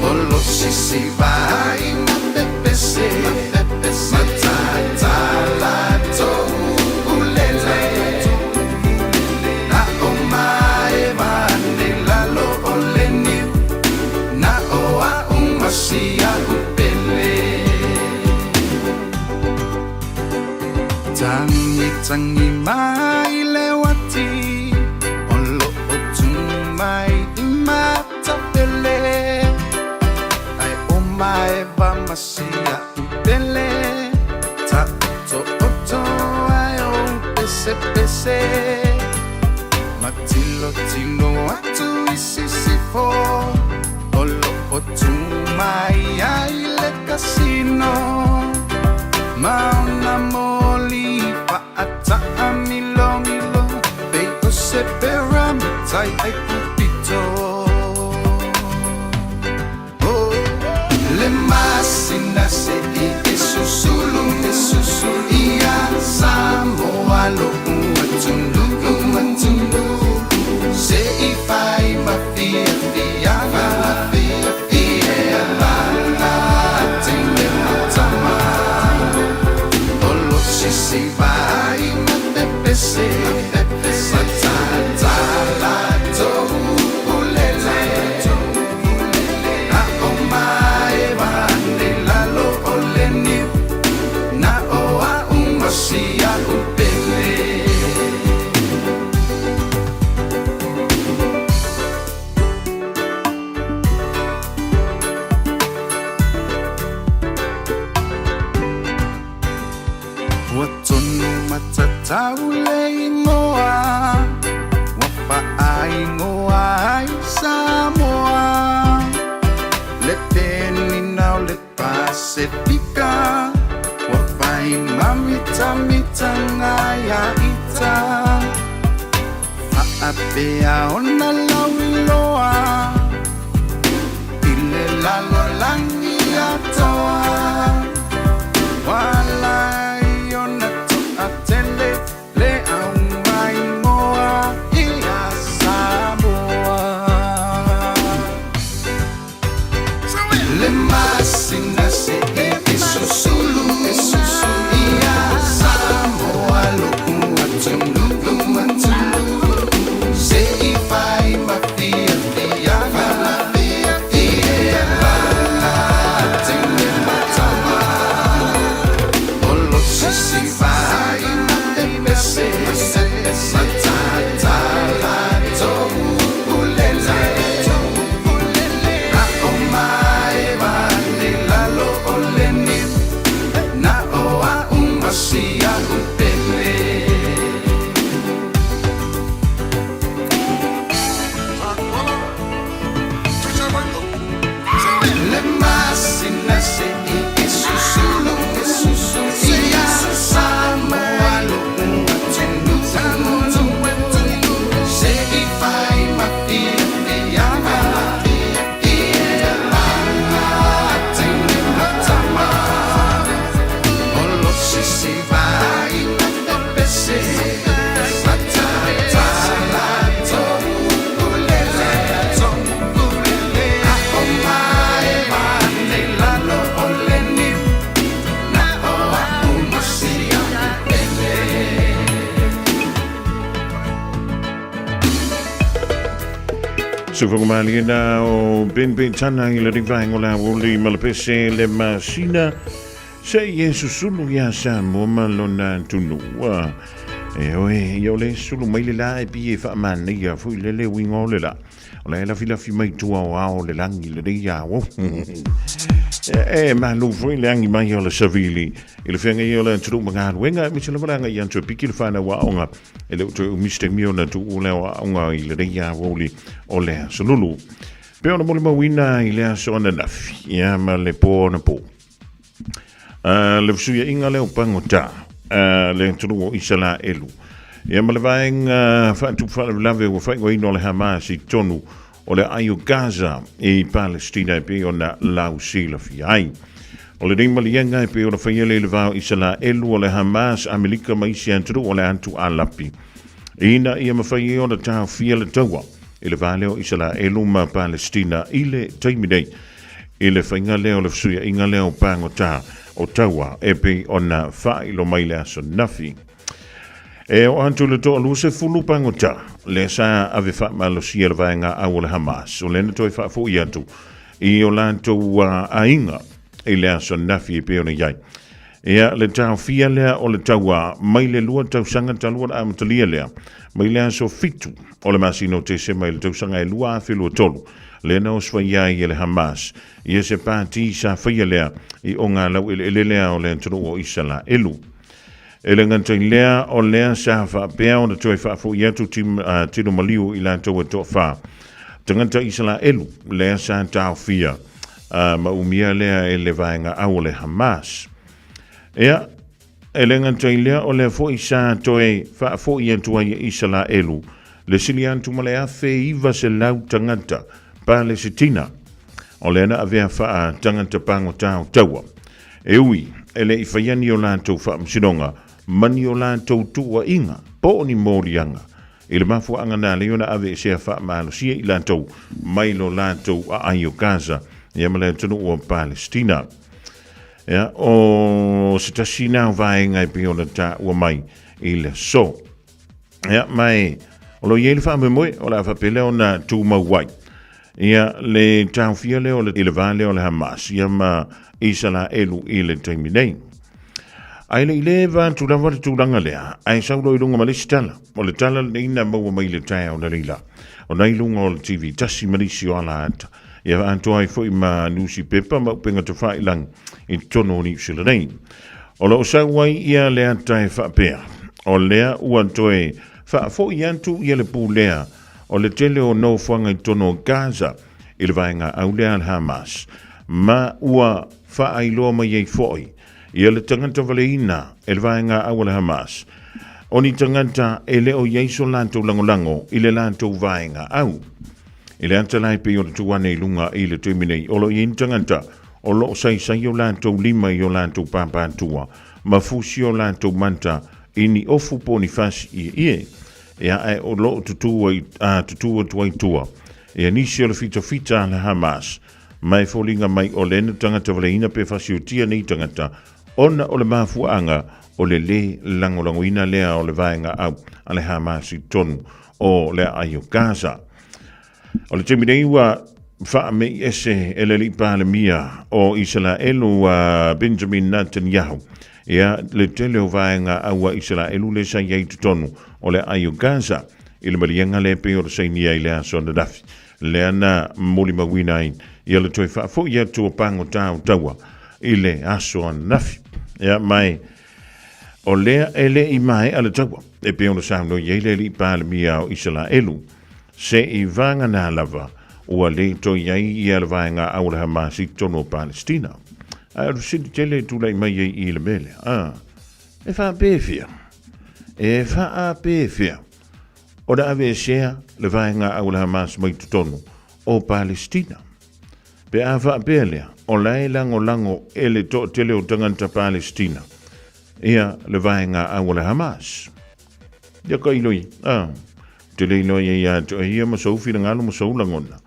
O lo sisi vai ma pepese Matatala tou ulele Na o mae vane lalo o le niu Na o a umasia upele Tangi tangi mai le wati O lo o tumai i matapele Ai o mai va masia upele Ta oto oto ai o pese pese Matilo tilo atu i sisifo O lo o tumai ai le kasino Maona moli fa'ata'a milomilo Pei o se pera matai ai pupito Oh, le masina se i e susulu e susulu ia Samoa lo'u atunuu atunuu Se i fai ma fiafiaga Ia lana teine matama O lo sisi vai ma pepese Matatala tou ulele Na o mae vane lalo o le niu Na o a umasia upele Ua tonu matatau le igoa Ua faaigoa ai Samoa Le penina o le Pasefika Ua fai mamitamitaga ia ita Faapea ona lauiloa I le lalolagi atoa Ua ala ai ona toatele le aumaimoa ia Samoa Le masina se i susulu e susulu ia Samoa lo'u atunuu atunuu Se i fai ma fiafiaga Ia lana teine matama O lo sisi vai ma pepese Matatala tou ulele Na o mae vane lalo o le niu Na o a umasia upele Le masina se i e susulu e susulu ia Samoa lo'u atunuu Se i fai ma fiafiaga Ia lana teine matama O lo sisi vai ma pepese Matatala tou ulele Na o mae vane lalo o le niu Na o a umasia upele Sufokomalie na o Ben Betana i le rivaenga o le aoauli ma le pese le masina se i e susulu iā Samoa ma lona atunuu. E oe, ia o le sulu mai le la e pi e faamanaia foi le le uiga o le la. O la e lafilafi mai tua o ao le lagi le nei ao. E malu foi le agi mai o le savili i le feagai o le atunuu ma galuega aemaise lava le agai atu e piki le fanau aoga e le o toe umi se taimi ona tuu lea o aoga i lenei aoauli o le aso lulu. Pe ona molimauina i le aso ananafi, ia ma le po ona po. Le fesuiaiga lea o pagota le atunuu o Isalaelu. Ia ma le vaega faatupu faalavelave ua faaigoaina o le Hamas i totonu o le aai o Gaza i Palestina e pei ona lausilafia ai. O lenei maliega e pei ona faia lea i le va o Isalaelu, o le Hamas, Amelika ma isi atunuu o le atu Alapi. Ina ia mafai ai ona taofia le taua i le va lea o Isalaelu ma Palestina i le taimi nei i le faiga lea o le fesuiaiga lea o pagota o taua e pei ona faailoa mai le aso nafi. E oo atu i le 20 pagota lea sa ave faamalosia e le vaega au o le Hamas, o lea na toe faafoi atu i o latou aiga i le aso nafi e pei ona i ai. Ia, le taofia lea o le taua mai le 2 tausaga talu ona amatalia lea, mai le aso 7 o le masina o Tesema i le tausaga e 2023, lea na osofai ai e le Hamas ia se pati sa faia lea i oga laueleele lea o le atunuu o Isalaelu. E le gata i lea, o lea sa faapea ona toe faafoi atu tino maliu i latou e toafa tagata Isalaelu lea sa taofia ma umia lea e le vaega au o le Hamas. Ia, e le gata i lea, o lea foi sa toe faafoi atu ai e Isalaelu le sili atu ma le 1,900 tagata Palesitina o lea na avea faa tagata pagota o taua. E ui, e le i faia ni o latou faamasinoga ma ni o latou tuuaiga po o ni moliaga i le mafuaaga na alai ona aveesea faamalosia i latou mai lo latou aai o Gaza ia ma le atunuu o Palestina. Ia, o se tasi na o vaega e pei ona taua mai i le aso. Ia, ma e, o lo o i ai le faamoemoe o le a faapea lea ona tumau ai. Ia, le taofia lea o le, i le va lea o le Hamas ia ma Isalaelu i le taimi nei. Ae le i leva atu lava le tulaga lea, ae sau loa i luga ma le isi tala. O le tala lenei na maua mai le taeao na leila. O nai luga o le TV tasi ma nisi o ala ata. Ia atoa ai foi ma nusipepa ma upega tafailangi i totonu o Niu Sila nei. O lo o sau ai ia le ata e faapea, o lea ua toe faafoi atu ia le pulea o le tele o nofoaga i totonu o Gaza i le vaega au lea a le Hamas, ma ua faailoa mai ai foi ia le tagata valeina e le vaega au a le Hamas, o ni tagata e le o i ai so latou lagolago i le latou vaega au. I le ata la e pei ona tuu ane i luga i le taimi nei, o lo o i ai ni tagata o lo o saisai o latou lima i o latou pāpātua ma fusi o latou mata i ni ofu po o ni fasi ieie. Ia, ae o lo o tutū ai, a, tutū atu ai tua ia nisi o le fitafita a le Hamas, ma e foliga mai o lena tagata valeina pe fasiotia nei tagata ona o le mafuaaga o le lē lagolagoina lea o le vaega au a le Hamas i totonu o le aai o Gaza. O le taimi nei ua faame'i ese e le alii Palemia o Isalaelu a Benjamin Netanyahu ia le tele o vaega au a Isalaelu lea sa i ai i totonu o le aai o Gaza i le maliega lea pei ona sainia i le aso ananafi lea na molimauina ai ia le toe faafoi atu o pagota o taua i le aso ananafi. Ia, ma e o lea e le i maea le taua e pei ona saunoa i ai le alii Palemia o Isalaelu. Se i vagana lava ua le toe i ai ia le vaega au o le Hamas i totonu o Palestina. Ae o le fesili tele e tulai mai ai i le mea lea, a, e faapefea? E faapefea ona aveesea le vaega au o le Hamas mai totonu o Palestina? Pe a faapea lea, o la e lagolago e le toatele o tagata Palestina ia le vaega au o le Hamas. Ia ka iloi, a, te le iloa ia ia te ia ma sou finagalo ma sou lagona.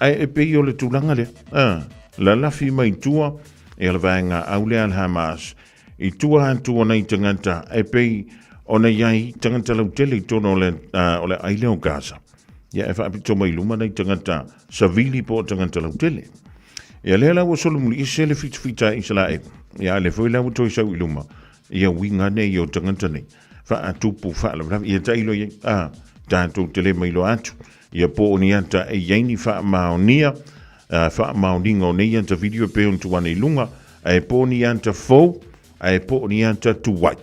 Ae e pei o le tulaga lea, a, lalafi mai tua ia le vaega au lea a le Hamas, i tua atu o nei tagata e pei ona i ai tagata lautele i totonu o le, o le aai lea o Gaza. Ia e faapito mai luma nei tagata savili po o tagata lautele. Ia lea la ua solomuli ese le fitafita a Isalaelu. Ia a lea foi la ua toe sau i luma ia uiga nei o tagata nei. Faatupu faalavelave ia tailo i ai, a, tatou te le mailoa atu ia po o ni ata e i ai ni faamaonia, faamaoniga o nei ata video e pei ona tuu ane i luga, ae po o ni ata fou, ae po o ni ata tuai,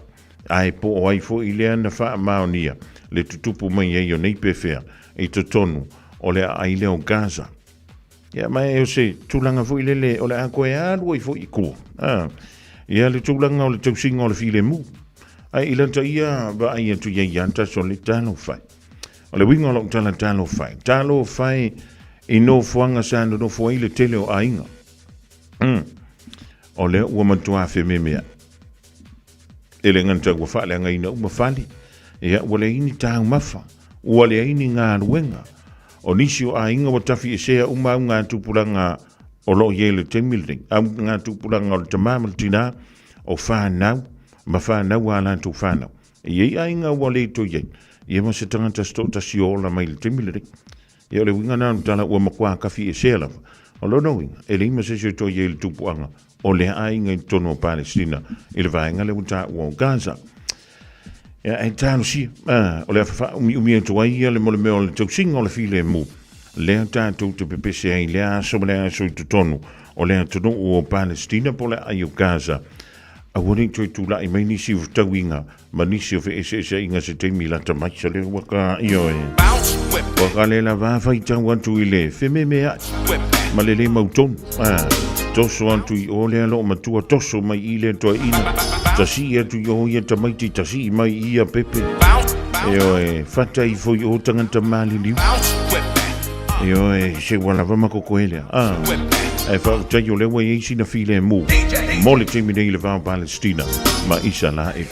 ae po o ai foi lea na faamaonia le tutupu mai ai o nei pefea i totonu o le aai lea o Gaza. Ia, ma e o se tulaga foi lele o le a koe alu ai foi i tua. A, ia le tulaga o le tausiga o le filemu. Ae i lata ia vaai atu i ai ia taso le talo fai. O le uiga o lau tala talo fai. Talo fai i nofoaga sa nonofo ai le tele o aiga. O lea ua matua fememea. E le gata ua faaleagaina uma fale. Ia, ua leai ni taumafa, ua leai ni galuega. O nisi o aiga ua tafiesea uma augatupulaga o lo o i ai i le taimi lenei, augatupulaga o le tamā ma le tinā, o fanau ma fanau a latou fanau. E i ai aiga ua le toe i ai, ia ma se tagata se toatasi o ola mai i le taimi lenei. Ia o le uiga lena o le tala ua matua tafiesea lava. O lona uiga, e leai ma se isi o toe i ai i le tupuaga o lea aiga i totonu o Palestina i le vaega lea ua taua o Gaza. Ia, e talosia, o le a faaumiumi atu ai ia le mo le mea o le tausiga o le filemu, lea tatou te pepese ai lea aso ma lea aso i totonu o le atunuu o Palestina po o le aai o Gaza. Aua ne i toe tulai mai nisi o fetauiga ma nisi o feeseeseaiga se taimi lata mai. Sa lea ua ka ioe. Ua ka le lava faitau atu i le fememeai ma le le mautonu. Ah, toso atu i o lea loo matua, toso mai i lea toeaina, tasii atu i o ia tamaiti, tasii mai i ia pepe. Ioe, fata ifo i o tagata maliliu. Ioe, se ua lava ma kokoe lea. Ah, ae faafetai o lea ua i ai sina filemu mo le taimi nei i le va o Palestina ma Isalaele.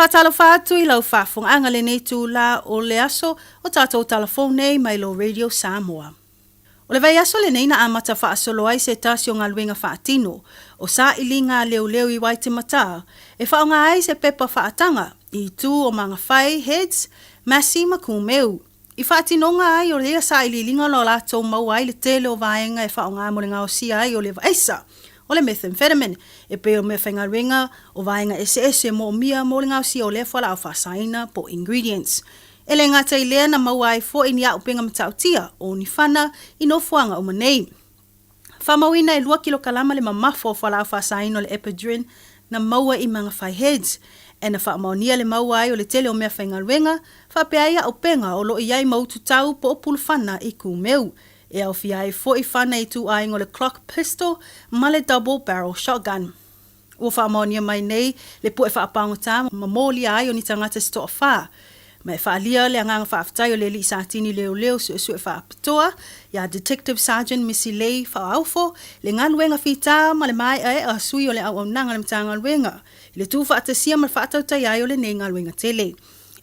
Faatalofa atu i lau faafofogaaga lenei itulā o le aso o tatou talafou nei mai lou Radio Samoa. O le vaiaso lenei na amata faasolo ai se tasi o galuega faatino o sailiga a leoleo i Waitematā e faaaoga ai se pepa faataga i itu o Magawhai, Heads, Massey ma Kumeu. I faatinoga ai o ia sailiiliga o latou maua ai le tele o vaega e faaaoga mo le gaosia ai o le aisa o le methamphetamine e pei o meafaigaluega o vaega eseese moomia mo le gaosia o lea fualaau faasaina po o ingredients. E le gata i lea na maua ai foi ni auupega matautia o ni fana i nofoaga uma nei. Faamauina e 2 kilokalama le mamafa o fualaau faasaina o le ephedrine na maua i Magawhai Heads, e na faamaonia le maua ai o le tele o meafaigaluega, faapea ai auupega o lo o i ai ma ututau po o pulufana i kumeu. E aofia ai foi fana i ituaiga o le Glock pistol ma le double barrel shotgun. Ua faamaonia mai nei le pu'e faapagota ma molia ai o ni tagata se toafā. Ma e faaalia le agaga faafetai o le alii Satini leoleo suesue faapitoa iā Detective Sergeant Missy Lei Faaofo le galuega fitā ma le māeʻaeʻa sui o le auaunaga a le Matagaluega i le tuufaatasia ma le faatautai ai o lenei galuega tele.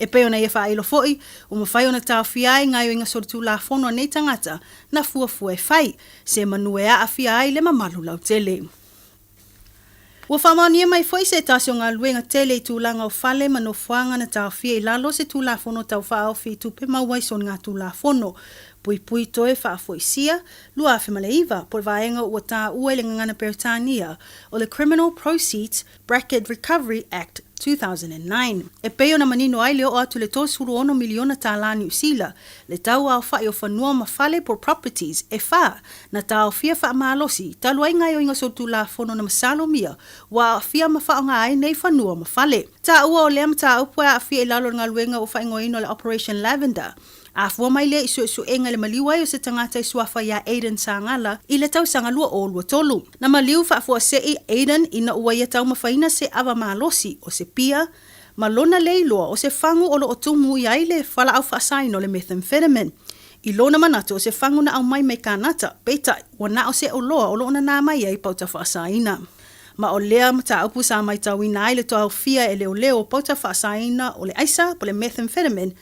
E pei ona ia faailo foi, ua mafai ona taofia ai gaoioiga solitulafono a nei tagata na fuafua e fai, se manu e aafia ai le mamalu lautele. Ua faamaonia mai foi se tasi o galuega tele i tulaga o fale ma nofoaga na taofia i lalo o se Tulafono Tau Faaofi i Tupe Maua i Soligatulafono Puipui Toe Faafoisia 2009 po o le vaega ua taua i le gagana Peretania o le Criminal Proceeds Bracket Recovery Act 2009. E pei ona manino ai le oo atu i le $36 miliona tālā Niu Sila, le tau aofa'i o fanua ma fale po o properties e whā na taofia faamalosi talu ai gaoioiga solitulafono na masalomia ua aafia ma faaaoga ai nei fanua ma fale. Taua o lea mataupu e aafia i lalo o le galuega ua faaigoaina o le Operation Lavender. Afua mai lea i suesuega i le maliu ai o se tagata i suafa iā Aiden Sagala i le tausaga 2023. Na maliu faafuasei Aiden ina ua ia taumafaina se ava malosi o se pia ma lona le iloa o se fagu o lo o tumu i ai le fualaau faasaina o le methamphetamine. I lona manatu o se fagu na aumai mai Kanata, peitai, ua na o se oloa o lo o nanā mai ai pauta faasaina. Ma o lea mataupu sa maitauina ai le taofia e leoleo o pauta faasaina o le aisa po o le methamphetamine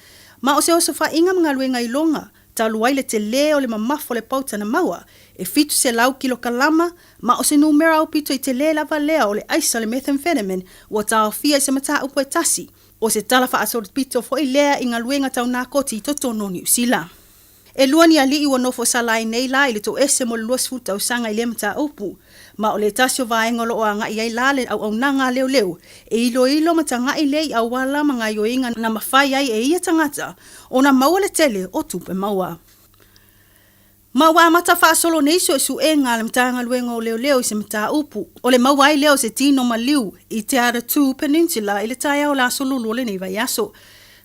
ma o se osofaiga ma galuega iloga talu ai le telē o le mamafa o le pauta na maua, e 700 kilokalama, ma o se numera aupito i telē lava lea o le aisa o le methamphetamine ua taofia i se mataupu e tasi. O se tala faasolopito foi lea i galuega tau nakoti i totonu o Niu Sila. E lua ni alii ua nofo sala ai nei la i le toese mo le 20 tausaga i lea mataupu, ma o le tasi o vaega o lo o agai ai la le auaunaga a leoleo e iloilo ma taga'i lea i auala ma gaoioiga na mafai ai e ia tagata ona maua le tele o tupe maua. Ma ua amata faasolo nei suesuega a le Matagaluega o Leoleo i se mataupu o le maua ai lea o se tino maliu i Te Aratū Peninsula i le taeao o le Aso Lulu o lenei vaiaso.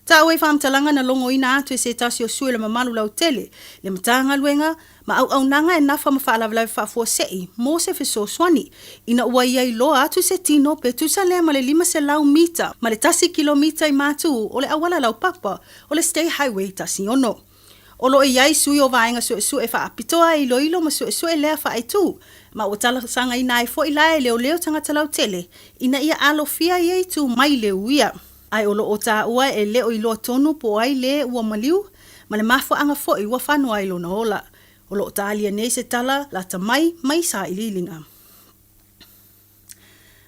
Taua i faamatalaga na logoina atu e se tasi o sui o le mamalu lautele, le Matagaluega ma auaunaga e nafa ma faalavelave faafuasei mo se fesoasoani ina ua ia iloa atu se tino pe tusa lea ma le 500 mita ma le 1 kilomita i matu o le auala laupapa o le State Highway 16. O lo o i ai sui o vaega suesue faapitoa e iloilo ma suesue lea faaitu, ma ua talosagaina ai foi la e leoleo tagata lautele ina ia alofia ia itu mai le uia. Ae o lo o taua e le o iloa tonu po o ai le ua maliu, ma le mafuaaga foi ua fano ai lona ola. O lo o talia nei se tala lata mai mai sailiiliga.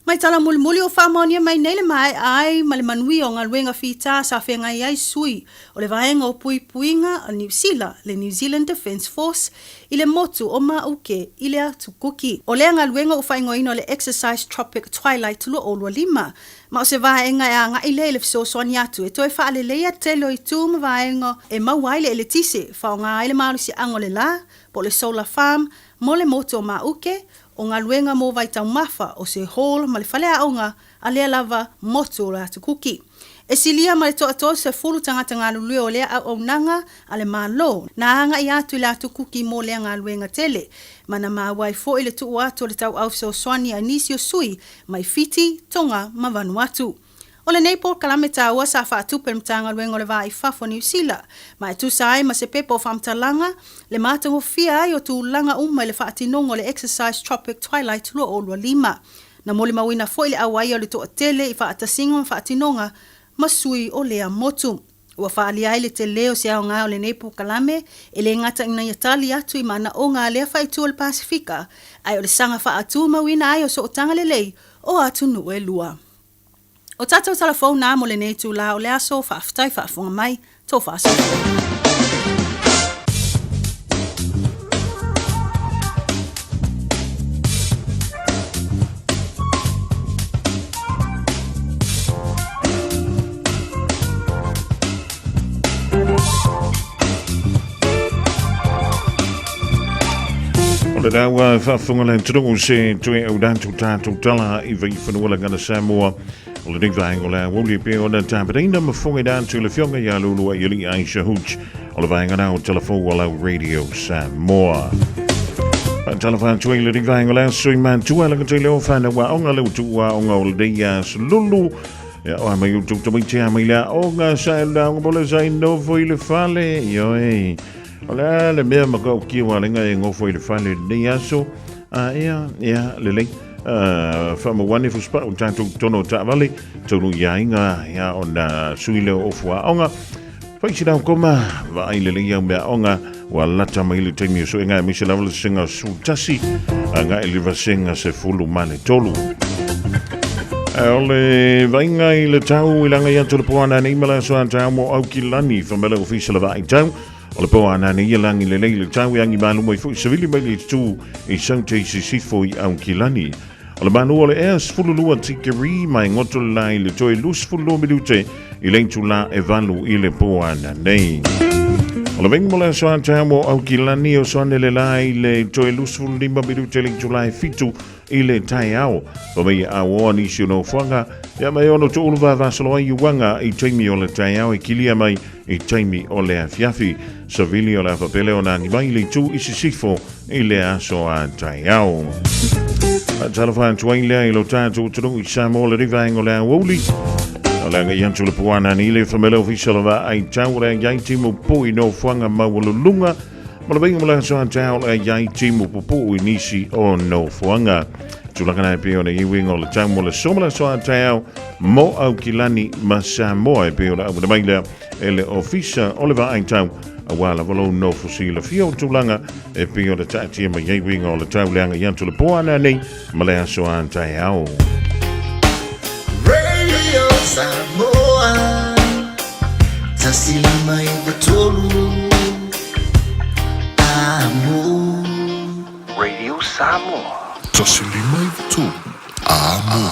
Mai tala mulimuli ua faamaonia mai nei le mae'a ai ma le manuia o galuega fitā sa feagai ai sui o le vaega o puipuiga a Niu Sila, le New Zealand Defence Force, i le motu o Mauke i le Atu Kuki. O lea galuega ua faaigoaina o le Exercise Tropic Twilight 2025, ma o se vaega e aga'i lea i le fesoasoani atu e toe faaleleia tele o itu ma vaega e maua ai le eletise, faaaoga ai le malosiaga o le lā, po o le solar farm, mo le motu o Mauke, o galuega mo vaitaumafa, o se hall ma le faleaoga a lea lava motu o le Atu Kuki. E silia ma le toatoa 10 tagata galulue o lea auaunaga a le Malo na aga'i atu i le Atu Kuki mo lea galuega tele, ma na maua ai foi le tuu atu o le tauau fesoasoani a nisi o sui mai Fiti, Tonga ma Vanuatu. O lenei polokalame taua sa faatupe e le Matagaluega o le Va i Fafo o Niu Sila, ma e tusa ai ma se pepa o faamatalaga le matagofie ai o tulaga uma i le faatinoga o le Exercise Tropic Twilight 2025. Na molimauina foi le auaia o le toatele i faatasiga ma faatinoga ma sui o lea motu. Ua faaalia ai le telē o se aoga o lenei polokalame e le gata ina ia tali atu i manaoga a lea faaitu o le Pasefika, ae o le saga faatumauina ai o sootaga lelei o atunuu e lua. O tatou tala fou na mo lenei itulā o le aso, faafetai faafofoga mai, tou faasoasoa. O le rau faafofoga le atunuu se toe aulatu tatou tala i vaifanua le gana Samoa o lenei vaega o le aoauli e pei ona tapenaina ma fofogaina atu i le Afioga ia Lulu Aialii Aisha Hooch o le vaega na o Talafou o lau Radio Samoa. Faatalofa atu ai i lenei vaega o le aso i matua lagatei le o whanau aoga le utu aoga o lenei aso lulu. Ia o a mai utu tamaiti a mai le aoga sa e le aoga mo le sa i nofo i le fale. Ioe. O le a le mea ma kau ki wa lenga e ngofo i le fale lenei aso. A ea, ea, lelei. Whaamawane fuspa o tātou tono taavale, taunu i aiga, ia ona sui leo o fuaonga. Fai se lau koma, vaai lelei au mea aoga, ua lata mai le taimi o suega aemaise lava le sega 11 agai le vasega 13. O le vaaiga i le tau i laga i atu le po ananei ma le aso a taeao mo Aukilani, fai mai le Ofisa o le Vaai Tau, o le po ananei e lagi lelei le tau e agi malu mai foi savili mai le itu i Saute i Sisifo i Aukilani. O le malu o le ea 12 tikeri mai goto le la i le toe 22 minute i le itulā e 8 i le po ananei. O le vaiga mo le aso a taeao mo Aukilani o soane le la i le toe 25 minute i le itulā e 7 i le taeao. Pa mai e auoa nisi o nofoaga, ia mai ono tuulu vavasolo ai uaga i taimi o le taeao e kilia mai i taimi o le afiafi. Savili o le a faapea lea ona agi mai le itu i sisifo i le aso a taeao. Faatalofa atu ai lea i lo tatou atunuu i Samoa le rivaenga o le aoauli. O le agai atu le puana ni le whamele ofisa o le vaai tau o le ai timu pui nofoaga maualuluga ma le vaiga mo le aso a taeao o le ai timu pupuu i nisi o nofoaga. Tulaga na e pei ona i uiga o le tau mo le so ma le aso a taeao mo Aukilani ma Samoa e pei ona auina mai lea e le Ofisa o le Vaai Tau aua lava lou nofo silafia o tulaga e pei ona taatia mai ai uiga o le tau le agai atu le po ananei ma le aso a taeao. Radio Samoa 153 Amo. Radio Samoa. 153 Amo.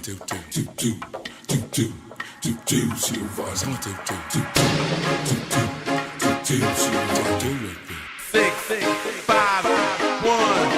Six, five, one.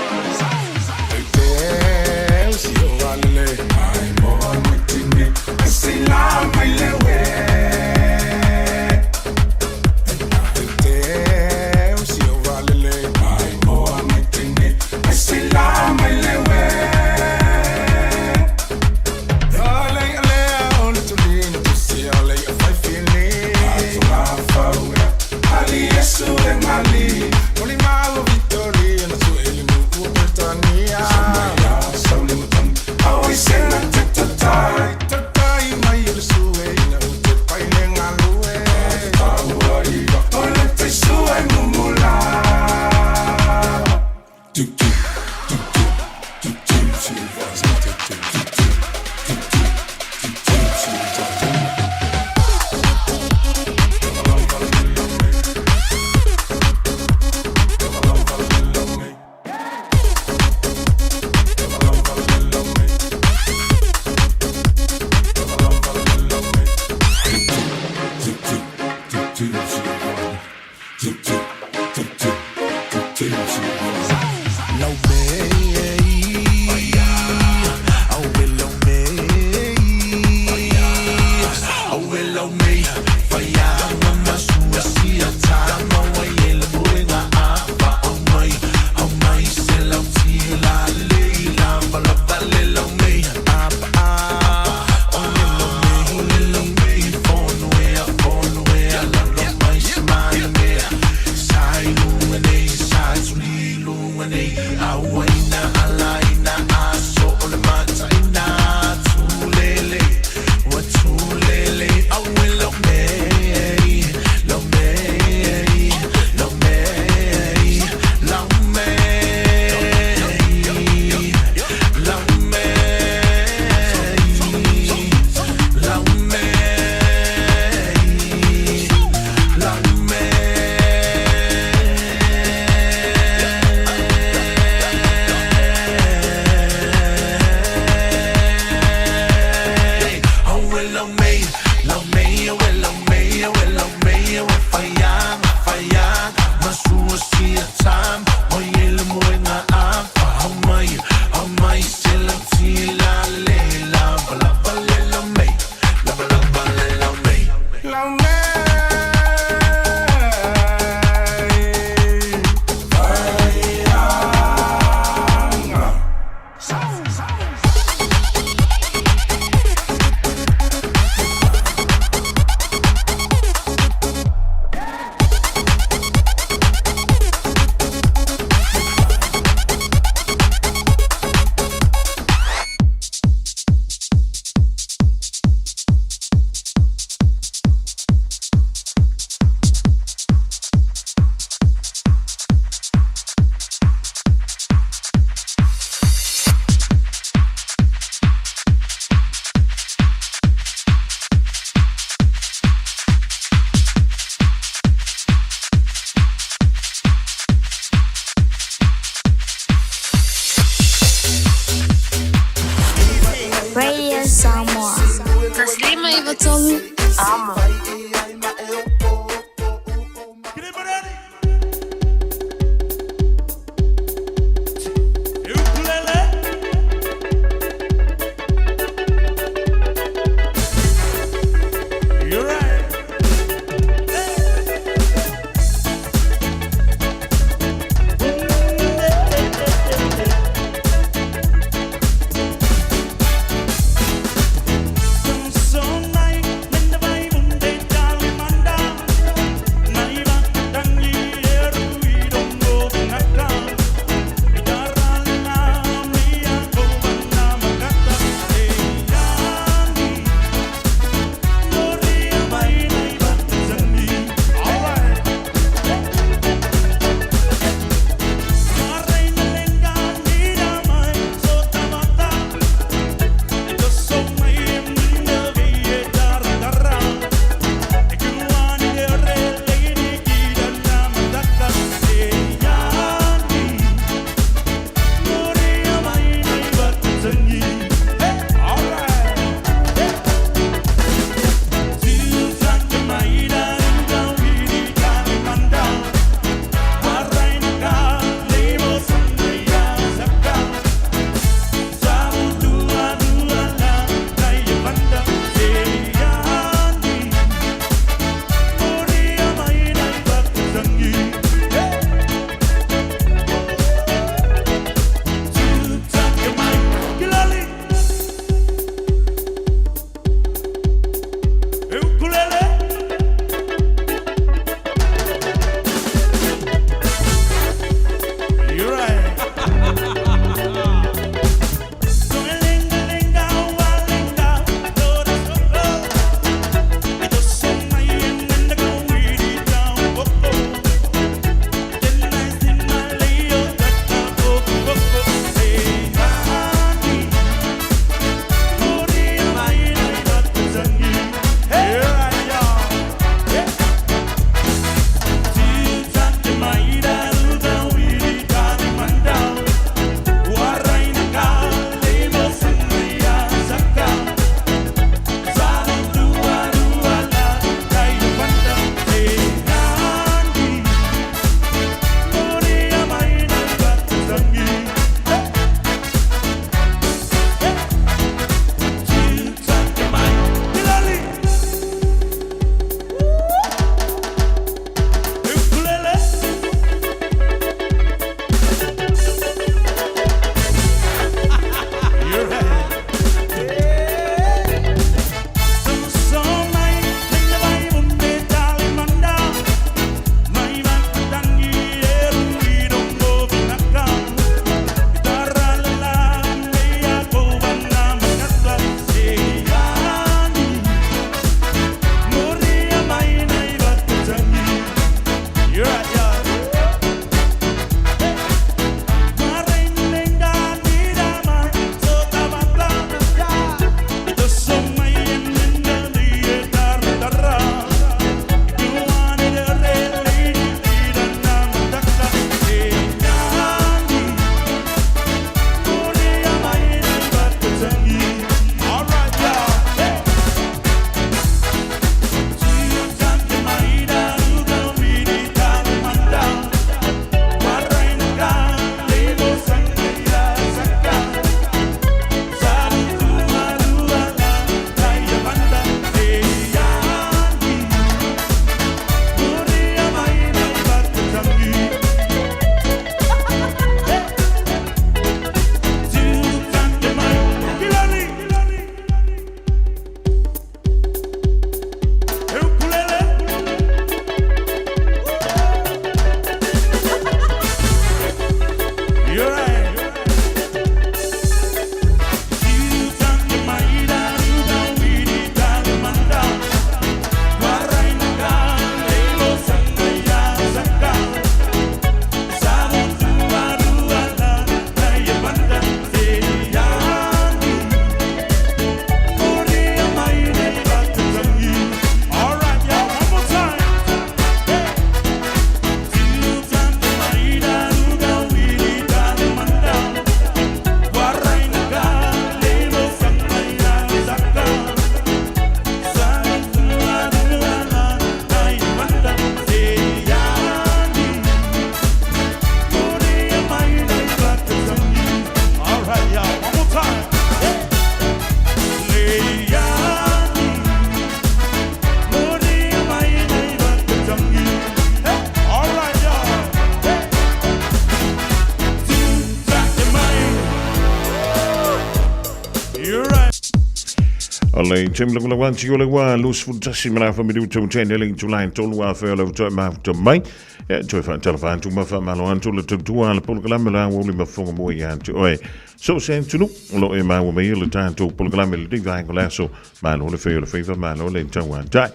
O le taimi lagolago atu o le ua 21 ma le afa minuta ua tene le itula e tolu afe o le toe mafuta mai. E toe faatalofa atu ma faamalo atu le tautua a le polokalame le aoauli mafofoga mua ia te oe. So se atunuu o lo o e maua mai le tatou polokalame i lenei vaega o le aso. Malo le fai o le faiva, malo le tauatai.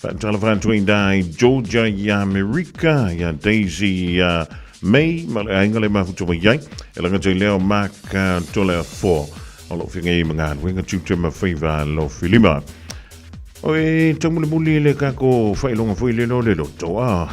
Faatalofa atu ai da i Georgia i Amerika, ia Daisy ia May, ma le aiga le mafuta mai ai. E lagata i lea o Mark Toleafoa. O loo feagai ai ma galuega, tiute ma faiva alofilima. O e taumulimuli le kako faailoga foi le lo le loto. Ah.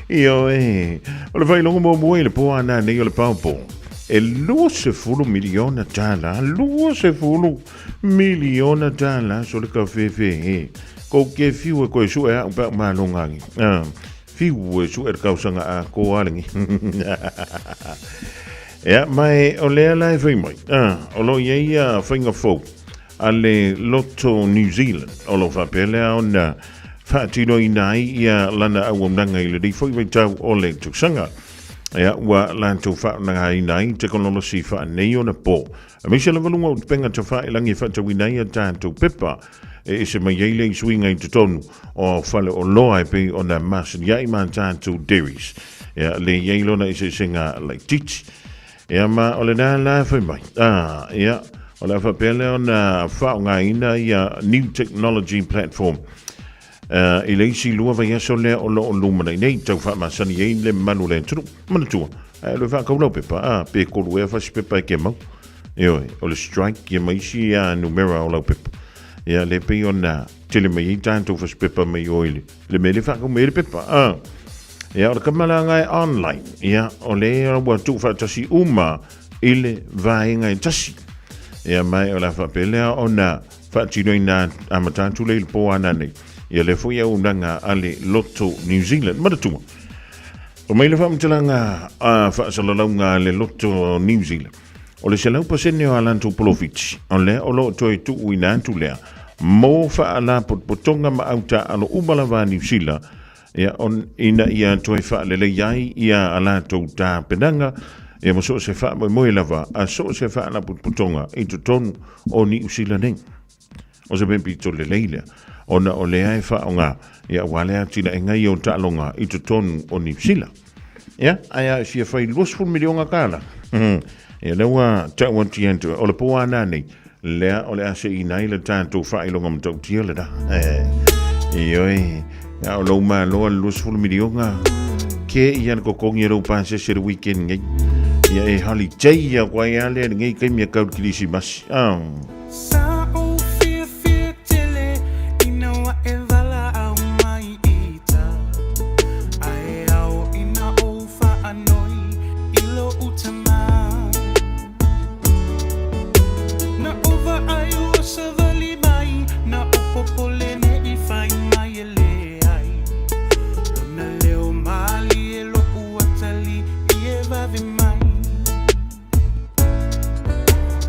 Ioe. O le faailoga muamua i le po ana nei o le Powerball. E 20 miliona tala, 20 miliona tala so le kafefe he. Ko ke fiu e koe sue au pe au malonga ngi. Ah. Fiu e sue le kausanga a ko alengi. Ia, ma e, o lea la e fai mai, a, o lo o i ai ia faiga fou a le Lotto New Zealand, o lo o faapea lea ona faatinoina ai ia lana auaunaga i lenei foi vaitau o le tausaga. Ia, ua latou faaaogaina ai tekonolosi faaneionapo, aemaise lava luga o upega tafailagi e faatauina ai a tatou pepa e ese mai ai le suiga i totonu o fale oloa e pei ona masani ai ma tatou dairies. Ia, le i ai lona eseesega laitiiti. Ia, ma o lena la e fai mai. Ah, ia, o le a faapea lea ona faaaogaina ia new technology platform i le isi lua vaiaso lea o lo o lumanai nei, tau faamasani ai le mamalu o le atunuu. Manatua, ae alu e faatau lau pepa, a, pe tolu ea fasi pepa e ke mau. Ioe, o le strike ia ma isi a numera o lau pepa. Ia, le pei ona tele mai ai tatou fasi pepa mai o i le, le mea le faatau mai ai le pepa. A, ia, o le kamalaga e online. Ia, o le ua tuufaatasi uma i le vaega e tasi. Ia, ma o le a faapea lea ona faatinoina amata atu lea i le po ana nei. Ia lea foi auaunaga a le Lotto New Zealand. Manatua, o mai le faamatalaga a faasalalauga a le Lotto New Zealand, o le 100% o a latou polofiti, o lea o lo o toe tuuina atu lea mo faalapotopotoga ma autaaalo uma lava a Niu Sila, ia, on, ina ia toe faalelei ai ia a latou tapenaga, ia ma so o se faamoemoe lava a so o se faalapotopotoga i totonu o Niu Sila nei. O se mea pito lelei lea, ona o lea e faaaoga, ia aua le atinaega ia o taaloga i totonu o Niu Sila. Ia, ae a e fia fai 20 miliona tala. Ia lea ua tau atu ia atu, o le po ana nei, lea o le a seina ai le tatou faailoga matautia lena. Ioe, a o lou malo a le 20 miliona, ke ia le totogi e lou pasese le weekend nei. Ia e holiday ia koa ia lea lenei taimi e kau le kilisimasi. Ah. Sa ou fiafia tele ina ua e valaau mai i uta, Ae ao ina ou faanoi i lou tama. Na ou vaai ua savali mai, na ou popole nei fai mai e leai. Lona leo malie lo'u atalii e vave mai.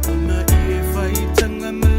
Ona ie faitaga ma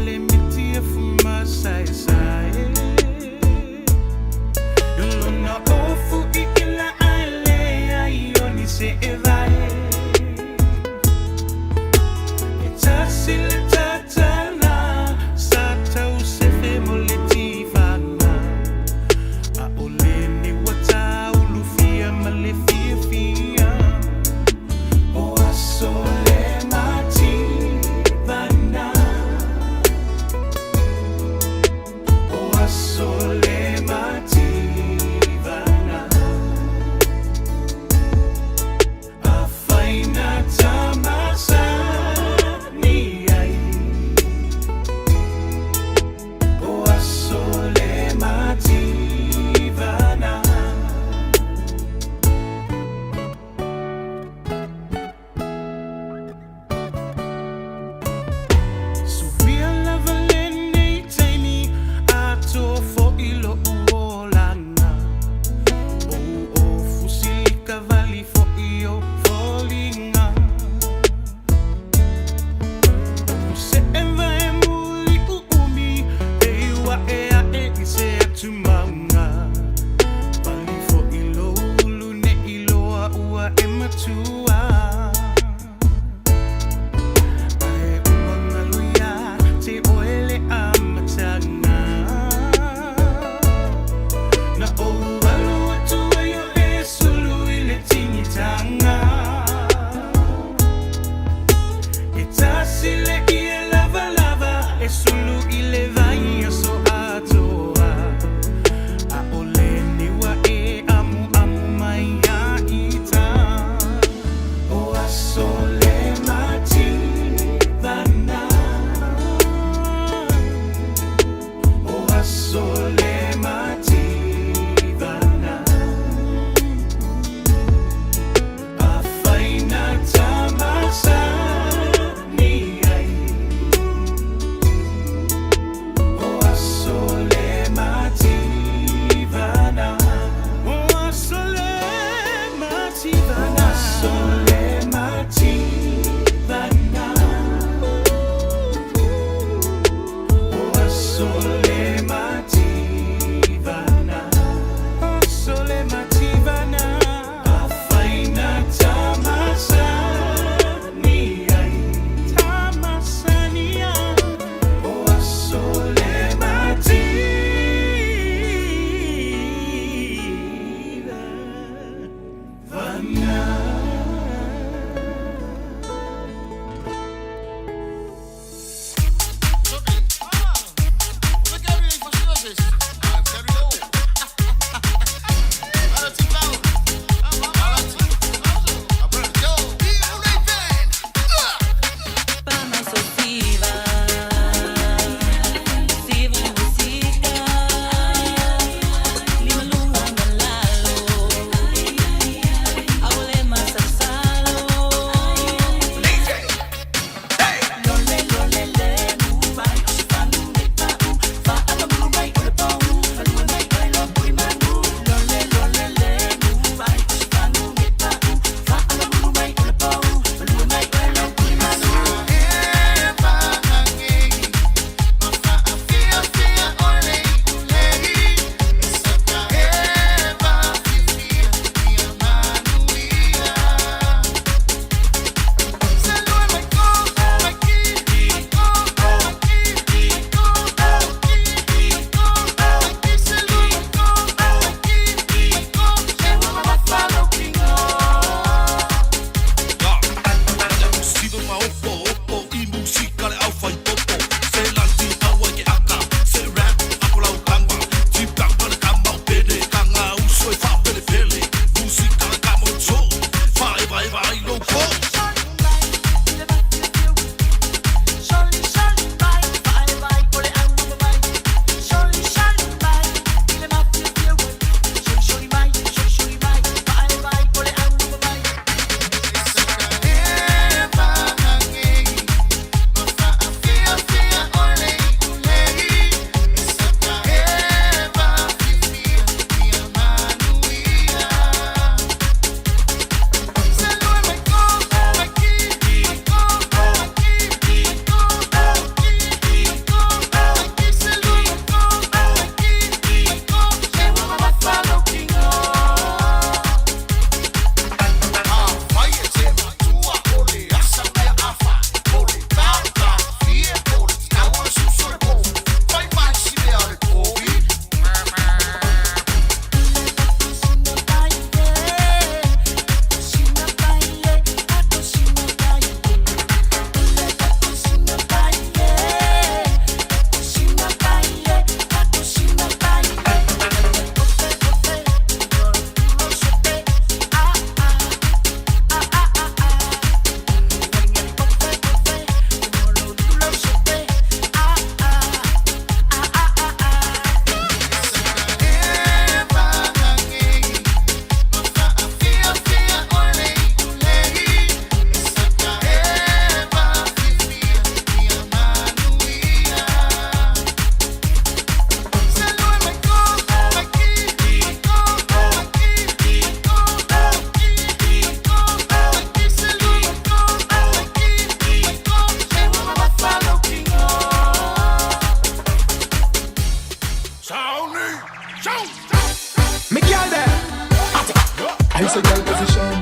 say girl position.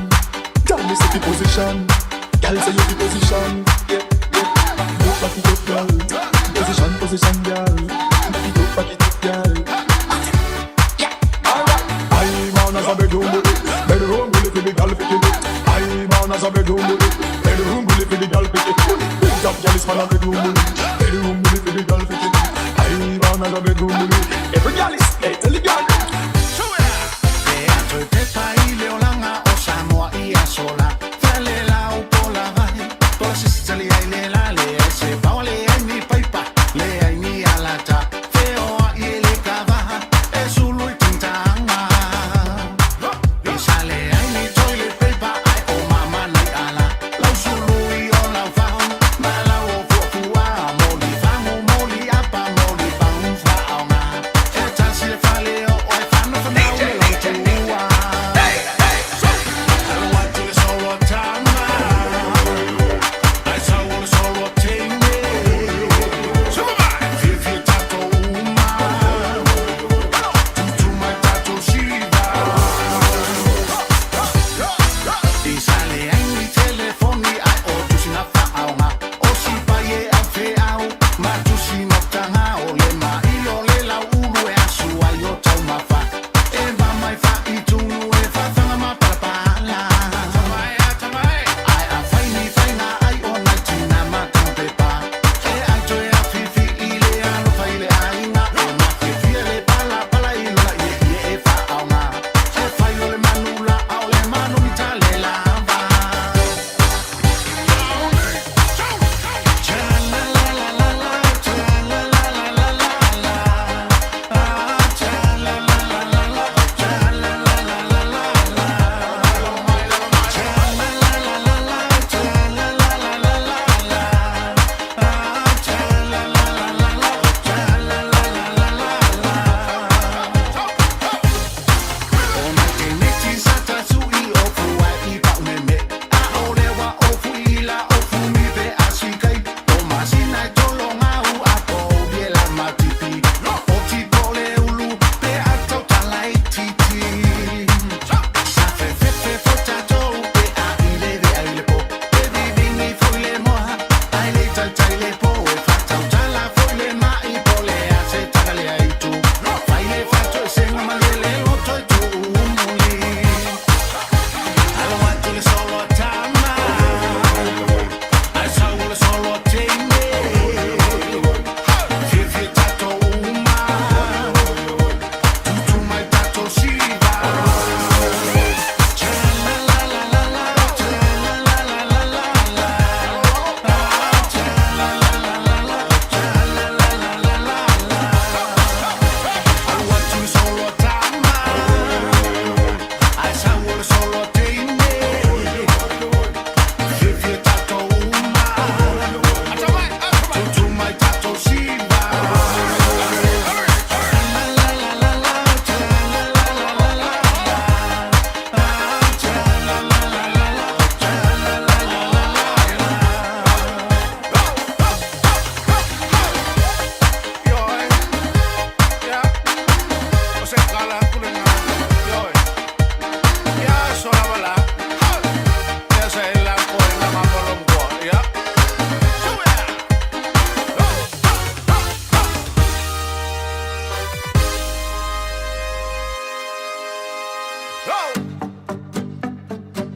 Girl me say fi position. Girl say you fi position. Yeah, yeah. Move back it up, girl. Position, position, girl. Back it up, back it up, girl. Alright. I man as a bedroom bully, bedroom bully fi the girl fi kill it. I man as a bedroom bully, bedroom bully fi the girl fi kill it. Big top girl is man a bedroom bully, bedroom bully fi the girl fi kill it. I man as a bedroom bully. Every girl is, hey, tell the girl.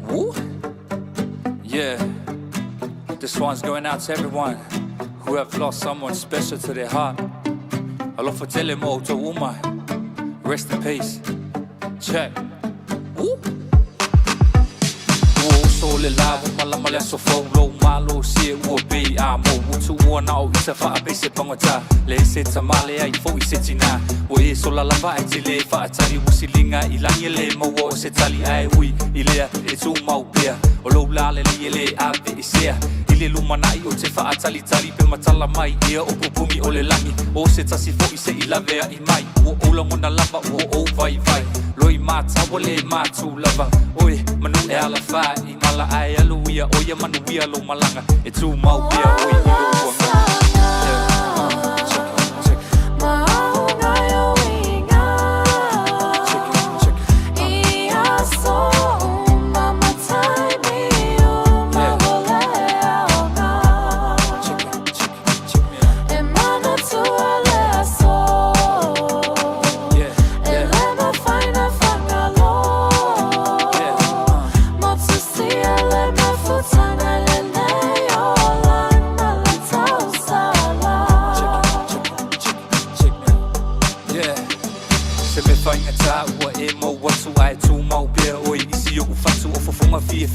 Woo. Yeah. This one's going out to everyone who have lost someone special to their heart. Alofa tele mo to uma. Rest in peace. Check. Woo. Ua uso o le la ua malama le aso fou Lou malo si e ua bei a mou Ua tuua na o isa whaapei se pangata Le se tamale ai fo i se tina Ua e sola lava ai te le whaatari Ua silinga i langi le maua o se tali ai ui I lea e tū mau pea O lou la le li e le a pe i sea I le lumanai o te whaatalitali Pe matala mai ia o pupumi o le langi O se tasi fo i se i lavea i mai Ua o langona lava ua o vai vai Loi mātawa le mātū lava Oe manu e ala whā i mala ai alu ia O ia manu ia lo malanga E tū mau pea oi i lo uanga Yeah, check it, check it, check it.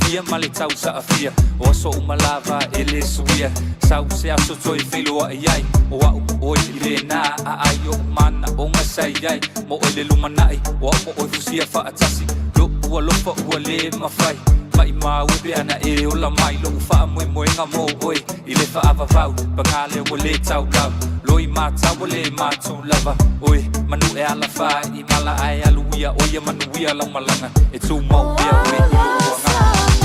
fiafia ma le tausaafia O aso uma lava e lē suia Sau se aso toe feiloaʻi ai O aʻu mo oe i lēnā Aai oʻu manaʻoga sa iai Mo oe le lumanaʻi O aʻu mo oe fusia faʻatasi Loʻu alofa ua lē mafai Maʻimau e pe ana e ola mai Loʻu faamoemoega mo oe I le faavavau Pagā lea ua lē taulau Loi matau ua lē matu lava Oe manu e alafā i mala Ae alu ia oia manuia lau malaga E tumau pea oe i loʻu agaga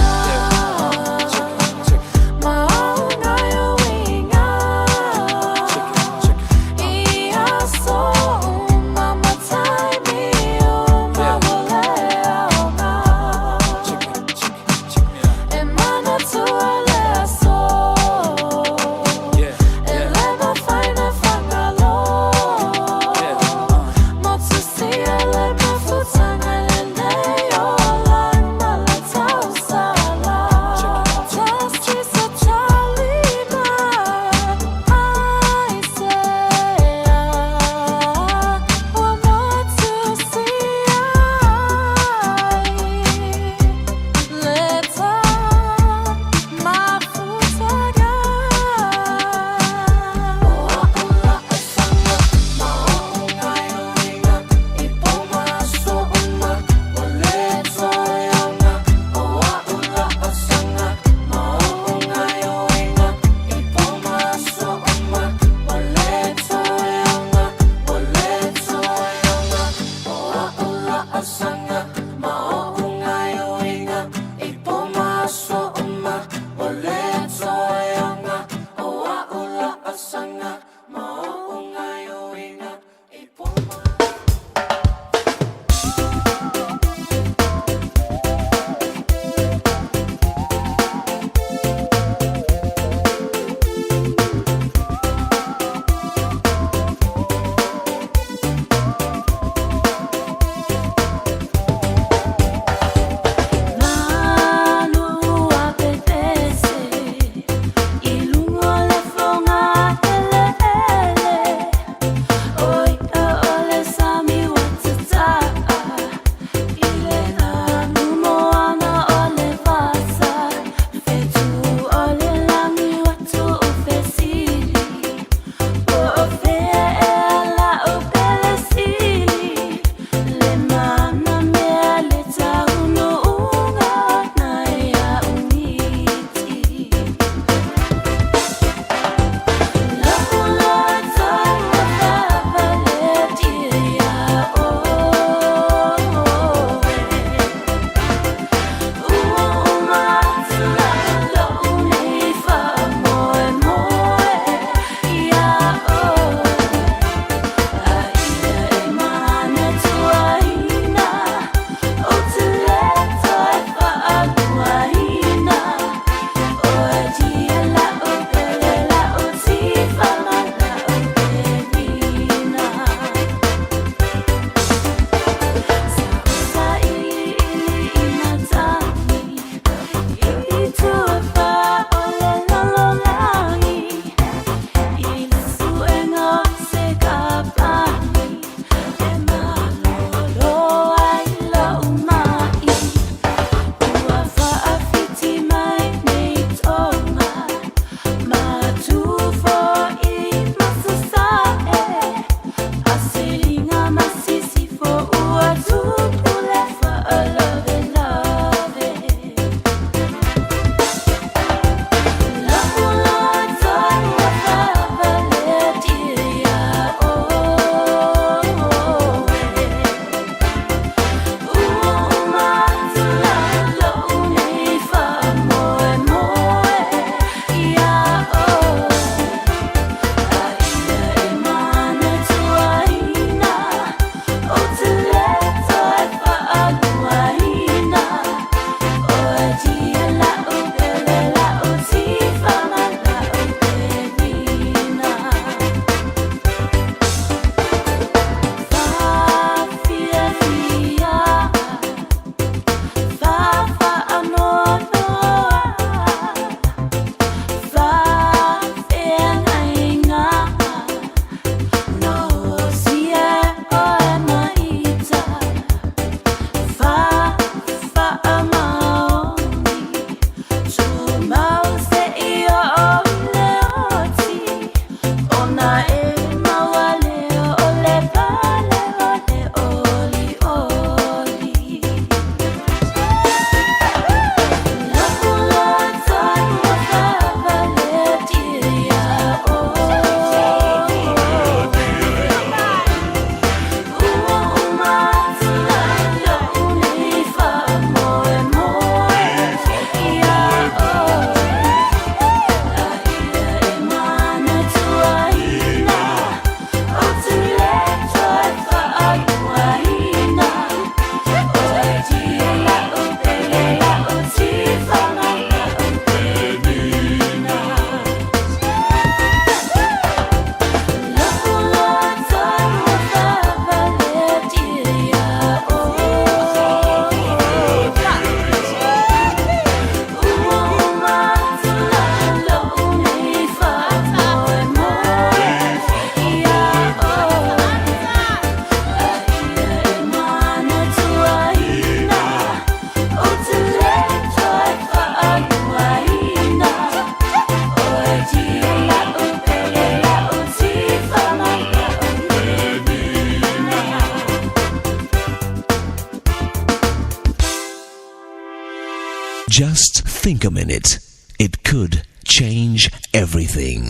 Just think a minute. It could change everything.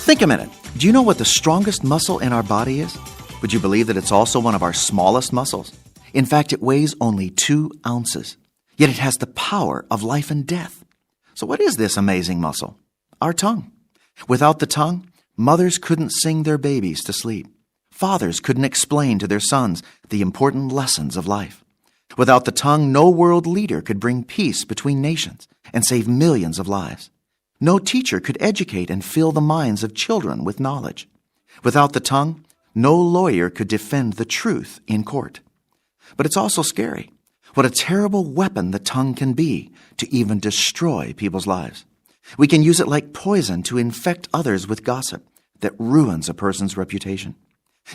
Think a minute. Do you know what the strongest muscle in our body is? Would you believe that it's also one of our smallest muscles? In fact, it weighs only 2 ounces. Yet it has the power of life and death. So what is this amazing muscle? Our tongue. Without the tongue, mothers couldn't sing their babies to sleep. Fathers couldn't explain to their sons the important lessons of life. Without the tongue, no world leader could bring peace between nations and save millions of lives. No teacher could educate and fill the minds of children with knowledge. Without the tongue, no lawyer could defend the truth in court. But it's also scary. What a terrible weapon the tongue can be to even destroy people's lives. We can use it like poison to infect others with gossip that ruins a person's reputation.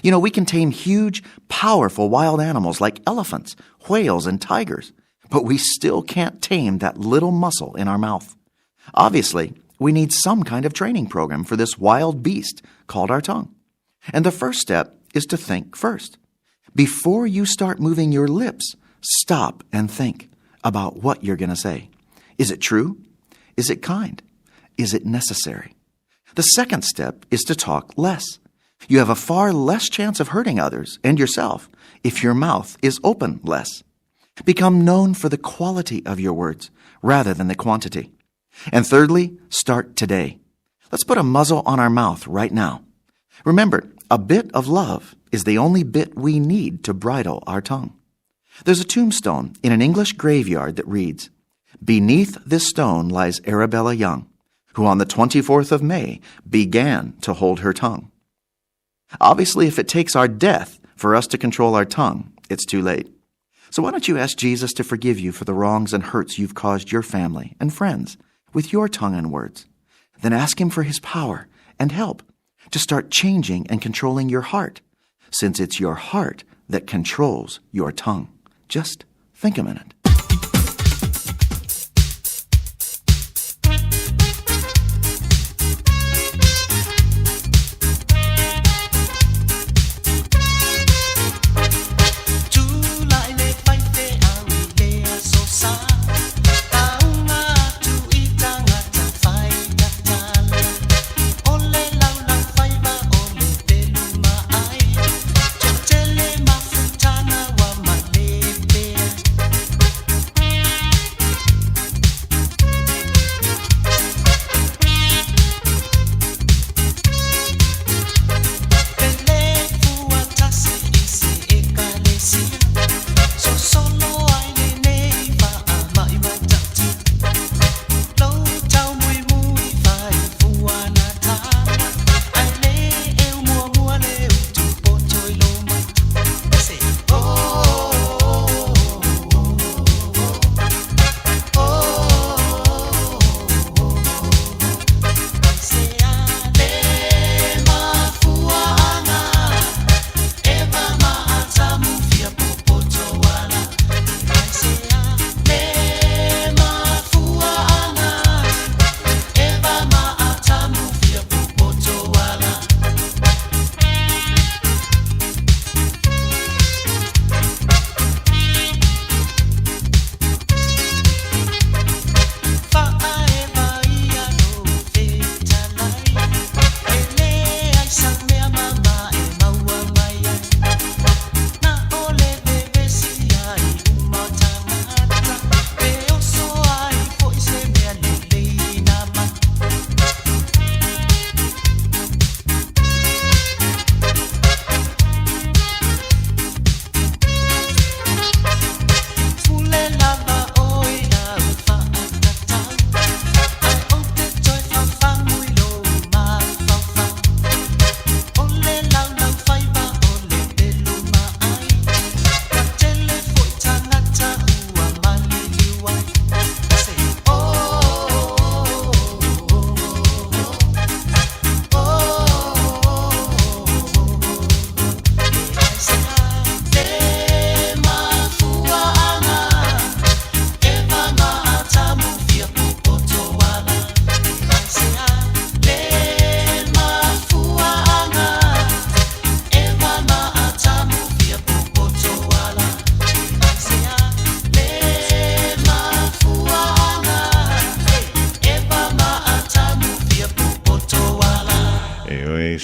You know, we can tame huge, powerful wild animals like elephants, whales, and tigers, but we still can't tame that little muscle in our mouth. Obviously, we need some kind of training program for this wild beast called our tongue. And the first step is to think first. Before you start moving your lips, stop and think about what you're going to say. Is it true? Is it kind? Is it necessary? The second step is to talk less. You have a far less chance of hurting others and yourself if your mouth is open less. Become known for the quality of your words rather than the quantity. And thirdly, start today. Let's put a muzzle on our mouth right now. Remember, a bit of love is the only bit we need to bridle our tongue. There's a tombstone in an English graveyard that reads, Beneath this stone lies Arabella Young, who on the 24th of May began to hold her tongue. Obviously, if it takes our death for us to control our tongue, it's too late. So why don't you ask Jesus to forgive you for the wrongs and hurts you've caused your family and friends with your tongue and words? Then ask him for his power and help to start changing and controlling your heart, since it's your heart that controls your tongue. Just think a minute.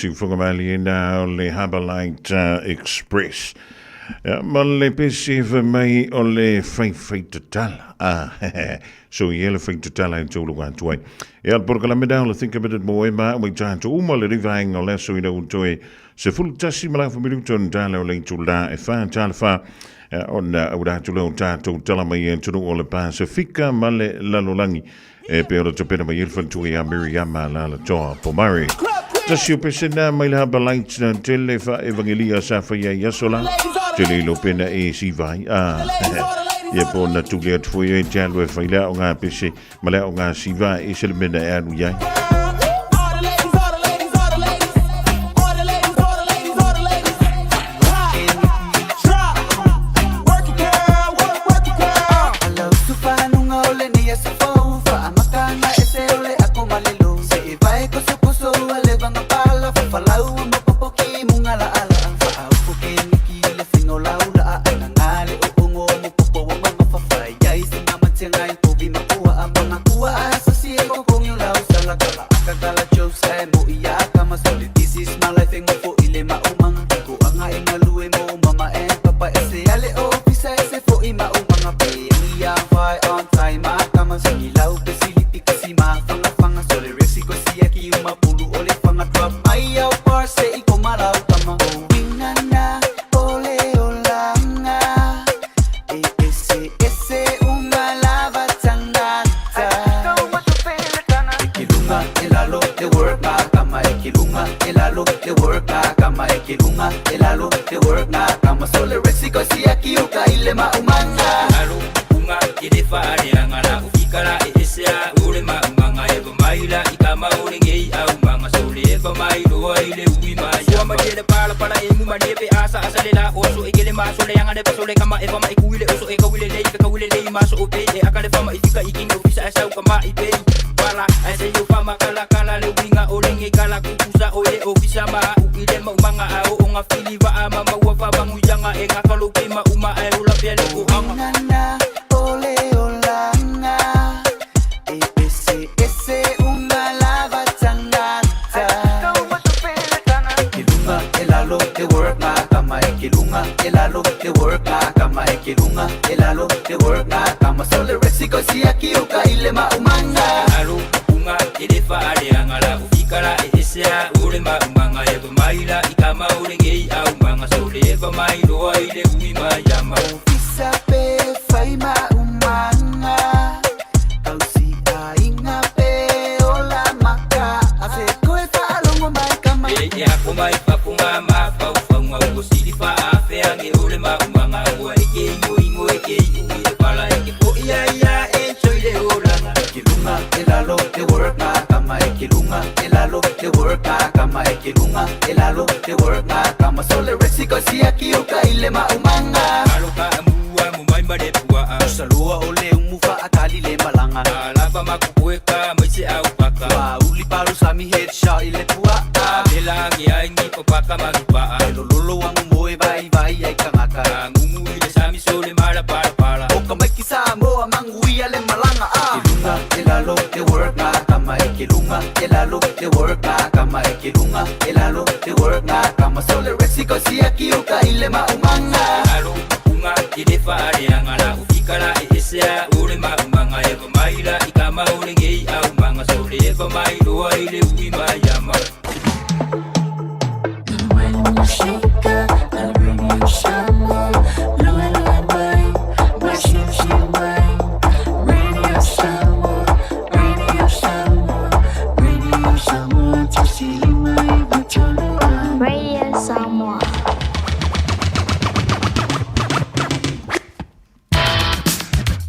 siufoga maliena o le Harbourlight Express. Ia, ma le pese fai mai o le faifai tatala. Ah, so ia le fai tatala e tauluga atu ai. Ia, le polokalame da o le Think a Minute mo e ma ua i tātou uma le rivaenga o le aso ina ua toe 11 ma le afa minuta ona tala o le itulā e 4 tala 4 ona auina atu lea o tātou tala mai e atunuu o le Pasifika ma le lalolagi e pei ona tapena mai ai le faletua ia Miriama Lalatoa Pomare. Tasi o pesena mai le haba lights na tele fa evangelia sa fai ai aso la. Tele ilo pena e si vai. Ah, ia po na tuli atu foi e te alu e fai lea o ngā pese ma lea o ngā siva e se le mena e alu iai.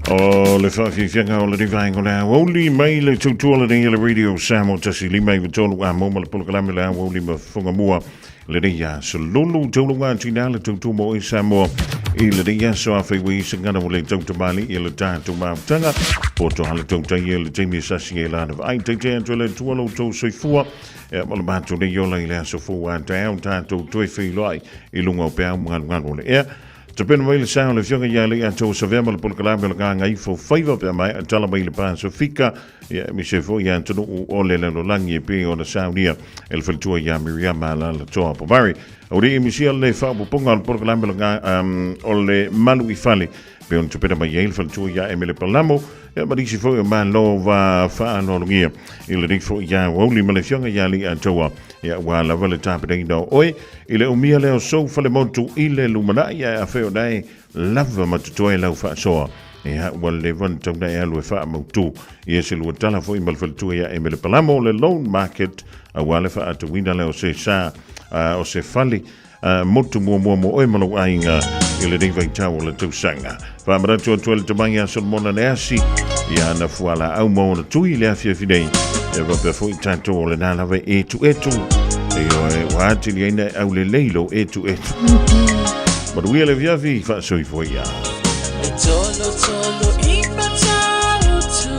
O le faafiafiaga o lenei vaega o le aoauli mai le tautua lenei e le Radio Samoa 153 a mo ma le polokalame le aoauli ma fogamua lenei aso lulu tauluga tina le tautua mo e Samoa i lenei aso afai ua i se gana ua le tautamali i le tatou mautaga poto hala tautai e le taimi e sasi e lana vaai taitai atu e le Atua lo outou soifua e ma le matou nei ola i le aso fou a taeao tatou toe feiloai i luga o peau ma galugalu o le ea. Tapena mai le sa o le Afioga ia Lei'atoa Savea ma le polokalame o le Gagaifo Faiva pe a maea tala mai le Pasefika, ia aemaise foi i atunuu o le lalolagi e pei ona saunia e le faletua ia Miriama Alalatoa Pomare. Aua ne i misia le faaopoopoga o le polokalame o le o le Malu i Fale pei ona tapena mai ai le faletua ia Emele Palamo, ia ma nisi foi o malo va faaloalogia i lenei foi aoauli ma le Afioga ia Lei'atoa, ia aua lava le tapenaina o oe i le umia lea o sou falemotu i le lumanai, ae afai o nae lava ma totoe lau faasoa, ia ua leva ona tau nae alu e faamautu ia se lua tala foi ma le faletua ia Emele Palamo o le Loan Market aua le faatauina lea o se sa o se fale motu muamua mo oe ma lou aiga i lenei vaitau o le tausaga. Faamanatu atu ai le tama ia Solomona Neasi ia ana fualaau ma ona tui i le afiafi nei. E faapea foi tatou o lena lava e etuetu. Ioe, ua atili ai na e aulelei lou etuetu. Manuia le afiafi, faasoifua ia. E tolo tolo i Matautu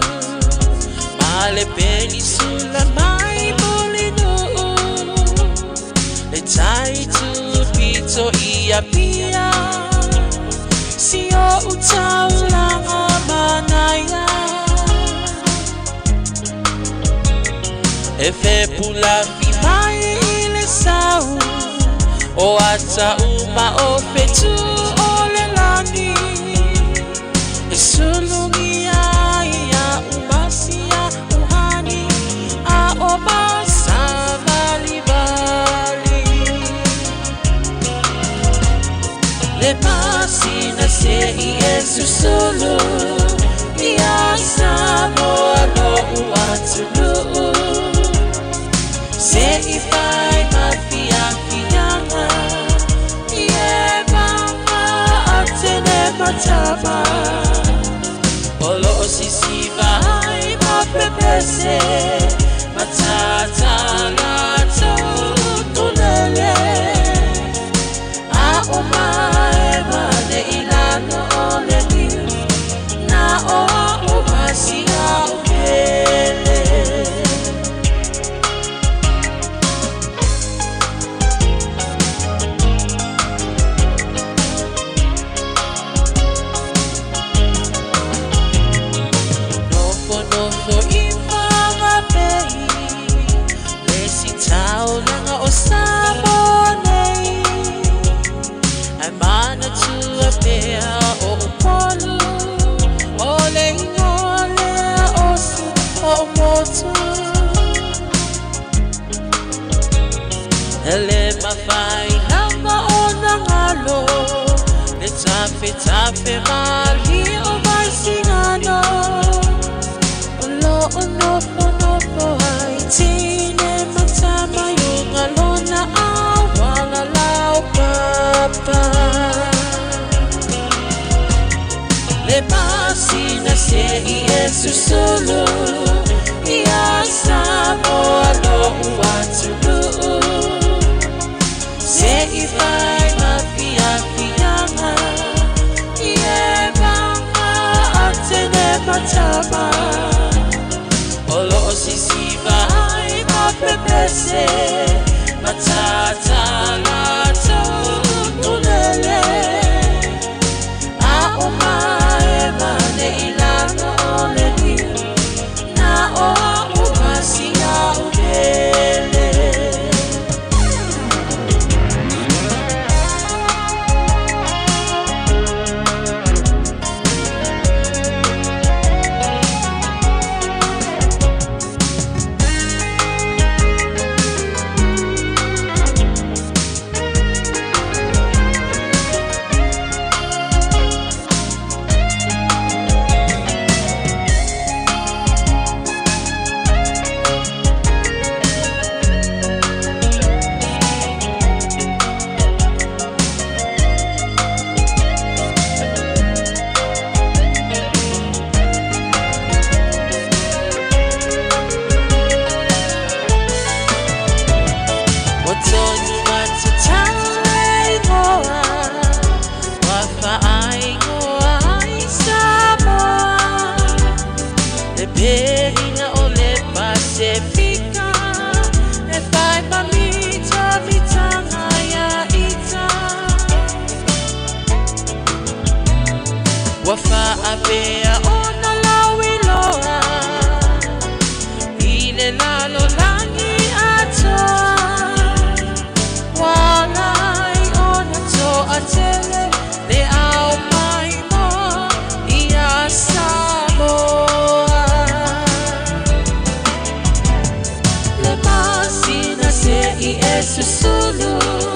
Ma le penisula mai Mulinuu Le tai tupito i Apia Si o utaulanga manaia E fepulafi mai i le sau O ata uma o fetu o le lani E sulugia ia umasia uhani A o masavalivali Le pasina se i e susulu Ia Samoa lo'u atunuu Se i fai ma fiafiaga I e maga atene matama O loo sisiva ai ma pepese Matata latou tulele A o mae mane i lalo o le niu Na o a'u masia o pele. Nofonofo i Whangape Le si taulaga o Samoa nei Ae manatua pea o Upolu O le ingoa lea o si o'u motu E le mafai lava ona galo Le tafetafe malie o Vaisigano O loo nofonofo ai tine ma tama i uga lona auala laupapa Le masina se i e susulu Ia Samoa lo'u atunuu Se i fai ma fiafiaga I e maga atene matama O loo sisiva ai ma pepese Matata latou tulele A o mae mane i lalo o le niu Na o a'u masia o pele. Ua faapea ona lauiloa i le lalolagi atoa. Ua lai ona toatele le au maimoa ia Samoa. Le masina se i e susulu.